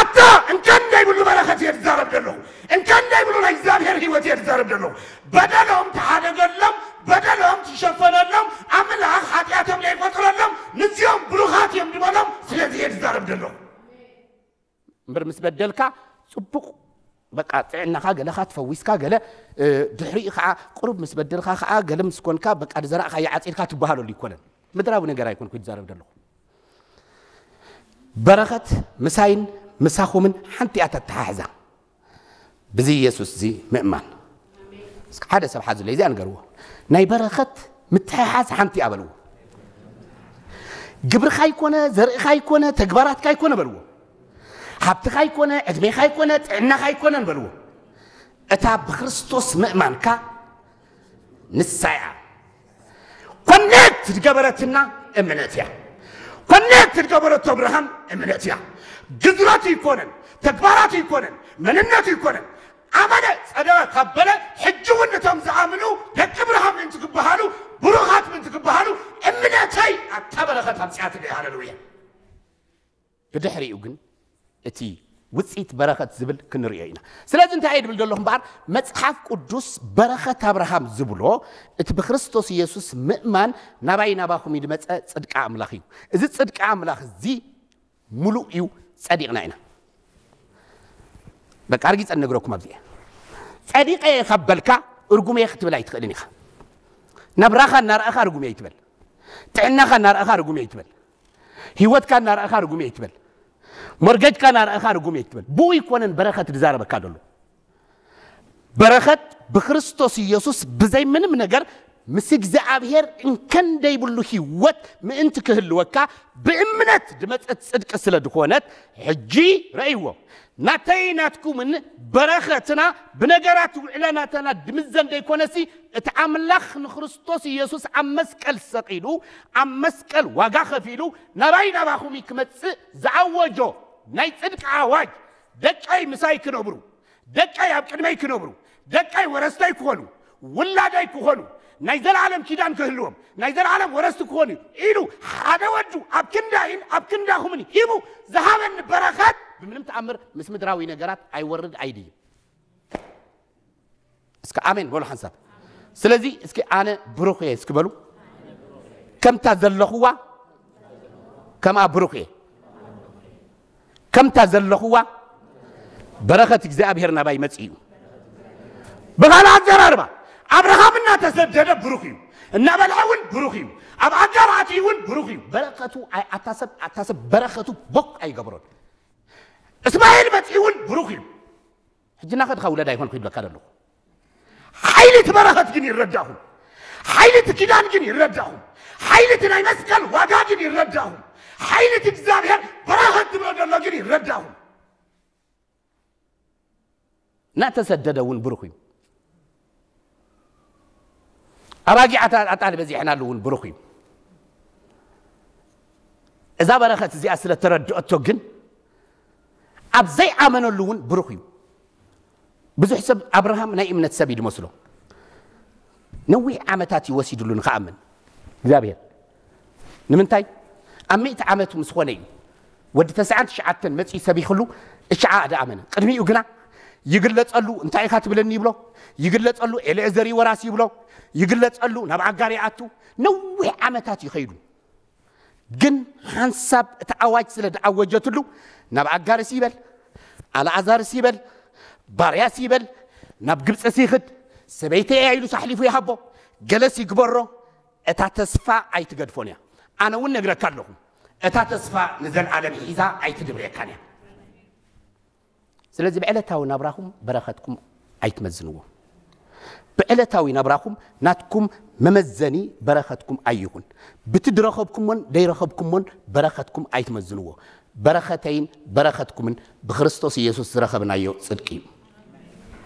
ኣታ እንከን ዘይብሉ በረኸት እየ ዝዛረብ ዘለኹ። እንከን ዘይብሉ ናይ እግዚኣብሔር ህይወት እየ ዝዛረብ ዘለኹ። በደሎም ተሓደገሎም፣ በደሎም ትሸፈነሎም፣ ኣምላኽ ሓጢኣቶም ዘይቆጽረሎም፣ ንዚኦም ብሩኻት እዮም ዝበሎም። ስለዚ እየ ዝዛረብ ዘለኹ። እምበር ምስ በደልካ ጽቡቕ፣ በቃ ጥዕናኻ ገለኻ ትፈዊስካ ገለ፣ እ፣ ድሕሪኡ ከዓ ቁሩብ ምስ በደልካ ከዓ ገለ ምስ ኮንካ በቃ ዝዘራእካዮ ዓጺድካ ትበሃለሉ ይኮነን። ምድራዊ ነገር ኣይኮንኩ ዝዛረብ ዘለኹ። በረኸት ምሳይን ምሳኹምን ሓንቲ እያ ተተሓሕዛ። ብዚ ኢየሱስ እዚ ምእማን። እስኪ ሓደ ሰብ ሓዝለይ እዚኣ ንገርዎ። ናይ በረኸት ምትሕሓዝ ሓንቲ እያ በልዎ። ግብርኻ ይኮነ፣ ዘርእኻ ይኮነ፣ ተግባራትካ ይኮነ በልዎ። ሃብትኻ ይኮነ፣ ዕድሜኻ ይኮነ፣ ጥዕናኻ ይኮነን በልዎ። እታ ብክርስቶስ ምእማንካ ንሳ እያ። ኮኔክት ዝገበረትና እምነት እያ። ኮኔክት ዝገበረቶ ኣብርሃም እምነት እያ። ግዝረቱ ይኮነን፣ ተግባራቱ ይኮነን፣ መንነቱ ይኮነን። ኣመነ ጸደበ ካብ በለ፣ ሕጂ እውን ነቶም ዝኣምኑ ደቂ ኣብርሃም ምእንቲ ክበሃሉ፣ ብሩኻት ምእንቲ ክበሃሉ፣ እምነተይ ኣታ በረኸት ኣምጽኣትለይ። ሃሌሉያ። ብድሕሪኡ ግን እቲ ውጽኢት በረኸት ዝብል ክንርእዮ ኢና። ስለዚ እንታይ እየ ድብል ዘለኹ እምበኣር፣ መጽሓፍ ቅዱስ በረኸት ኣብርሃም ዝብሎ፣ እቲ ብክርስቶስ ኢየሱስ ምእማን ናባይ ናባኹም እዩ ዝመጸ ጽድቂ ኣምላኽ እዩ። እዚ ጽድቂ ኣምላኽ እዚ ምሉእ እዩ፣ ጸዲቕና ኢና። በቃ ኣርጊጸ እነግረኩም ኣብዚ እየ። ጸዲቐ እየ ካብ በልካ፣ እርጉም እየ ክትብል ኣይትኽእልን ኢኻ። ናብራኻ እናረኣኻ ርጉም እየ ኣይትበል። ጥዕናኻ እናረኣኻ ርጉም እየ ኣይትበል። ህይወትካ እናረኣኻ ርጉም እየ ኣይትበል። ሞርገጅካ እናረኣኻ ርጉም እየ ኣይትበል። ብኡ ይኮነን በረኸት ዝዛረበካ ዘሎ። በረኸት ብክርስቶስ ኢየሱስ ብዘይ ምንም ነገር ምስ እግዚኣብሔር እንከን ደይብሉ ህይወት ምእንቲ ክህልወካ ብእምነት ዝመጸት ጽድቂ ስለ ዝኾነት፣ ሕጂ ረእይዎ፣ ናተይ ናትኩምን በረኸትና ብነገራት ውዕለ ናተና ድምዘን ደይኮነሲ፣ እቲ ኣምላኽ ንክርስቶስ ኢየሱስ ኣብ መስቀል ሰቒሉ፣ ኣብ መስቀል ዋጋ ከፊሉ፣ ናባይ ናባኹም ክመጽእ ዝኣወጆ ናይ ጽድቂ ኣዋጅ፣ ደቀይ ምሳይ ክነብሩ፣ ደቀይ ኣብ ቅድመይ ክነብሩ፣ ደቀይ ወረስተይ ክኾኑ፣ ውላደይ ክኾኑ፣ ናይ ዘለዓለም ኪዳን ክህልዎም፣ ናይ ዘለዓለም ወረስቲ ክኾኑ ኢሉ ሓደ ወዱ ኣብ ክንዳይን ኣብ ክንዳኹምን ሂቡ ዝሃበኒ በረኸት ብምንም ተኣምር ምስ ምድራዊ ነገራት ኣይወርድ ኣይድይብ። እስከ ኣሜን በሉ ሓንሳብ። ስለዚ እስኪ ኣነ ብሩኽ እየ እስኪ በሉ። ከምታ ዘለኹዋ ከምኣ ብሩኽ እየ። ከምታ ዘለኹዋ በረኸት እግዚኣብሔር ናባይ መጺኡ። ብኻልእ ኣዘራርባ ኣብርሃም እናተሰደደ ብሩኽ እዩ፣ እናበልዐ እውን ብሩኽ እዩ፣ ኣብ ኣጋር ኣትዩ እውን ብሩኽ እዩ። በረኸቱ ኣይ-፣ ኣታ ሰብ፣ ኣታ ሰብ በረኸቱ ቦክ ኣይገብሮን። እስማኤል መጺኡ እውን ብሩኽ እዩ። ሕጂ እናኸድካ ውለድ ኣይኮንኩ ይብለካ ዘለኹ። ሓይሊ እቲ በረኸት ግን ይረዳኹም። ሓይሊ እቲ ኪዳን ግን ይረዳኹም። ሓይሊ እቲ ናይ መስቀል ዋጋ ግን ይረዳኹም። ሓይሊ እቲ እግዚኣብሔር በረኸት ዝብሎ ዘሎ ግን ይረዳኹም። እናተሰደደ እውን ብሩኽ እዩ። ኣባጊዕ ኣጣል በዚሕናሉ እውን ብሩኽ እዩ። እዛ በረኸት እዚኣ ስለ ተረድኦቶ ግን ኣብ ዘይኣመነሉ እውን ብሩኽ እዩ። ብዙሕ ሰብ ኣብርሃም ናይ እምነት ሰብ እዩ ዝመስሎ። ነዊሕ ዓመታት እዩ ወሲድሉ ንኽኣምን እግዚኣብሔር። ንምንታይ? ኣብ ሚእቲ ዓመቱ ምስ ኾነ እዩ ወዲ ተስዓን ትሽዓተን መጺኡ ሰቢኽሉ፣ እሽዓ ደኣመነ። ቅድሚኡ ግና ይግለጸሉ፣ እንታይ ኢኻ ትብለኒ ይብሎ፣ ይግለጸሉ፣ ኤልኤዘር እዩ ወራሲ ይብሎ፣ ይግለጸሉ፣ ናብ ኣጋር ይኣቱ። ነዊሕ ዓመታት እዩ ኸይዱ። ግን ሓንሳብ እቲ ኣዋጅ ስለ ዝኣወጀትሉ፣ ናብ ኣጋርስ ይበል፣ ኣልኣዛርስ ይበል፣ ባርያስ ይበል፣ ናብ ግብፅስ ይኽድ፣ ሰበይተይ እያ ኢሉስ ኣሕሊፉ ይሃቦ፣ ገለስ ይግበሮ፣ እታ ተስፋ ኣይትገድፎን እያ። ኣነ እውን ነግረካ ኣለኹ፣ እታ ተስፋ ንዘለኣለም ሒዛ ኣይትድብርየካን እያ። ስለዚ ብዕለታዊ ናብራኹም በረኸትኩም ኣይትመዝንዎ። ብዕለታዊ ናብራኹም ናትኩም መመዘኒ በረኸትኩም ኣይኹን። ብቲ ድረኸብኩሞን ደይረኸብኩሞን በረኸትኩም ኣይትመዝንዎ። በረኸተይን በረኸትኩምን ብክርስቶስ ኢየሱስ ዝረኸብናዮ ጽድቂ እዩ።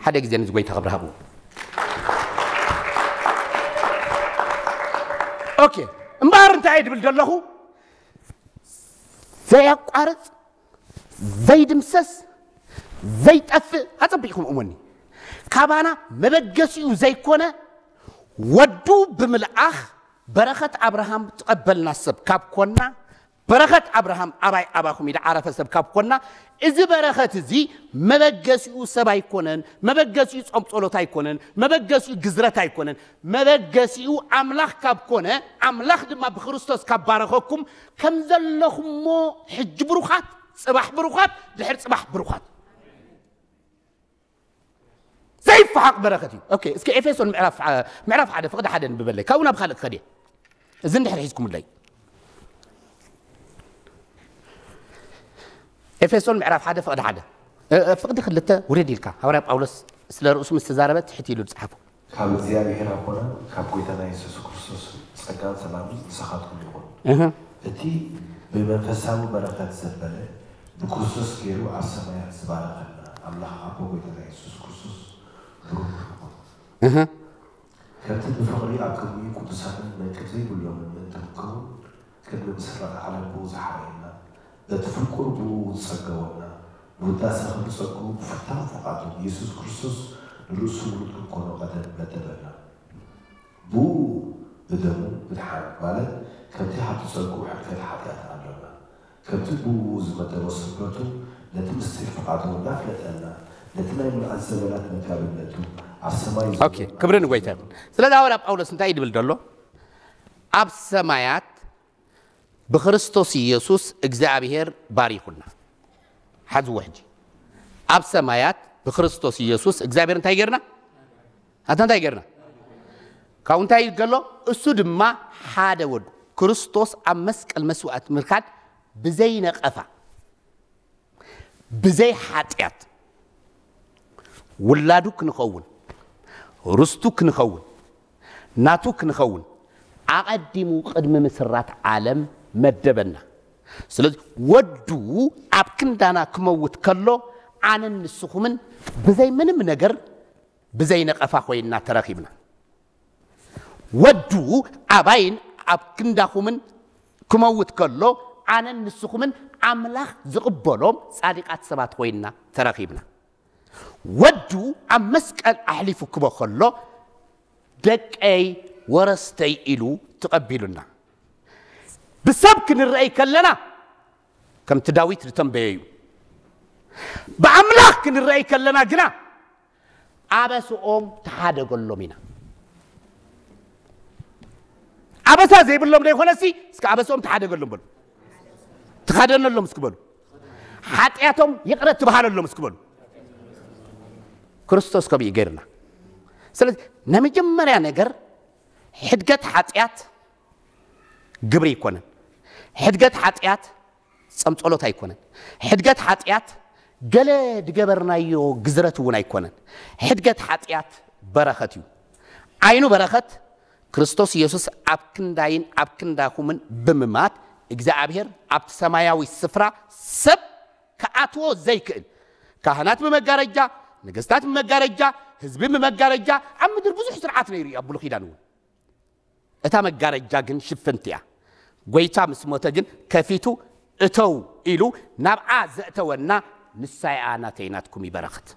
ሓደ ግዜ ነዚ ጎይታ ክብሪ ሃብዎ። ኦኬ፣ እምበኣር እንታይ እየ ድብል ዘለኹ? ዘየቋርጽ፣ ዘይድምሰስ፣ ዘይጠፍእ፣ ኣጸቢቕኩም እመኒ። ካባና መበገሲኡ ዘይኮነ፣ ወዱ ብምልኣኽ በረኸት ኣብርሃም ትቐበልና ሰብ ካብ ኮና፣ በረኸት ኣብርሃም ኣባይ ኣባኹም ኢዳ ዓረፈ ሰብ ካብ ኮና፣ እዚ በረኸት እዚ መበገሲኡ ሰብ ኣይኮነን፣ መበገሲኡ ጾም ጸሎት ኣይኮነን፣ መበገሲኡ ግዝረት ኣይኮነን። መበገሲኡ ኣምላኽ ካብ ኮነ፣ ኣምላኽ ድማ ብክርስቶስ ካብ ባረኸኩም፣ ከም ዘለኹሞ ሕጂ ብሩኻት፣ ጽባሕ ብሩኻት፣ ድሕር ጽባሕ ብሩኻት። ዘይፈሓቕ በረኸት እዩ። ኦኬ፣ እስኪ ኤፌሶን ምዕራፍ ዓ-፣ ምዕራፍ ሓደ ፍቕዲ ሓደ ንብበለይ። ካብኡ ናብ ካልእ ክኸድ እየ። እዚ እንድሕር ሒዝኩምለይ። ኤፌሶን ምዕራፍ ሓደ ፍቕዲ ሓደ። እ፣ እ፣ ፍቕዲ ክልተ ውርድ ኢልካ። ሃዋርያ ጳውሎስ ስለ ርእሱ ምስ ተዛረበ ትሕት ኢሉ ዝጸሓፎ። ካብ እግዚኣብሔር ኣቦና ካብ ጎይታና የሱስ ክርስቶስ ጸጋን ሰላምን ምሳኻትኩም ይኹን። እህ። እቲ ብመንፈሳዊ በረኸት ዘበለ ብክርስቶስ ገይሩ ኣብ ሰማያት ዝባረኸና ኣምላኽ ኣቦ ጎይታና የሱስ ክርስቶስ ብሩኽ ይኹን። እህ። ከምቲ ብፍቕሪ ኣብ ቅድሚኡ ቅዱሳንን ነንቅብ ዘይብሎምን ምእንቲ ክንከውን ቅድሚ ምስራቕ ዓለም ብኡ ዝሓረየና፣ በቲ ፍቁር ብኡ ዝጸገወና፣ ንውዳሰ ክብሪ ጸግኡ ብፍታው ፍቓዱ የሱስ ክርስቶስ ንርእሱ ውሉድ ክንኮኖ ቀደም መደበና። ብኡ ብደሙ ምድሓን ማለት ከምቲ ሃብቲ ጸግኡ ሕልፈት ሓጢኣት ኣሎና። ከምቲ ብኡ ዝመደቦ ስምረቱ ነቲ ምስጢር ፍቓዱ እናፍለጠና ነቲ ናይ ምልኣት ዘመናት መጋቢነቱ ኣብ ሰማይ ኦኬ፣ ክብሪ ንጎይታ ይኹን። ስለዚ ሃዋርያ ጳውሎስ እንታይ እዩ ድብል ዘሎ? ኣብ ሰማያት ብክርስቶስ ኢየሱስ እግዚኣብሔር ባሪኹና። ሓዝዎ ሕጂ። ኣብ ሰማያት ብክርስቶስ ኢየሱስ እግዚኣብሔር እንታይ ገርና? ኣታ እንታይ ገርና? ካብኡ እንታይ ገሎ? እሱ ድማ ሓደ ወዱ ክርስቶስ ኣብ መስቀል መስዋዕት ምርካድ ብዘይነቐፋ፣ ብዘይ ሓጢኣት፣ ውላዱ ክንኸውን፣ ርስቱ ክንኸውን፣ ናቱ ክንኸውን ኣቐዲሙ ቅድሚ ምስራት ዓለም መደበና። ስለዚ ወዱ ኣብ ክንዳና ክመውት ከሎ ኣነን ንስኹምን ብዘይ ምንም ነገር ብዘይ ነቐፋ ኮይንና ተረኺብና። ወዱ ኣባይን ኣብ ክንዳኹምን ክመውት ከሎ ኣነን ንስኹምን ኣምላኽ ዝቕበሎም ጻድቃት ሰባት ኮይንና ተረኺብና። ወዱ ኣብ መስቀል ኣሕሊፉ ክቦ ከሎ ደቀይ ወረስተይ ኢሉ ተቐቢሉና። ብሰብ ክንረኣይ ከለና ከምቲ ዳዊት ዝተንበየ እዩ። ብኣምላኽ ክንረኣይ ከለና ግና ኣበስኦም ተሓደገሎም ኢና። ኣበሳ ዘይብሎም ዶ ይኾነሲ? እስከ ኣበስኦም ተሓደገሎም በሉ። ተኻደነሎም እስኪ በሉ። ሓጢኣቶም ይቕረ ትበሃለሎም እስኪ በሉ። ክርስቶስ ከምኡ እዩ ገይርና። ስለዚ ናይ መጀመርያ ነገር ሕድገት ሓጢኣት ግብሪ ኣይኮነን። ሕድገት ሓጢኣት ጸም ጸሎት ኣይኮነን። ሕድገት ሓጢኣት ገለ ድገበርናዮ ግዝረት እውን ኣይኮነን። ሕድገት ሓጢኣት በረኸት እዩ። ዓይኑ በረኸት ክርስቶስ ኢየሱስ ኣብ ክንዳይን ኣብ ክንዳኹምን ብምማት እግዚኣብሔር ኣብቲ ሰማያዊ ስፍራ ሰብ ክኣትዎ ዘይክእል ካህናት ብመጋረጃ፣ ነገስታት ብመጋረጃ፣ ህዝቢ ብመጋረጃ፣ ኣብ ምድር ብዙሕ ስርዓት ነይሩ እዩ ኣብ ብሉይ ኪዳን እውን። እታ መጋረጃ ግን ሽፍንቲ እያ። ጎይታ ምስ ሞተ ግን ከፊቱ እተው ኢሉ ናብኣ ዘእተወና ንሳ እያ ናተይ ናትኩም እዩ በረኸት።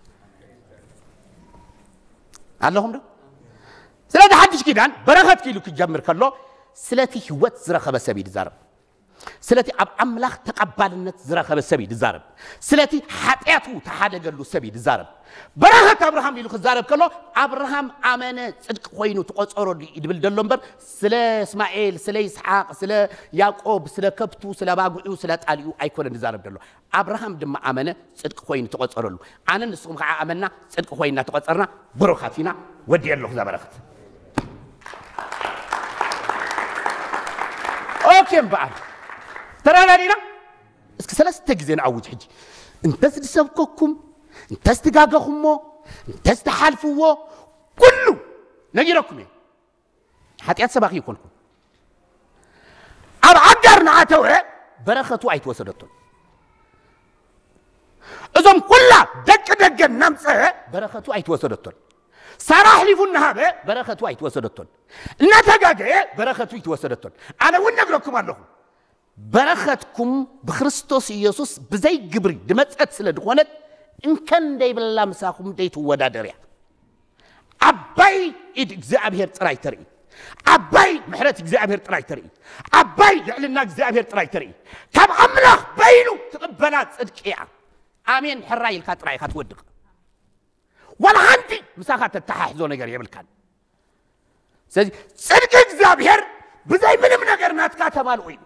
ኣለኹም ዶ? ስለዚ ሓድሽ ኪዳን በረኸት ክኢሉ ክጀምር ከሎ ስለቲ ህይወት ዝረኸበ ሰብ እዩ ዝዛረብ። ስለቲ ኣብ ኣምላኽ ተቐባልነት ዝረኸበ ሰብ እዩ ዝዛረብ። ስለቲ ሓጢኣቱ ተሓደገሉ ሰብ እዩ ዝዛረብ። በረኸት ኣብርሃም ኢሉ ክዛረብ ከሎ ኣብርሃም ኣመነ ጽድቂ ኮይኑ ተቖጸረሉ እዩ ድብል ደሎ እምበር ስለ እስማኤል፣ ስለ ይስሓቅ፣ ስለ ያዕቆብ፣ ስለ ከብቱ፣ ስለ ባጉዑ፣ ስለ ጣሊኡ ኣይኮነን ዝዛረብ ደሎ። ኣብርሃም ድማ ኣመነ ጽድቂ ኮይኑ ተቖጸረሉ። ኣነ ንስኹም ከዓ ኣመና ጽድቂ ኮይና ተቖጸርና ብሩኻት ኢና። ወዲኤ ኣለኹ እዛ በረኸት። ኦኬ እምበኣር ተረዳዲና። እስኪ ሰለስተ ግዜ ንኣውጅ ሕጂ። እንተስ ድሰብከኩም፣ እንተስ ትጋገኹሞ፣ እንተስ ትሓልፍዎ፣ ኩሉ ነጊረኩም እየ። ሓጢኣት ሰባኺ ይኮንኩም። ኣብ ዓጋር ንኣተወ በረኸቱ ኣይትወሰደቶን። እዞም ኩላ ደቂ ደገ እናምፀ በረኸቱ ኣይትወሰደቶን። ሳራ ኣሕሊፉ እናሃበ በረኸቱ ኣይትወሰደቶን። እናተጋገየ በረኸቱ ኣይትወሰደቶን። ኣነ እውን ነግረኩም ኣለኹ። በረኸትኩም ብክርስቶስ ኢየሱስ ብዘይ ግብሪ ድመጸት ስለ ድኾነት እንከን ደይብላ ምሳኹም ደይትወዳደር እያ። ዓባይ ኢድ እግዚኣብሔር ጥራይ ተርኢ። ዓባይ ምሕረት እግዚኣብሔር ጥራይ ተርኢ። ዓባይ ልዕልና እግዚኣብሔር ጥራይ ተርኢ። ካብ ኣምላኽ በይኑ ትቕበላ ጽድቂ እያ። ኣሜን ሕራይ ኢልካ ጥራይ ኢኻ ትወድቕ። ዋላ ሓንቲ ምሳኻ ተተሓሕዞ ነገር የብልካን። ስለዚ ጽድቂ እግዚኣብሔር ብዘይ ምንም ነገር ናትካ ተማልኡ እዩ።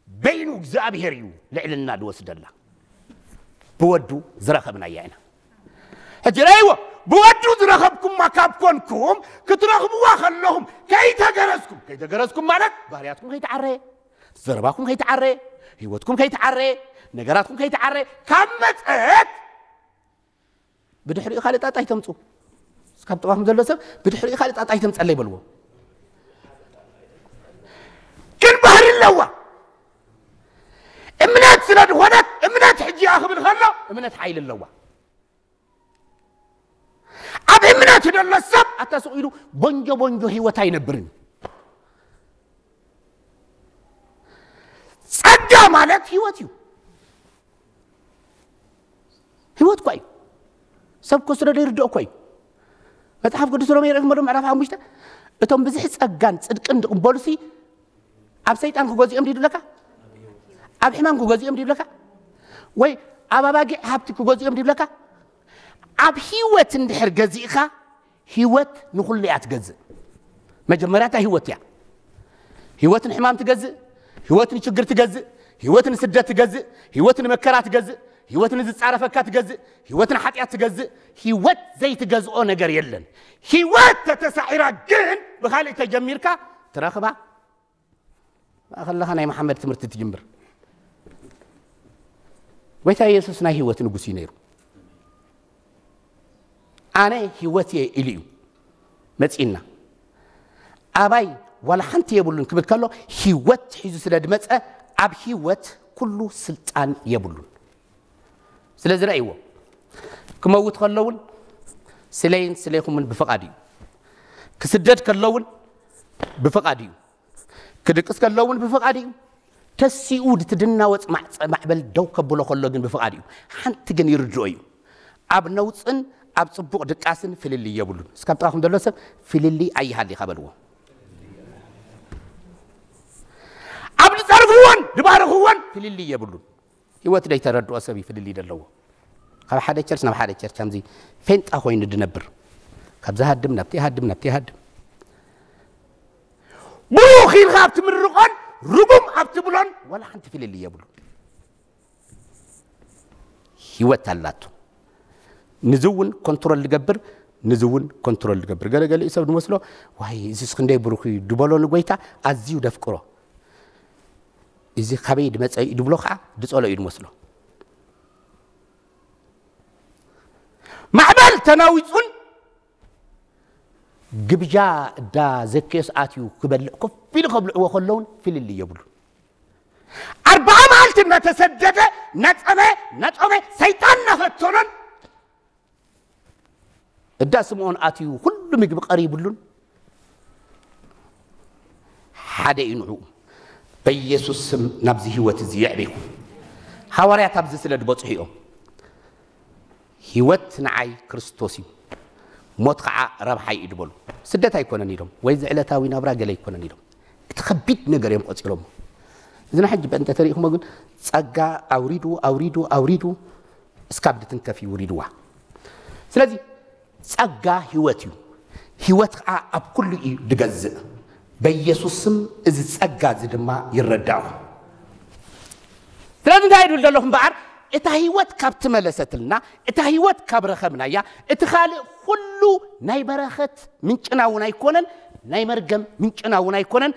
በይኑ እግዚኣብሔር እዩ ልዕልና ዝወስደላ። ብወዱ ዝረኸብናያ ኢና። ሕጂ ረእይዎ፣ ብወዱ ዝረኸብኩማ ካብ ኮንኩም ክትረኽብዋ ከለኹም ከይተገረዝኩም፣ ከይተገረዝኩም ማለት ባህርያትኩም ከይተዓረየ፣ ዘረባኩም ከይተዓረየ፣ ህይወትኩም ከይተዓረየ፣ ነገራትኩም ከይተዓረየ ካብ መጸት ብድሕሪኡ ካልእ ጣጣ ኣይተምፁ። እስካብ ጥቓኹም ዘሎ ሰብ ብድሕሪኡ ካልእ ጣጣ ኣይተምፀለይ በልዎ። ግን ባህሪ ኣለዋ። እምነት ስለ ዝኾነት እምነት ሕጂ እያ ክብል ከሎ እምነት ሓይሊ ኣለዋ። ኣብ እምነት ደሎ ሰብ ኣታ ስቕ ኢሉ ቦንጆ ቦንጆ ህይወት ኣይነብርን። ጸጋ ማለት ህይወት እዩ። ህይወት እኳ እዩ። ሰብ እኮ ስለ ዘይርድኦ እኮ እዩ። መጽሓፍ ቅዱስ ሮሜ ርኢኹም ዶ ምዕራፍ ሓሙሽተ? እቶም ብዝሒ ጸጋን ጽድቅን ዝቕበሉሲ ኣብ ሰይጣን ክገዝኦም ድዩ ድብለካ? ኣብ ሕማም ክገዝኦም ድዩ ድብለካ? ወይ ኣብ ኣባጊዕ ሃብቲ ክገዝኦም ድዩ ድብለካ? ኣብ ህይወት እንድሕር ገዚእኻ ህይወት ንኹሉ እያ ትገዝእ። መጀመርያ እታ ህይወት እያ። ህይወት ንሕማም ትገዝእ፣ ህይወት ንችግር ትገዝእ፣ ህይወት ንስደት ትገዝእ፣ ህይወት ንመከራ ትገዝእ፣ ህይወት ንዝጻረፈካ ትገዝእ፣ ህይወት ንሓጢኣት ትገዝእ። ህይወት ዘይትገዝኦ ነገር የለን። ህይወት ተተሳዒራ ግን ብኻልእ ተጀሚርካ ትረኽባ። ከለኻ ናይ መሓመድ ትምህርቲ ትጅምር። ጎይታ የሱስ ናይ ህይወት ንጉስ እዩ ነይሩ። ኣነ ህይወት እየ ኢሉ እዩ መጺእና። ኣባይ ዋላ ሓንቲ የብሉን ክብል ከሎ ህይወት ሒዙ ስለ ድመጸ ኣብ ህይወት ኩሉ ስልጣን የብሉን። ስለዚ ረእይዎ፣ ክመውት ከሎ እውን ስለይን ስለይኹምን ብፍቓድ እዩ። ክስደድ ከሎ እውን ብፍቓድ እዩ። ክድቅስ ከሎ እውን ብፍቓድ እዩ። ተሲኡ ድትድናወፅ ማዕፀ ማዕበል ደው ከብሎ ከሎ ግን ብፍቓድ እዩ። ሓንቲ ግን ይርድኦ እዩ። ኣብ ነውፅን ኣብ ፅቡቕ ድቃስን ፍልልይ የብሉን። እስካብ ጥቓኹም ዘሎ ሰብ ፍልልይ ኣይሃልኻ በልዎ። ኣብ ዝፀርፍዎን ዝባርኽዎን ፍልልይ የብሉን። ህይወት ደይተረድኦ ሰብ እዩ ፍልልይ ዘለዎ። ካብ ሓደ ቸርች ናብ ሓደ ቸርች ከምዚ ፌንጣ ኮይኑ ድነብር። ካብ ዝሃድም ናብቲ ሃድም ናብቲ ሃድም። ብሩኽ ኢልካ ኣብ ትምርቖን ርጉም ኣብ ትብሎን ዋላ ሓንቲ ፍልልይ የብሉ። ህይወት ኣላቱ። ንዚ እውን ኮንትሮል ዝገብር፣ ንዚ እውን ኮንትሮል ዝገብር። ገለ ገሊኡ ሰብ ዝመስሎ፣ ዋይ፣ እዚስ ክንደይ ብሩኽ እዩ፣ ድበሎ ንጎይታ ኣዝዩ ደፍቅሮ። እዚ ካበይ ድመጸ እዩ ድብሎ ከዓ ድጸሎ እዩ ድመስሎ። ማዕበል ተናዊጹን ግብጃ እዳ ዘኬዮስ ኣትዩ ክበልዕ ኮፍ ኢሉ ከብልዕዎ ከለውን ፍልልይ የብሉን። ኣርባዓ መዓልቲ እናተሰደደ ነጸመ ነጸመ ሰይጣን እናፈተኖን እዳ ስምዖን ኣትዩ ኩሉ ምግቢ ቀሪብሉን ሓደ እዩ ንዕኡ። በኢየሱስ ስም ናብዚ ህይወት እዚ የዕቤኩም። ሃዋርያት ኣብዚ ስለ ዝበጽሑ እዮም። ህይወት ንዓይ ክርስቶስ እዩ፣ ሞት ከዓ ረብሓይ እዩ ዝበሉ። ስደት ኣይኮነን ኢሎም ወይ እዚ ዕለታዊ ናብራ ገለ ኣይኮነን ኢሎም። እቲ ከቢድ ነገር እዮም ቆጺሮሞ። እዚ ንሕጂ በእንተ ተሪእኹሞ ግን ጸጋ ኣውሪዱ ኣውሪዱ ኣውሪዱ እስካብ ድትንከፍ እዩ ውሪድዋ። ስለዚ ጸጋ ህይወት እዩ። ህይወት ከዓ ኣብ ኩሉ እዩ ድገዝእ። በኢየሱስ ስም እዚ ጸጋ እዚ ድማ ይረዳእኹም። ስለዚ እንታይ ይብል ዘለኹም እምበኣር እታ ህይወት ካብ ትመለሰትልና እታ ህይወት ካብ ረኸብናያ እቲ ካልእ ኩሉ ናይ በረኸት ምንጭና እውን ኣይኮነን፣ ናይ መርገም ምንጭና እውን ኣይኮነን።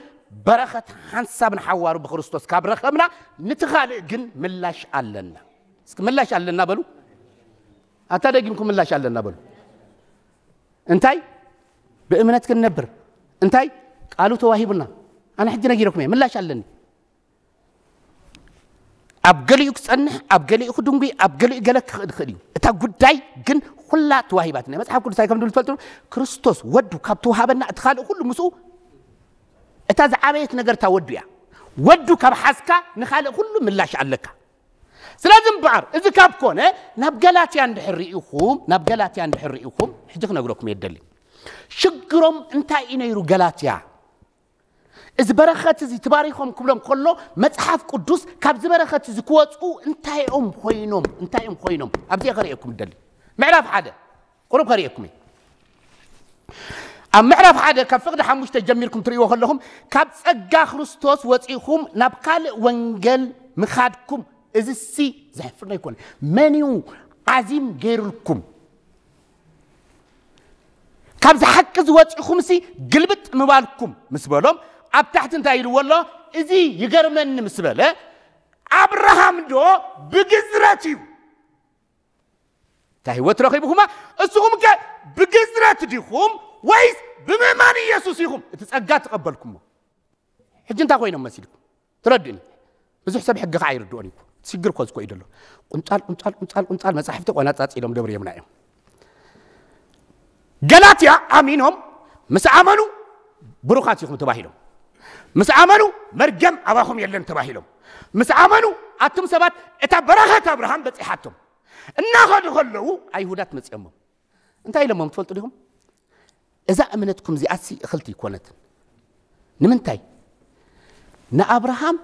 በረኸት ሓንሳብ ንሓዋሩ ብክርስቶስ ካብ ረኸብና ንቲ ካልእ ግን ምላሽ ኣለና። እስኪ ምላሽ ኣለና በሉ። ኣታ ደጊምኩም ምላሽ ኣለና በሉ። እንታይ ብእምነት ክንነብር እንታይ ቃሉ ተዋሂቡና። ኣነ ሕጂ ነጊረኩም እየ ምላሽ ኣለኒ። ኣብ ገሊኡ ክጸንሕ ኣብ ገሊኡ ክድንጉይ ኣብ ገሊኡ ገለ ክኽእል ይኽእል እዩ። እታ ጉዳይ ግን ኩላ ተዋሂባትና መጽሓፍ ቅዱሳይ ከም ዝብል ትፈልጡ ክርስቶስ ወዱ ካብ ተዋሃበና እቲ ካልእ ኩሉ ምስኡ እታ ዝዓበየት ነገር እታ ወዱ እያ። ወዱ ካብ ሓዝካ ንኻልእ ኩሉ ምላሽ ኣለካ። ስለዚ እምበኣር እዚ ካብ ኮነ ናብ ገላትያ እንድሕር ርኢኹም ናብ ገላትያ እንድሕር ርኢኹም ሕጂ ክነግረኩም የደሊ። ሽግሮም እንታይ እዩ ነይሩ ገላትያ? እዚ በረኸት እዚ ትባሪኾም ክብሎም ከሎ፣ መጽሓፍ ቅዱስ ካብዚ በረኸት እዚ ክወጽኡ እንታይ እዮም ኮይኖም? እንታይ እዮም ኮይኖም? ኣብዚ እየ ከርእየኩም ደሊ። ምዕራፍ ሓደ፣ ቁሩብ ከርእየኩም እየ። ኣብ ምዕራፍ ሓደ ካብ ፍቕዲ ሓሙሽተ ጀሚርኩም ትርእይዎ ከለኹም፣ ካብ ጸጋ ክርስቶስ ወጺኹም ናብ ካልእ ወንጌል ምኻድኩም፣ እዚሲ ዘሕፍር ኣይኮነ። መን እዩ ዓዚም ገይሩልኩም? ካብዚ ሓቂ ዝወፂኹምሲ ግልብጥ ምባልኩም ምስ በሎም፣ ኣብ ታሕቲ እንታይ ኢልዎ ኣሎ? እዚ ይገርመኒ ምስ በለ፣ ኣብርሃም ዶ ብግዝረት እዩ እታ ህይወት ረኺብኹማ? እስኹም ከ ብግዝረት ዲኹም ወይስ ብምእማን ኢየሱስ ኢኹም እቲ ጸጋ ተቐበልኩሞ? ሕጂ እንታይ ኮይኖም መሲልኩም? ትረድእኒ? ብዙሕ ሰብ ሕጊ ከዓ ይርድኦን እዩ። ሽግር እኮ ዝኮ እዩ ዘሎ። ቁንጻል ቁንጻል ቁንጻል ቁንጻል መጻሕፍቲ ቆናጻጽ ኢሎም ደብር የምና እዮም። ገላትያ ኣሚኖም ምስ ኣመኑ ብሩኻት ኢኹም ተባሂሎም፣ ምስ ኣመኑ መርገም ኣባኹም የለን ተባሂሎም፣ ምስ ኣመኑ ኣቱም ሰባት እታ በረኸት ኣብርሃም በጺሓቶም እናኸዱ ከለዉ ኣይሁዳት መጺኦሞም። እንታይ ኢሎሞም ትፈልጡ ዲኹም? እዛ እምነትኩም እዚኣሲ እኽልቲ ይኮነትን። ንምንታይ? ንኣብርሃም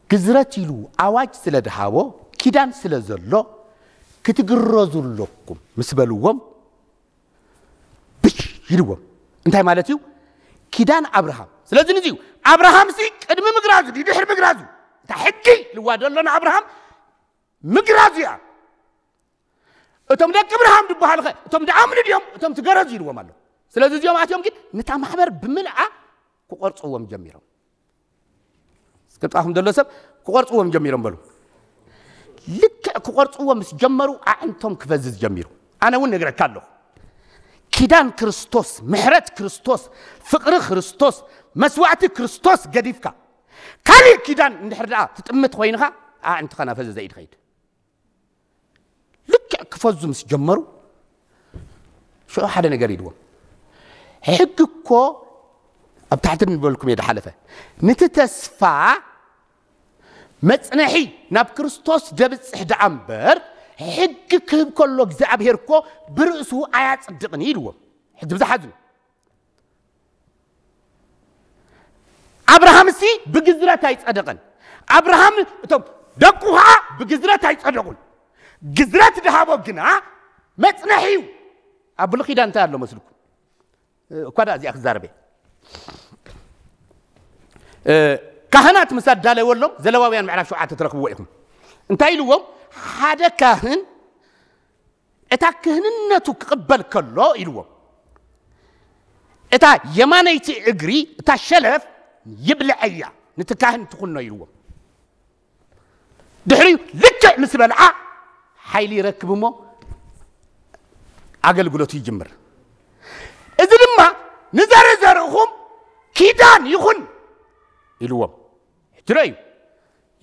ግዝረት ኢሉ ኣዋጅ ስለ ድሃቦ፣ ኪዳን ስለ ዘሎ ክትግረዙ ኣለኩም ምስ በልዎም፣ ብሽ ኢልዎም። እንታይ ማለት እዩ? ኪዳን ኣብርሃም። ስለዚ ንዚ እዩ ኣብርሃምሲ ቅድሚ ምግራዙ ድዩ ድሕሪ ምግራዙ? እታ ሕጊ ኢልዋ ዘሎ ንኣብርሃም ምግራዙ እያ። እቶም ደቂ ብርሃም ዝበሃሉ ኸ እቶም ደኣምኑ ድዮም? እቶም ትገረዙ ኢልዎም ኣሎ። ስለዚ እዚኦም ኣትዮም ግን ነታ ማሕበር ብምልኣ ክቆርፅዎም ጀሚሮም። እስከ ጥቓኹም ዘሎ ሰብ ክቆርፅዎም ጀሚሮም በሉ። ልክዕ ክቆርፅዎም ምስ ጀመሩ ኣዕንቶም ክፈዝዝ ጀሚሩ። ኣነ እውን ነግረካ ኣለኹ። ኪዳን ክርስቶስ፣ ምሕረት ክርስቶስ፣ ፍቕሪ ክርስቶስ፣ መስዋዕቲ ክርስቶስ ገዲፍካ ካልእ ኪዳን እንድሕር ደኣ ትጥምት ኮይንኻ ኣዕንትኻ ናፈዘዘ እዩ ድኸይድ። ልክዕ ክፈዙ ምስ ጀመሩ ሽዑ ሓደ ነገር ኢልዎም። ሕጊ እኮ ኣብ ታሕቲ ንበልኩም እየ ድሓለፈ። ነቲ ተስፋ መጽነሒ ናብ ክርስቶስ ደብጽሕ ደኣ እምበር፣ ሕጊ ክህብ ከሎ እግዚኣብሔር እኮ ብርእሱ ኣያጽድቕን እዩ ኢልዎም። ሕጂ ብዝሓዝኑ ኣብርሃምሲ ብግዝረት ኣይጸደቐን። ኣብርሃም እቶም ደቁ ኸዓ ብግዝረት ኣይጸደቑን። ግዝረት ድሃቦ ግና መጽነሒ እዩ። ኣብ ብሉይ ኪዳን እንታይ ኣሎ መስልኩም? እኳ ደኣ እዚኣ ክዛረበ። ካህናት ምስ ኣዳለወሎም ዘለዋውያን ምዕራፍ ሸውዓተ ትረኽብዎ ኢኹም። እንታይ ኢልዎም? ሓደ ካህን እታ ክህንነቱ ክቕበል ከሎ ኢልዎም፣ እታ የማነይቲ እግሪ እታ ሸለፍ ይብልዐያ፣ ነቲ ካህን ትኹኖ ኢልዎም። ድሕሪኡ ልክዕ ምስ በልዓ ሓይሊ ይረክብ እሞ ኣገልግሎቱ ይጅምር። እዚ ድማ ንዘርዘርእኹም ኪዳን ይኹን ኢልዎም። ሕጂ ረእዩ፣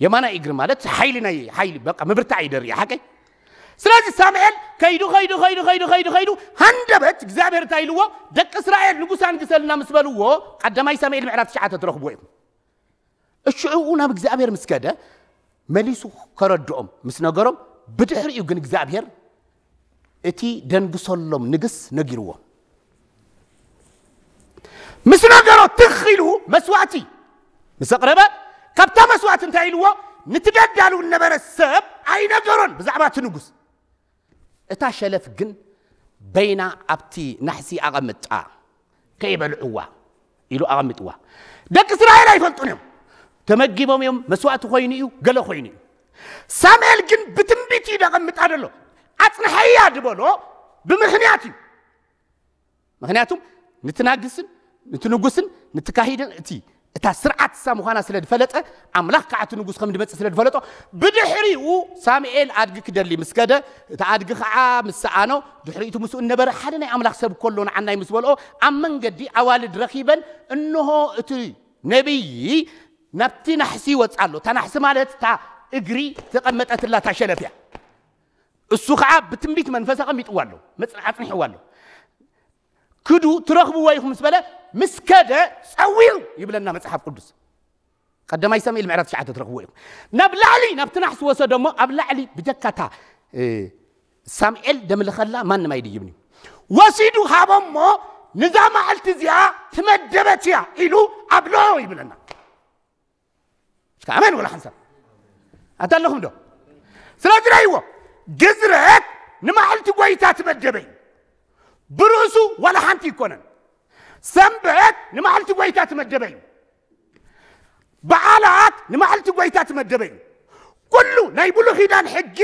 የማናይ እግሪ ማለት ሓይሊ ናይ ሓይሊ በቃ ምብርታዕ ይደርኢ ሓቀይ። ስለዚ ሳሙኤል ከይዱ ከይዱ ከይዱ ከይዱ ከይዱ ከይዱ ሃንደበት እግዚኣብሔር እንታይ ኢልዎ? ደቂ እስራኤል ንጉስ ኣንግሰልና ምስ በልዎ ቀዳማይ ሳሙኤል ምዕራፍ ትሽዓተ ትረኽብዎ ኢኹም። እሽዑ ናብ እግዚኣብሔር ምስ ከደ መሊሱ ከረድኦም ምስ ነገሮም ብድሕሪኡ ግን እግዚኣብሔር እቲ ደንግሰሎም ንግስ ነጊርዎ ምስ ነገሮ ትኽ ኢሉ መስዋዕቲ ምስ ኣቕረበ ካብታ መስዋዕቲ እንታይ ኢልዎ? ንትደዳሉ ነበረ ሰብ ኣይነገሮን ብዛዕባ እቲ ንጉስ። እታ ሸለፍ ግን በይና ኣብቲ ናሕሲ ኣቐምጣ ከይበልዕዋ ኢሉ ኣቐምጥዋ። ደቂ እስራኤል ኣይፈልጡን እዮም። ተመጊቦም እዮም፣ መስዋዕቲ ኮይኑ እዩ፣ ገለ ኮይኑ እዩ። ሳሙኤል ግን ብትንቢት እዩ ደቐምጣ ደሎ። ኣጽንሐያ ድበሎ ብምኽንያት እዩ። ምኽንያቱም ንትናግስን ንትንጉስን ንትካሂድን እቲ እታ ስርዓት እሳ ምዃና ስለ ዝፈለጠ ኣምላኽ ከዓ እቲ ንጉስ ከም ድመፅእ ስለ ዝፈለጦ ብድሕሪኡ ሳሙኤል ኣድጊ ክደሊ ምስ ከደ እቲ ኣድጊ ከዓ ምስ ሰኣኖ ድሕሪኡ እቲ ምስኡ እነበረ ሓደ ናይ ኣምላኽ ሰብ ከሎ ንዓናይ ምስ በልኦ ኣብ መንገዲ ኣዋልድ ረኺበን እንሆ እቲ ነቢይ ናብቲ ናሕሲ ይወፅእ ኣሎ። እታ ናሕሲ ማለት እታ እግሪ ተቐመጠትላ እታ ሸለፍ እያ። እሱ ከዓ ብትንቢት መንፈስ ኣቐሚጥዋ ኣሎ፣ መጽ- ኣጽኒሕዋ ኣሎ። ክዱ ትረኽብዎ ኢኹም ምስ በለ ምስ ከደ ጸዊሩ ይብለና መጽሓፍ ቅዱስ። ቀዳማይ ሳሙኤል ምዕራፍ ትሽዓተ ትረኽብዎ ኢኹም። ናብ ላዕሊ ናብቲ ናሕሲ ወሰዶ እሞ ኣብ ላዕሊ ብጀካታ ሳሙኤል ደምልኸላ ማንም ኣይድይብን እዩ። ወሲዱ ሃቦሞ ንዛ መዓልቲ እዚኣ ትመደበት እያ ኢሉ ኣብሎ ይብለና። እስከ ኣሜን ወላ ሓንሳብ ኣታ ኣለኹም ዶ? ስለዚ ራይዎ ግዝረት ንመዓልቲ ጎይታ ትመደበ እዩ። ብርእሱ ዋላ ሓንቲ ይኮነን። ሰንበት ንመዓልቲ ጎይታ ትመደበ እዩ። በዓላት ንመዓልቲ ጎይታ ትመደበ እዩ። ኩሉ ናይ ብሉይ ኪዳን ሕጊ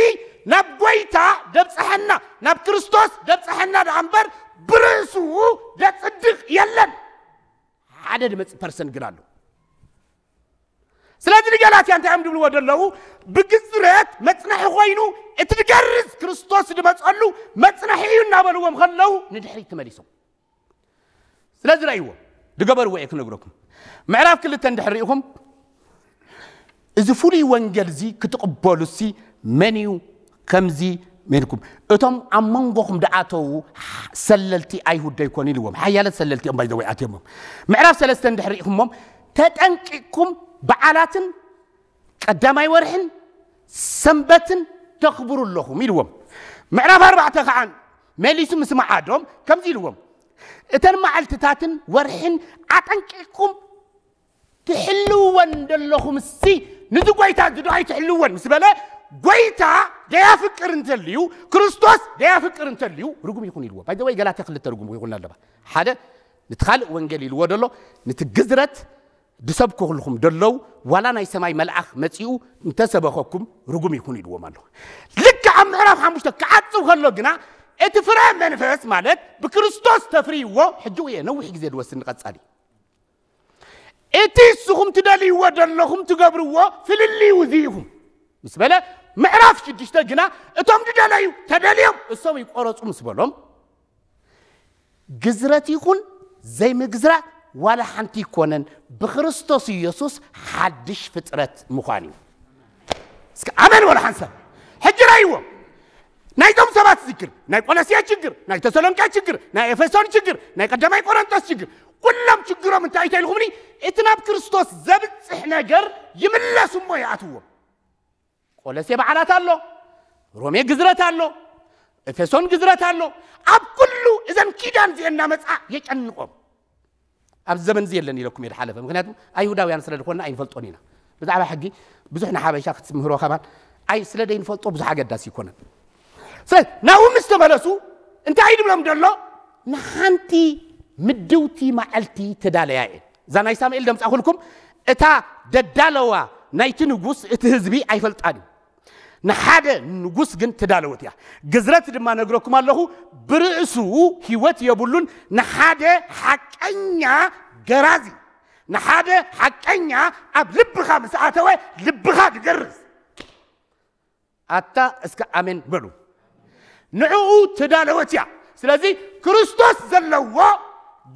ናብ ጎይታ ደብፅሐና፣ ናብ ክርስቶስ ደብፅሐና ደኣ እምበር ብርእሱ ደፅድቕ የለን። ሓደ ድመፅእ ፐርሰንት ግን ኣሎ። ስለዚ ንገላትያ እንታይ እዮም ድብልዎ ዘለዉ? ብግዝረት መፅናሒ ኮይኑ እቲ ድገርዝ ክርስቶስ ድመፀሉ መፅናሒ እዩ እናበልዎም ከለዉ ንድሕሪት ተመሊሶም። ስለዚ ረእይዎ ድገበርዎ እየ ክነግረኩም። ምዕራፍ ክልተ እንድሕር ርኢኹም እዚ ፍሉይ ወንጌል እዚ ክትቕበሉ ሲ መን እዩ ከምዚ ሜልኩም? እቶም ኣብ መንጎኹም ደኣተዉ ሰለልቲ ኣይሁድ ዶ ይኮኑ ኢልዎም። ሓያለት ሰለልቲ እዮም ባይዘወይ ኣትዮሞም። ምዕራፍ ሰለስተ እንድሕር ርኢኹሞም ተጠንቂቕኩም በዓላትን ቀዳማይ ወርሕን ሰንበትን ተኽብሩ ኣለኹም ኢልዎም። ምዕራፍ ኣርባዕተ ከዓ መሊሱ ምስ መዓዶም ከምዚ ኢልዎም፣ እተን መዓልትታትን ወርሕን ኣጠንቂቕኩም ትሕልወን ዘለኹም ሲ ንዚ ጎይታ እዚ ዶ ኣይትሕልወን ምስ በለ፣ ጎይታ ደያፍቅር እንተልዩ፣ ክርስቶስ ደያፍቅር እንተልዩ ርጉም ይኹን ኢልዎ። ባይዘወይ ገላትያ ክልተ ርጉም ይኹን ኣለባ። ሓደ ነቲ ካልእ ወንጌል ኢልዎ ደሎ፣ ነቲ ግዝረት ድሰብኩ ክልኹም ደለዉ ዋላ ናይ ሰማይ መልኣኽ መጺኡ እንተሰበኸኩም ርጉም ይኹን ኢልዎም ኣሎ። ልክዕ ኣብ ምዕራፍ ሓሙሽተ ክዓጽው ከሎ ግና እቲ ፍረ መንፈስ ማለት ብክርስቶስ ተፍርይዎ ሕጂ እየ ነዊሕ ግዜ ድወስድ ንቐጻሊ እቲ እስኹም ትደልይዎ ደለኹም ትገብርዎ ፍልልዩ እዚ ኢኹም ምስ በለ፣ ምዕራፍ ሽዱሽተ ግና እቶም ዝደለዩ ተደልዮም እሶም ይቆረፁ ምስ በሎም፣ ግዝረት ይኹን ዘይምግዝራ ዋላ ሓንቲ ይኮነን፣ ብክርስቶስ ኢየሱስ ሓድሽ ፍጥረት ምዃን እዩ። እስከ ኣመን በሉ ሓንሳብ። ሕጂ ራይዎ ናይዞም ሰባት ችግር፣ ናይ ቆሎስያ ችግር፣ ናይ ተሰሎንቄ ችግር፣ ናይ ኤፌሶን ችግር፣ ናይ ቀዳማይ ቆሮንቶስ ችግር፣ ኩሎም ችግሮም እንታይ ተይልኹምኒ? እቲ ናብ ክርስቶስ ዘብጽሕ ነገር ይምለሱ እሞ ይኣትዎም። ቆሎሴ በዓላት ኣሎ፣ ሮሜ ግዝረት ኣሎ፣ ኤፌሶን ግዝረት ኣሎ። ኣብ ኩሉ እዘን ኪዳን እዚአን እናመጽኣ የጨንቆም። ኣብዚ ዘመን እዚ የለን ኢለኩም እየ ዝሓለፈ። ምክንያቱ ኣይሁዳውያን ስለ ዝኾንና ኣይንፈልጦን ኢና። ብዛዕባ ሕጊ ብዙሕ ንሓበሻ ክትምህሮ ከማን ኣይ ስለ ደይንፈልጦ ብዙሕ ኣገዳሲ ይኮነን። ስለዚ ናብኡ ምስ ተመለሱ እንታይ እዩ ድብሎም ዘሎ? ንሓንቲ ምድውቲ መዓልቲ ተዳለያ እየን። እዛ ናይ ሳሙኤል ደምፃእኩልኩም እታ ደዳለዋ ናይቲ ንጉስ እቲ ህዝቢ ኣይፈልጣን እዩ። ንሓደ ንጉስ ግን ትዳለወት እያ። ግዝረት ድማ ነግረኩም ኣለኹ፣ ብርእሱ ህይወት የብሉን። ንሓደ ሓቀኛ ገራዚ፣ ንሓደ ሓቀኛ ኣብ ልብኻ ምስ ኣተወ ልብኻ ድገርዝ። ኣታ እስከ ኣሜን በሉ። ንዕኡ ትዳለወት እያ። ስለዚ ክርስቶስ ዘለዎ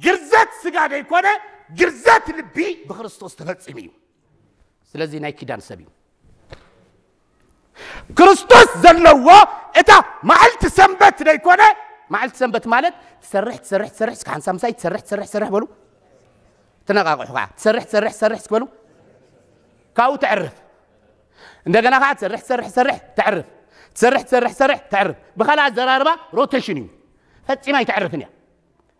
ግርዘት ስጋ ደይኮነ፣ ግርዘት ልቢ ብክርስቶስ ተፈጺሙ እዩ። ስለዚ ናይ ኪዳን ሰብ እዩ። ክርስቶስ ዘለዎ እታ መዓልቲ ሰንበት ደይኮነ፣ መዓልቲ ሰንበት ማለት ትሰርሕ ትሰርሕ ትሰርሕ፣ እስከ ሓንሳብ ምሳይ ትሰርሕ ትሰርሕ ትሰርሕ በሉ። ትነቃቅሑ ከዓ ትሰርሕ ትሰርሕ ትሰርሕ እስኪ በሉ። ካብኡ ተዕርፍ። እንደገና ከዓ ትሰርሕ ትሰርሕ ትሰርሕ ተዕርፍ። ትሰርሕ ትሰርሕ ትሰርሕ ተዕርፍ። ብካልእ ኣዘራርባ ሮቴሽን እዩ። ፈጺማ ኣይተዕርፍን እያ።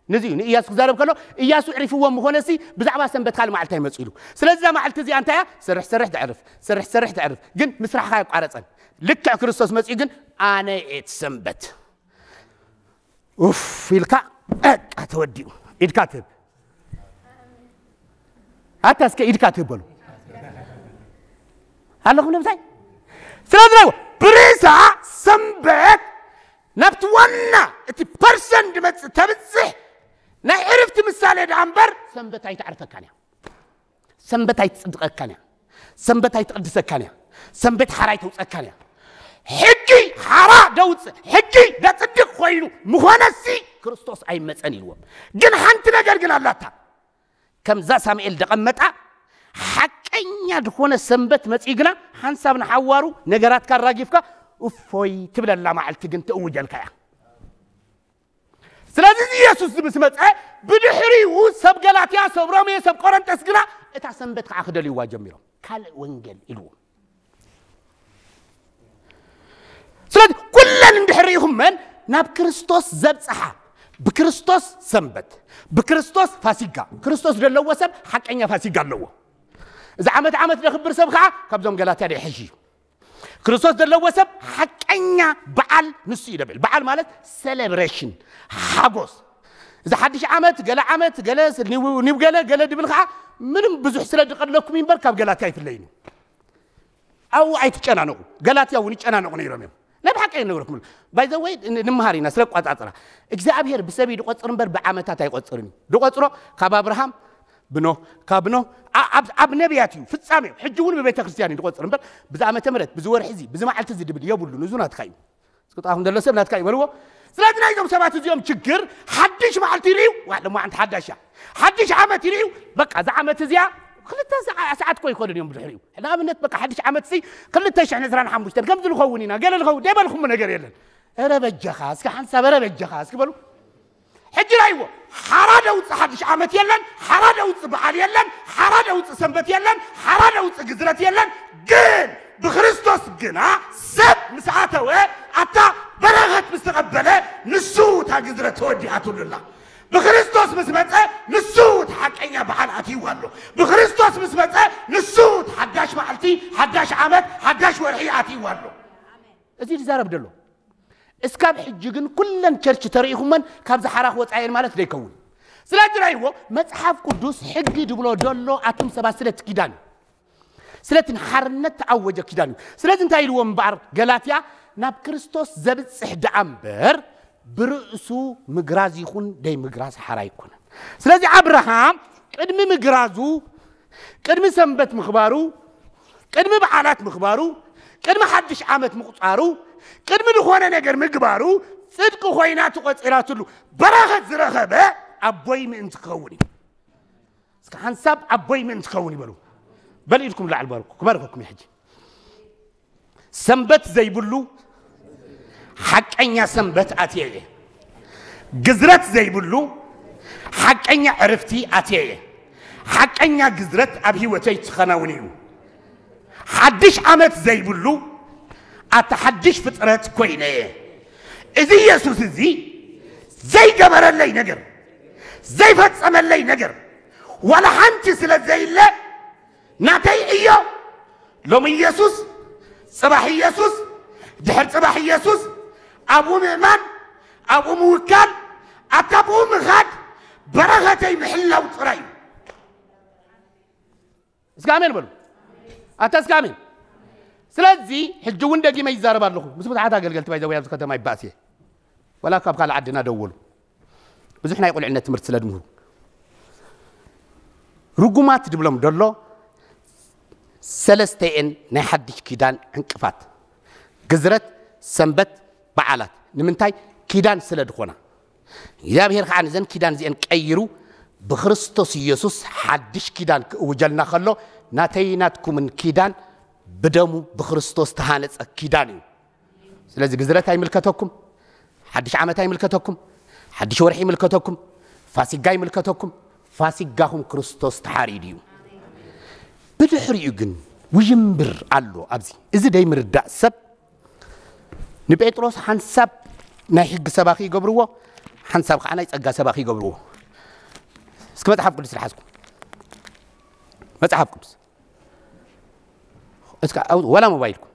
ነዚ እዩ ንእያሱ ክዛረብ ከሎ፣ እያሱ ዕሪፍዎም ምኾነሲ ብዛዕባ ሰንበት ካልእ መዓልቲ ኣይመጽኡ ኢሉ። ስለዚ እዛ መዓልቲ እዚኣ እንታይ እያ? ትሰርሕ ትሰርሕ ተዕርፍ፣ ትሰርሕ ትሰርሕ ተዕርፍ። ግን ምስራሕኻ ኣየቋረጸን። ልክዕ ክርስቶስ መጺኡ ግን ኣነ እየ እቲ ሰንበት። ኡፍ ኢልካ በቃ ተወዲኡ። ኢድካ ትህብ። ኣታ እስከ ኢድካ ትህብ በሉ። ኣለኹም ንምሳይ? ስለዚ ብርእሳ ሰንበት ናብቲ ዋና እቲ ፐርሰን ድመጽእ ተብጽሕ ናይ ዕርፍቲ ምሳሌ ደኣ እምበር ሰንበት ኣይተዕርፈካን እያ። ሰንበት ኣይትጽድቐካን እያ። ሰንበት ኣይትቕድሰካን እያ። ሰንበት ሓራ ኣይተውጸካን እያ። ሕጊ ሓራ ደውጽእ፣ ሕጊ ደጽድቕ ኮይኑ ምኾነሲ ክርስቶስ ኣይመጸን ኢልዎም። ግን ሓንቲ ነገር ግን ኣላታ። ከምዛ ሳሙኤል ደቐመጣ ሓቀኛ ዝኾነ ሰንበት መጺኡ ግና ሓንሳብ ንሓዋሩ ነገራትካ ኣራጊፍካ እፎይ ትብለላ መዓልቲ ግን ትእውጀልካ እያ። ስለዚ እዚ ኢየሱስ ምስ መጸ ብድሕሪኡ ሰብ ገላትያ፣ ሰብ ሮሜ፣ ሰብ ቆረንጠስ ግና እታ ሰንበት ከዓ ክደልይዋ ጀሚሮም። ካልእ ወንጌል ኢልዎም። ስለዚ ኩለን እንድሕር ርኢኹመን ናብ ክርስቶስ ዘብጽሓ ብክርስቶስ ሰንበት፣ ብክርስቶስ ፋሲጋ። ክርስቶስ ዘለዎ ሰብ ሓቀኛ ፋሲጋ ኣለዎ። እዚ ዓመት ዓመት ዘኽብር ሰብ ከዓ ካብዞም ገላትያ ዶ ይሕሽ እዩ። ክርስቶስ ዘለዎ ሰብ ሓቀኛ በዓል ንሱ እዩ ደብል። በዓል ማለት ሴሌብሬሽን፣ ሓጎስ። እዚ ሓድሽ ዓመት፣ ገለ ዓመት፣ ገለ ስ-፣ ኒው፣ ኒው ገለ፣ ገለ ድብል ከዓ ምንም ብዙሕ ስለ ድቐለኩም እምበር ካብ ገላትያ ኣይፍለይን እዩ። ኣብኡ ኣይትጨናነቑ። ገላትያ እውን ይጨናነቑ ነይሮም እዮም። ናይ ብሓቂ እየ ነግረኩም። ባይ ዘ ወይ፣ ን-፣ ንምሃር ኢና ስለ ኣቋጻጽራ። እግዚኣብሔር ብሰብ እዩ ድቆጽር እምበር ብዓመታት ኣይቆጽርን እዩ። ድቆጽሮ ካብ ኣብርሃም ብኖህ፣ ካብ ኖህ ኣ-፣ ኣብ፣ ኣብ ነቢያት እዩ ፍጻሜ። ሕጂ እውን ብቤተ ክርስቲያን እዩ ድቆጽር እምበር ብዚ ዓመተ ምህረት፣ ብዚ ወርሒ እዚ፣ ብዚ መዓልቲ እዚ ድብል የብሉን። እዚ ናትካ እዩ። እስኪ ጥቓኹም ዘሎ ሰብ ናትካ እዩ በልዎ። ስለዚ ናይዞም ሰባት እዚኦም ችግር ሓድሽ መዓልቲ ይርእዩ፣ ዋ፣ ሎማዓንቲ ሓዳሽ እያ። ሓድሽ ዓመት ይርእዩ፣ በቃ እዛ ዓመት እዚኣ ክልተ ሰዓ-፣ ሰዓት እኮ ይኸዱን እዮም ብድሕሪኡ። ንኣብነት በቃ ሓድሽ ዓመት ሲ ክልተ ሽሕን ዕስራን ሓሙሽተን ከምዚ ንኸውን ኢና፣ ገለ ንኸውን ደይበልኩሞ ነገር የለን። ኧረ በጃኻ እስኪ ሓንሳብ፣ ኧረ በጃኻ እስኪ በሉ። ሕጂ ራይዎ፣ ሓራ ደውፅ ሓድሽ ዓመት የለን፣ ሓራ ደውፅ በዓል የለን፣ ሓራ ደውፅ ሰንበት የለን፣ ሓራ ደውፅ ግዝረት የለን። ግን ብክርስቶስ ግና ሰብ ምስ ኣተወ፣ ኣታ በረኸት ምስ ተቐበለ፣ ንሱ እታ ግዝረት ተወዲኣትሉ ኣላ። ብክርስቶስ ምስ መፀ፣ ንሱ እቲ ሓቀኛ በዓል ኣትይዋ ኣሎ። ብክርስቶስ ምስ መፀ፣ ንሱ እቲ ሓዳሽ መዓልቲ፣ ሓዳሽ ዓመት፣ ሓዳሽ ወርሒ ኣትይዋ ኣሎ። እዚ ዝዛረብ ደሎ። እስካብ ሕጂ ግን ኩለን ቸርች ተርእይኹመን ካብዚ ሓራ ክወፃ እየን ማለት ደይከውን። ስለዚ ራይዎ መጽሓፍ ቅዱስ ሕጊ ድብሎ ደሎ ኣቱም ሰባት ስለቲ ኪዳን እዩ። ስለቲ ንሓርነት ተኣወጀ ኪዳን እዩ። ስለዚ እንታይ ኢልዎ እምበኣር ገላትያ፣ ናብ ክርስቶስ ዘብጽሕ ደኣ እምበር ብርእሱ ምግራዝ ይኹን ደይ ምግራዝ ሓራ ኣይኮነን። ስለዚ ኣብርሃም ቅድሚ ምግራዙ፣ ቅድሚ ሰንበት ምኽባሩ፣ ቅድሚ በዓላት ምኽባሩ፣ ቅድሚ ሓድሽ ዓመት ምቑጻሩ፣ ቅድሚ ዝኾነ ነገር ምግባሩ ጽድቂ ኮይና ተቖጺራትሉ በረኸት ዝረኸበ ኣቦይ ምእንቲ ክኸውን እዩ። እስከ ሓንሳብ ኣቦይ ምእንቲ ክኸውን ይበሉ። በል ኢድኩም ላዕል ባርኩ፣ ክባርኸኩም እዩ ሕጂ። ሰንበት ዘይብሉ ሓቀኛ ሰንበት ኣትየ እየ። ግዝረት ዘይብሉ ሓቀኛ ዕርፍቲ ኣትየ እየ። ሓቀኛ ግዝረት ኣብ ህይወተይ ተኸናውን እዩ። ሓድሽ ዓመት ዘይብሉ ኣታ ሓድሽ ፍጥረት ኮይነ እየ። እዚ ኢየሱስ እዚ ዘይገበረለይ ነገር፣ ዘይፈጸመለይ ነገር ዋላ ሓንቲ ስለ ዘይለ ናተይ እዮ። ሎሚ ኢየሱስ፣ ጽባሕ ኢየሱስ፣ ድሕር ጽባሕ ኢየሱስ፣ ኣብኡ ምእማን፣ ኣብኡ ምውካል፣ ኣታ ኣብኡ ምኻድ፣ በረኸተይ ምሕላው ጥራይ እዩ። እስከ ኣሜን በሉ። ኣታ እስከ ኣሜን። ስለዚ ሕጂ እውን ደጊመ ይዛረብ ኣለኹ። ምስ ብዙሓት ኣገልገልቲ ባይ ዘ ወይ ኣብዚ ከተማ ይባእስ እየ። ወላ ካብ ካልእ ዓድና ደወሉ። ብዙሕ ናይ ቁልዕነት ትምህርቲ ስለ ድምህሩ። ርጉማት ድብሎም ደሎ ሰለስተኤን ናይ ሓድሽ ኪዳን ዕንቅፋት። ግዝረት፣ ሰንበት፣ በዓላት። ንምንታይ? ኪዳን ስለ ድኾና። እግዚኣብሔር ከዓ ነዘን ኪዳን እዚአን ቀይሩ ብክርስቶስ ኢየሱስ ሓድሽ ኪዳን ክእውጀልና ከሎ ናተይ ናትኩምን ኪዳን ብደሙ ብክርስቶስ ተሃነጸ ኪዳን እዩ። ስለዚ ግዝረት ኣይምልከተኩም፣ ሓድሽ ዓመት ኣይምልከተኩም፣ ሓድሽ ወርሒ ይምልከተኩም፣ ፋሲጋ ይምልከተኩም። ፋሲጋኹም ክርስቶስ ተሓሪዱ እዩ። ብድሕሪኡ ግን ውዥንብር ኣሎ ኣብዚ። እዚ ደይምርዳእ ሰብ ንጴጥሮስ ሓንሳብ ናይ ሕጊ ሰባኺ ይገብርዎ፣ ሓንሳብ ከዓ ናይ ጸጋ ሰባኺ ይገብርዎ። እስኪ መጽሓፍ ቅዱስ ዝሓዝኩም፣ መጽሓፍ ቅዱስ እስከ ኣው-፣ ወላ ሞባይልኩም።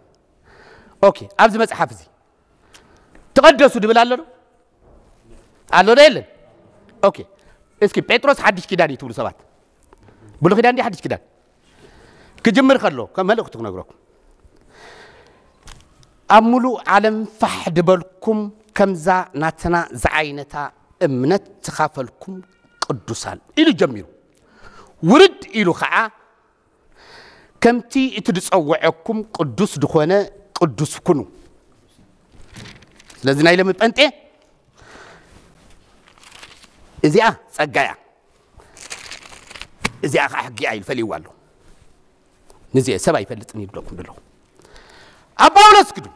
ኦኬ፣ ኣብዚ መጽሓፍ እዚ ተቐደሱ ድብል ኣሎ ዶ? ኣሎ ዶ የለን? ኦኬ፣ እስኪ ጴጥሮስ ሓድሽ ኪዳን እዩ ትብሉ ሰባት፣ ብሉይ ኪዳን እንዲ ሓድሽ ኪዳን ክጅምር ከሎ ከም መልእኽቱ ክነግረኩም። ኣብ ሙሉእ ዓለም ፋሕ ድበልኩም ከምዛ ናትና ዝዓይነታ እምነት ተኻፈልኩም ቅዱሳን ኢሉ ጀሚሩ። ውርድ ኢሉ ኸዓ ከምቲ እቲ ዝጸውዐኩም ቅዱስ ዝኾነ ቅዱስ ኩኑ። ስለዚ ናይ ሎሚ ጴንጤ እዚኣ ጸጋ እያ፣ እዚኣ ኸዓ ሕጊ እያ ኢሉ ፈልይዋ ኣሎ። ንዚኣ ሰብ ኣይፈልጥን ይብለኩም ዘለኹ። ኣብ ጳውሎስ ግዱ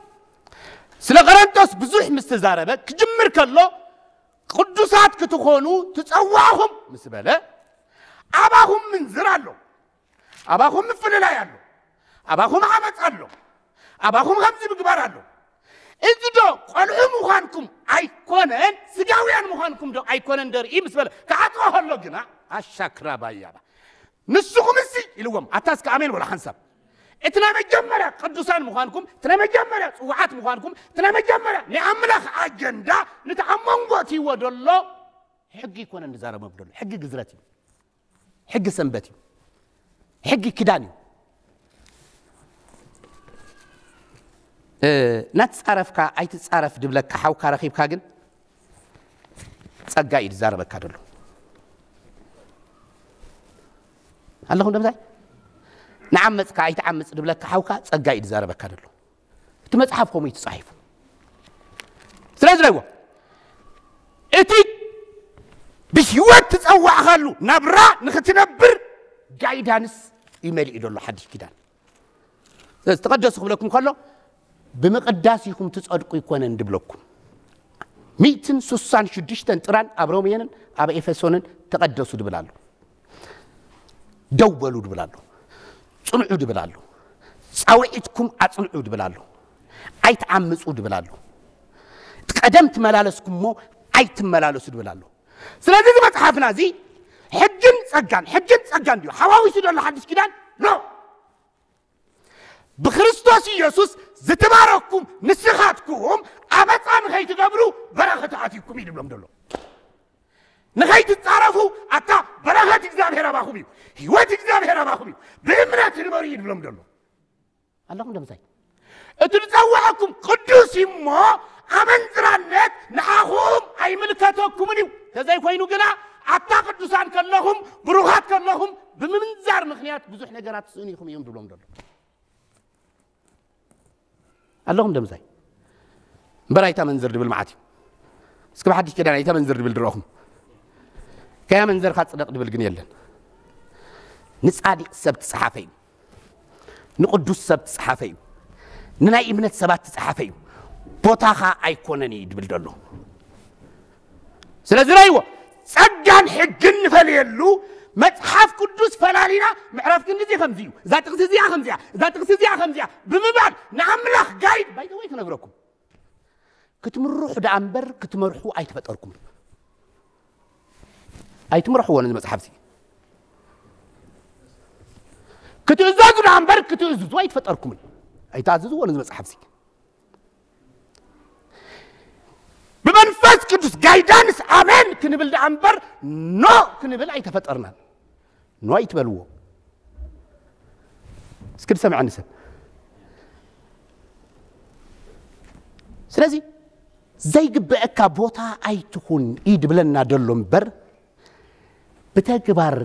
ስለ ቆረንቶስ ብዙሕ ምስ ተዛረበ ክጅምር ከሎ ቅዱሳት ክትኾኑ ትጸዋዕኹም ምስ በለ ኣባኹም ምንዝር ኣሎ። ኣባኹም ምፍልላይ ኣሎ። ኣባኹም ዓመፅ ኣሎ። ኣባኹም ከምዚ ምግባር ኣሎ። እዚ ዶ ቆልዑ ምዃንኩም ኣይኮነን፣ ስጋውያን ምዃንኩም ዶ ኣይኮነን ደርኢ ምስ በለ ክዓጽዎ ከሎ ግና ኣሻክራ ባያባ ንስኹም እሲ ኢልዎም። ኣታ እስከ ኣሜን በሉ ሓንሳብ። እቲ ናይ መጀመርያ ቅዱሳን ምዃንኩም፣ እቲ ናይ መጀመርያ ጽዋዓት ምዃንኩም፣ እቲ ናይ መጀመርያ ናይ ኣምላኽ ኣጀንዳ ነቲ ኣብ መንጎ እትይዎ ዘሎ ሕጊ ኣይኮነን ዝዛረቦም ዘሎ፣ ሕጊ ግዝረት እዩ። ሕጊ ሰንበት እዩ። ሕጊ ኪዳን እዩ። እናትጻረፍካ ኣይትጻረፍ ድብለካ ሓውካ ረኺብካ ግን ጸጋ እዩ ዝዛረበካ ደሎ ኣለኹም ደምሳይ። ንዓመጽካ ኣይትዓምጽ ድብለካ ሓውካ ጸጋ እዩ ዝዛረበካ ደሎ። እቲ መጽሓፍ ከምኡ እዩ ተጻሒፉ። ስለዚ ደይዎ እቲ ብህይወት ትጸዋዕኻሉ ናብራ ንኽትነብር ጋይዳንስ ይመልእ ደሎ ሓድሽ ኪዳን። ስለዚ ተቐደሱ ክብለኩም ከሎ ብምቕዳስ ኢኹም ትጸድቁ ይኮነን ድብለኩም። ሚእትን ሱሳን ሽዱሽተን ጥራን ኣብ ሮሜንን ኣብ ኤፌሶንን ተቐደሱ ድብል ኣሎ። ደው በሉ ድብል ኣሎ። ጽንዑ ድብል ኣሎ። ጻውዒትኩም ኣጽንዑ ድብል ኣሎ። ኣይትዓምጹ ድብል ኣሎ። ቀደም ትመላለስኩሞ ኣይትመላለሱ ድብል ኣሎ። ስለዚ እዚ መጽሓፍና እዚ ሕግን ጸጋን ሕግን ጸጋን ድዩ ሓዋዊሱ ዘሎ ሓድሽ ኪዳን ኖ። ብክርስቶስ ኢየሱስ ዝተባረኩም ንስኻትኩም ኣመፃ ንኸይትገብሩ በረኸት ኣትዩኩም እዩ ድብሎም ዘሎ። ንኸይትፃረፉ ኣታ በረኸት እግዚኣብሔር ኣባኹም እዩ፣ ህይወት እግዚኣብሔር ኣባኹም እዩ። ብእምነት ንበሩ እዩ ድብሎም ዘሎ ኣለኹም ደምሳይ። እቲ ዝፀውዐኩም ቅዱስ እዩ እሞ ኣመንዝራነት ንዓኹም ኣይምልከተኩምን እዩ። ተዘይኮይኑ ግና ኣታ ቅዱሳን ከለኹም ብሩኻት ከለኹም ብምምንዛር ምክንያት ብዙሕ ነገራት ትስእኑ ኢኹም እዮም ድብሎም ዘሎ ኣለኹም ደምሳይ። እምበር ኣይታ መንዝር ድብል መዓት እዩ። እስኪ ብሓድሽ ኪዳን ኣይታ መንዝር ድብል ድረኹም። ከያ መንዘርካ ጽደቕ ድብል ግን የለን። ንጻድቅ ሰብ ትጽሓፈ እዩ። ንቅዱስ ሰብ ትጽሓፈ እዩ። ንናይ እምነት ሰባት ትጽሓፈ እዩ። ቦታኻ ኣይኮነን እዩ ድብል ደሎ። ስለዚ ረይዎ ጸጋን ሕግን ንፈልየሉ መጽሓፍ ቅዱስ ፈላሊና ምዕራፍ ክንዲ እዚ ከምዚ እዩ፣ እዛ ጥቕሲ እዚኣ ከምዚኣ፣ እዛ ጥቕሲ እዚኣ ከምዚኣ ብምባል ንኣምላኽ ጋይድ ባይተወይ ክነግረኩም። ክትምርሑ ደኣ እምበር ክትመርሑ ኣይተፈጠርኩም። ኣይትምርሕዎ ነዚ መጽሓፍ እዚ። ክትእዘዙ ደኣ እምበር ክትእዝዙ ኣይተፈጠርኩምን። ኣይትኣዝዝዎ ነዚ መጽሓፍ እዚ። ብመንፈስ ቅዱስ ጋይዳንስ ኣሜን ክንብል ደኣ እምበር ኖ ክንብል ኣይተፈጠርናን። ኖ ኣይትበልዎ። እስኪ ዝሰምዐኒ ሰብ። ስለዚ ዘይግበአካ ቦታ ኣይትኹን እዩ ድብለና ደሎ እምበር ብተግባር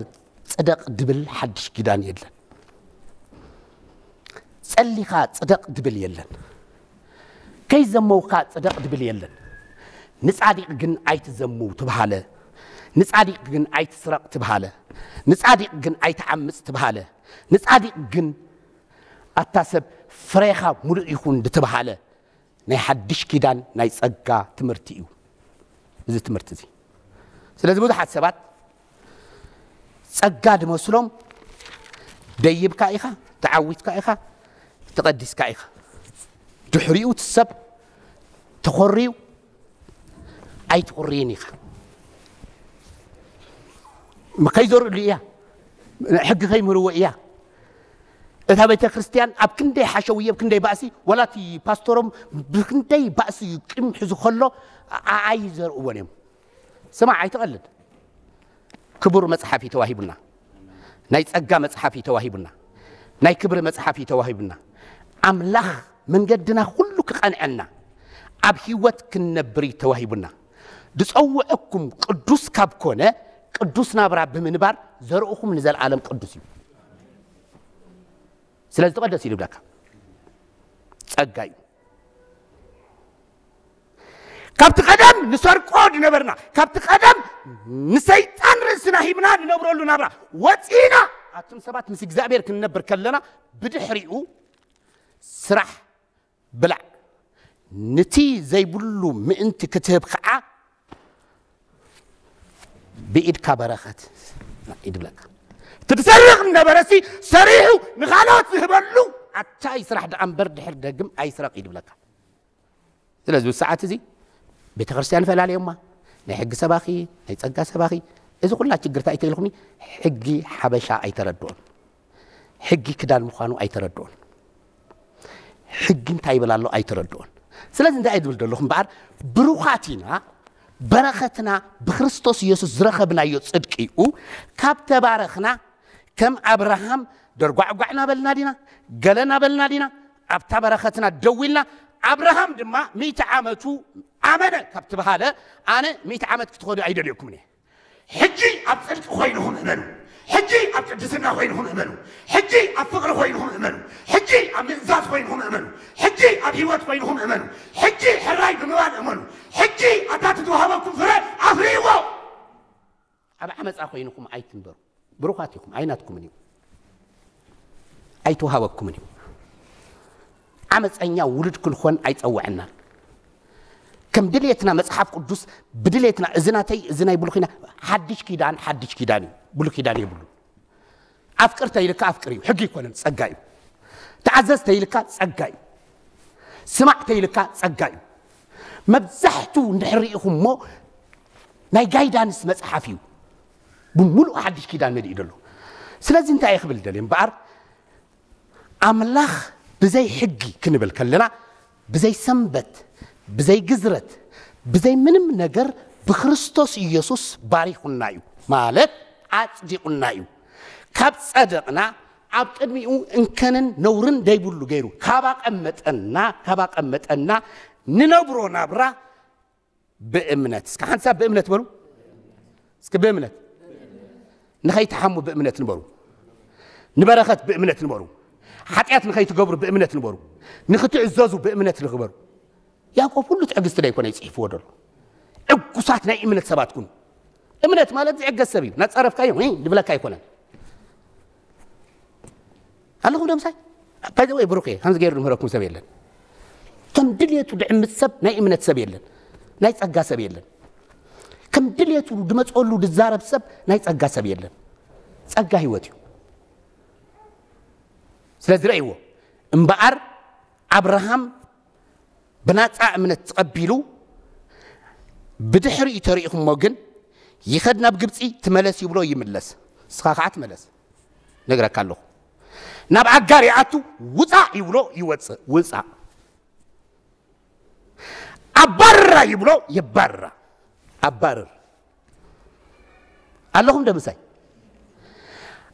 ጽደቕ ድብል ሓድሽ ኪዳን የለን። ጸሊኻ ጽደቕ ድብል የለን። ከይዘመውካ ጽደቕ ድብል የለን። ንጻዲቕ ግን ኣይትዘምው ትብሃለ። ንጻዲቕ ግን ኣይትስረቕ ትብሃለ። ንጻዲቕ ግን ኣይትዓምጽ ትብሃለ። ንጻዲቕ ግን ኣታ ሰብ ፍሬኻ ሙሉእ ይኹን ድትብሃለ። ናይ ሓድሽ ኪዳን ናይ ጸጋ ትምህርቲ እዩ እዚ ትምህርቲ እዚ። ስለዚ ብዙሓት ሰባት ጸጋ ድመስሎም ደይብካ ኢኻ፣ ተዓዊትካ ኢኻ፣ ተቐዲስካ ኢኻ። ድሕሪኡ እቲ ሰብ ተኾርዩ ኣይትኹርይን ኢኻ። ከይዘርእሉ እያ፣ ሕጊ ከይምህርዎ እያ። እታ ቤተ ክርስቲያን ኣብ ክንደይ ሓሸውየ፣ ኣብ ክንደይ ባእሲ፣ ወላ እቲ ፓስተሮም ብክንደይ ባእሲ ቂም ሒዙ ከሎ ኣ-፣ ኣይዘርእዎን እዮም። ስማዕ፣ ኣይትቐልድ። ክቡር መጽሓፍ እዩ ተዋሂቡና። ናይ ጸጋ መጽሓፍ እዩ ተዋሂቡና። ናይ ክብሪ መጽሓፍ እዩ ተዋሂቡና። ኣምላኽ መንገድና ኩሉ ክቐንዐና፣ ኣብ ህይወት ክንነብር እዩ ተዋሂቡና። ዝጸውዐኩም ቅዱስ ካብ ኮነ፣ ቅዱስ ናብራ ብምንባር ዘርእኹም ንዘለኣለም ቅዱስ እዩ። ስለዚ ተቐደስ እዩ ዝብለካ። ጸጋ እዩ። ካብቲ ቀደም ንሰርቆ ዝነበርና፣ ካብቲ ቀደም ንሰይጣን ርእስና ሂብና ንነብረሉ ናብራ ወጺና፣ ኣቱም ሰባት ምስ እግዚኣብሔር ክንነብር ከለና፣ ብድሕሪኡ ስራሕ ብላዕ፣ ንቲ ዘይብሉ ምእንቲ ክትህብ ከዓ ብኢድካ በረኸት ይድብለካ። እቲ ትሰርቕ ነበረሲ ሰሪሑ ንኻልኦት ዝህበሉ ኣታ ይስራሕ ደኣ እምበር ድሕር ደግም ኣይስረቕ ይድብለካ። ስለዚ ብሰዓት እዚ ቤተ ክርስቲያን ፈላለየማ፣ ናይ ሕጊ ሰባኺ፣ ናይ ጸጋ ሰባኺ፣ እዚ ኩላ ችግርታ ኣይተይልኹኒ። ሕጊ ሓበሻ ኣይተረድኦን። ሕጊ ክዳን ምዃኑ ኣይተረድኦን። ሕጊ እንታይ ይብል ኣሎ ኣይተረድኦን። ስለዚ እንታይ እየ ዝብል ዘለኹ እምበኣር፣ ብሩኻት ኢና፣ በረኸትና ብክርስቶስ ኢየሱስ ዝረኸብናዮ ጽድቂ እዩ። ካብ ተባረኽና ከም ኣብርሃም ደርጓዕጓዕ ናበልና ዲና፣ ገለ ናበልና ዲና፣ ኣብታ በረኸትና ደው ኢልና። ኣብርሃም ድማ ሚእቲ ዓመቱ ኣመነ ካብ ትበሃለ፣ ኣነ ሚእቲ ዓመት ክትኸዱ ኣይደልየኩምን እየ። ሕጂ ኣብ ጽድቂ ኮይንኹም እመኑ። ሕጂ ኣብ ቅድስና ኮይንኹም እመኑ። ሕጂ ኣብ ፍቕሪ ኮይንኹም እመኑ። ሕጂ ኣብ ምእዛዝ ኮይንኹም እመኑ። ሕጂ ኣብ ህይወት ኮይንኹም እመኑ። ሕጂ ሕራይ ብምባል እመኑ። ሕጂ ኣታ ትወሃበኩም ፍረ ኣፍርይዎ። ኣብ ዓመፃ ኮይንኹም ኣይትንበሩ። ብሩኻት ኢኹም፣ ኣይናትኩምን እዩ። ኣይተዋሃበኩምን እዩ። ዓመፀኛ ውሉድ ክንኾን ኣይፀውዐናን። ከም ድሌትና መፅሓፍ ቅዱስ ብድሌትና፣ እዚ ናተይ፣ እዚ ናይ ብሉይ ኪዳን፣ ሓድሽ ኪዳን፣ ሓድሽ ኪዳን እዩ። ብሉይ ኪዳን የብሉን። ኣፍቅር ተይልካ ኣፍቅር እዩ፣ ሕጊ ኣይኮነን፣ ጸጋ እዩ። ተኣዘዝ ተይልካ ጸጋ እዩ። ስማዕ ተይልካ ጸጋ እዩ። መብዛሕቱ እንድሕር ርኢኹም እሞ ናይ ጋይዳንስ መጽሓፍ እዩ። ብምሉእ ሓድሽ ኪዳን መሊኡ ዘሎ። ስለዚ እንታይ እየ ክብል ደልየ እምበኣር፣ ኣምላኽ ብዘይ ሕጊ ክንብል ከለና፣ ብዘይ ሰንበት፣ ብዘይ ግዝረት፣ ብዘይ ምንም ነገር ብክርስቶስ ኢየሱስ ባሪኹና እዩ፣ ማለት ኣጽዲቑና እዩ። ካብ ጸደቕና፣ ኣብ ቅድሚኡ እንከንን ነውርን ደይብሉ ገይሩ ካብ ኣቐመጠና፣ ካብ ኣቐመጠና፣ ንነብሮ ናብራ ብእምነት። እስከ ሓንሳብ ብእምነት በሉ። እስከ ብእምነት። ንኸይትሓሙ ብእምነት ንበሩ። ንበረኸት ብእምነት ንበሩ። ሓጢኣት ንኸይትገብሩ ብእምነት ንበሩ። ንኽትእዘዙ ብእምነት ንግበሩ። ያዕቆብ ኩሉ ትዕግስቲ ዶ ኣይኮነ ይጽሕፍዎ ደሎ? ዕጉሳት ናይ እምነት ሰባት ኩኑ። እምነት ማለት ዝዕገስ ሰብ እዩ። ናጻረፍካዮ፣ "እይ" ዝብለካ ኣይኮነን። ኣለኹም ዶ ምሳይ? ባይ ዘ ወይ ብሩክ እየ፣ ከምዚ ገይሩ ዝምህረኩም ሰብ የለን። ከም ድልየቱ ድዕምፅ ሰብ ናይ እምነት ሰብ የለን። ናይ ጸጋ ሰብ የለን። ከም ድልየቱ ድመፀሉ ድዛረብ ሰብ ናይ ጸጋ ሰብ የለን። ጸጋ ህይወት እዩ። ስለዚ ረእይዎ እምበኣር፣ ኣብርሃም ብናጻ እምነት ተቐቢሉ፣ ብድሕሪኡ ተሪኢኹሞ ግን፣ ይኸድ ናብ ግብጺ፣ ትመለስ ይብሎ፣ ይምለስ። ንስኻ ኸዓ ትመለስ። ነግረካ ኣለኹ። ናብ ኣጋር ይኣቱ፣ ውጻእ ይብሎ፣ ይወጽእ። ውጻእ። ኣባርራ ይብሎ፣ የባርራ። ኣባርር። ኣለኹም ዶ ምሳይ?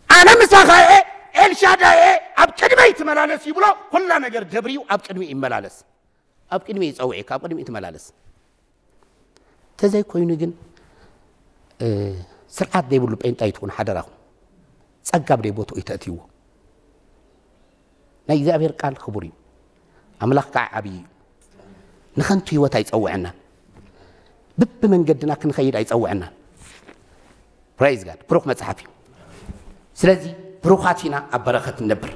ኣነ ምሳኻ እየ፣ ኤልሻዳይ እየ፣ ኣብ ቅድመይ ትመላለስ ይብሎ፣ ኩላ ነገር ደብርዩ ኣብ ቅድሚ ይመላለስ። ኣብ ቅድሚ ይጸውዒካ፣ ኣብ ቅድሚ ትመላለስ። ተዘይኮይኑ ግን፣ እ፣ ስርዓት ዘይብሉ ጴንጣ ይትኹን ሓደራኹም። ጸጋ ኣብ ደይ ቦትኡ ይተእትይዎ። ናይ እግዚኣብሔር ቃል ክቡር እዩ። ኣምላኽ ከዓ ዓብዪ እዩ። ንኸንቱ ህይወት ኣይጸውዐናን። ብብመንገድና ክንኸይድ ኣይጸውዐናን። ፕሬዝ ጋድ፣ ብሩኽ መጽሓፍ እዩ። ስለዚ ብሩኻት ኢና ኣብ በረኸት ንነብር።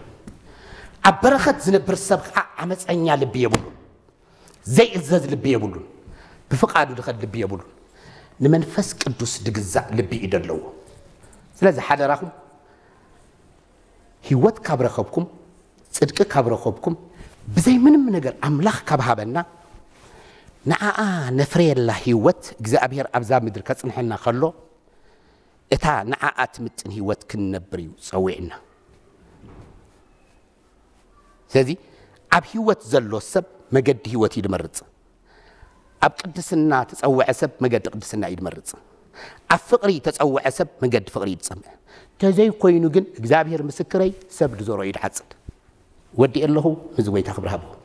ኣብ በረኸት ዝነብር ሰብ ከዓ ዓመፀኛ ልቢ የብሉን። ዘይእዘዝ ልቢ የብሉን። ብፍቓዱ ድኸድ ልቢ የብሉን። ንመንፈስ ቅዱስ ድግዛእ ልቢ እዩ ደለዎ። ስለዚ ሓደራኹም፣ ህይወት ካብ ረኸብኩም፣ ጽድቂ ካብ ረኸብኩም፣ ብዘይ ምንም ነገር ኣምላኽ ካብ ሃበና፣ ንዓኣ ነፍረየላ ህይወት እግዚኣብሔር ኣብዛ ምድሪ ከጽንሐና ከሎ፣ እታ ንዓኣ ትምጥን ህይወት ክንነብር እዩ ጸዊዕና። ስለዚ ኣብ ህይወት ዘሎ ሰብ መገዲ ህይወት እዩ ድመርጽ። ኣብ ቅድስና ተጸውዐ ሰብ መገዲ ቅድስና እዩ ድመርጽ። ኣብ ፍቕሪ ተጸውዐ ሰብ መገዲ ፍቕሪ እዩ ድጸምዕ። ተዘይኮይኑ ግን እግዚኣብሔር ምስክረይ ሰብ ድዘሮ እዩ ድሓጽድ። ወዲ ኣለኹ፣ ምስ ጎይታ ክብሪ ሃብኹም።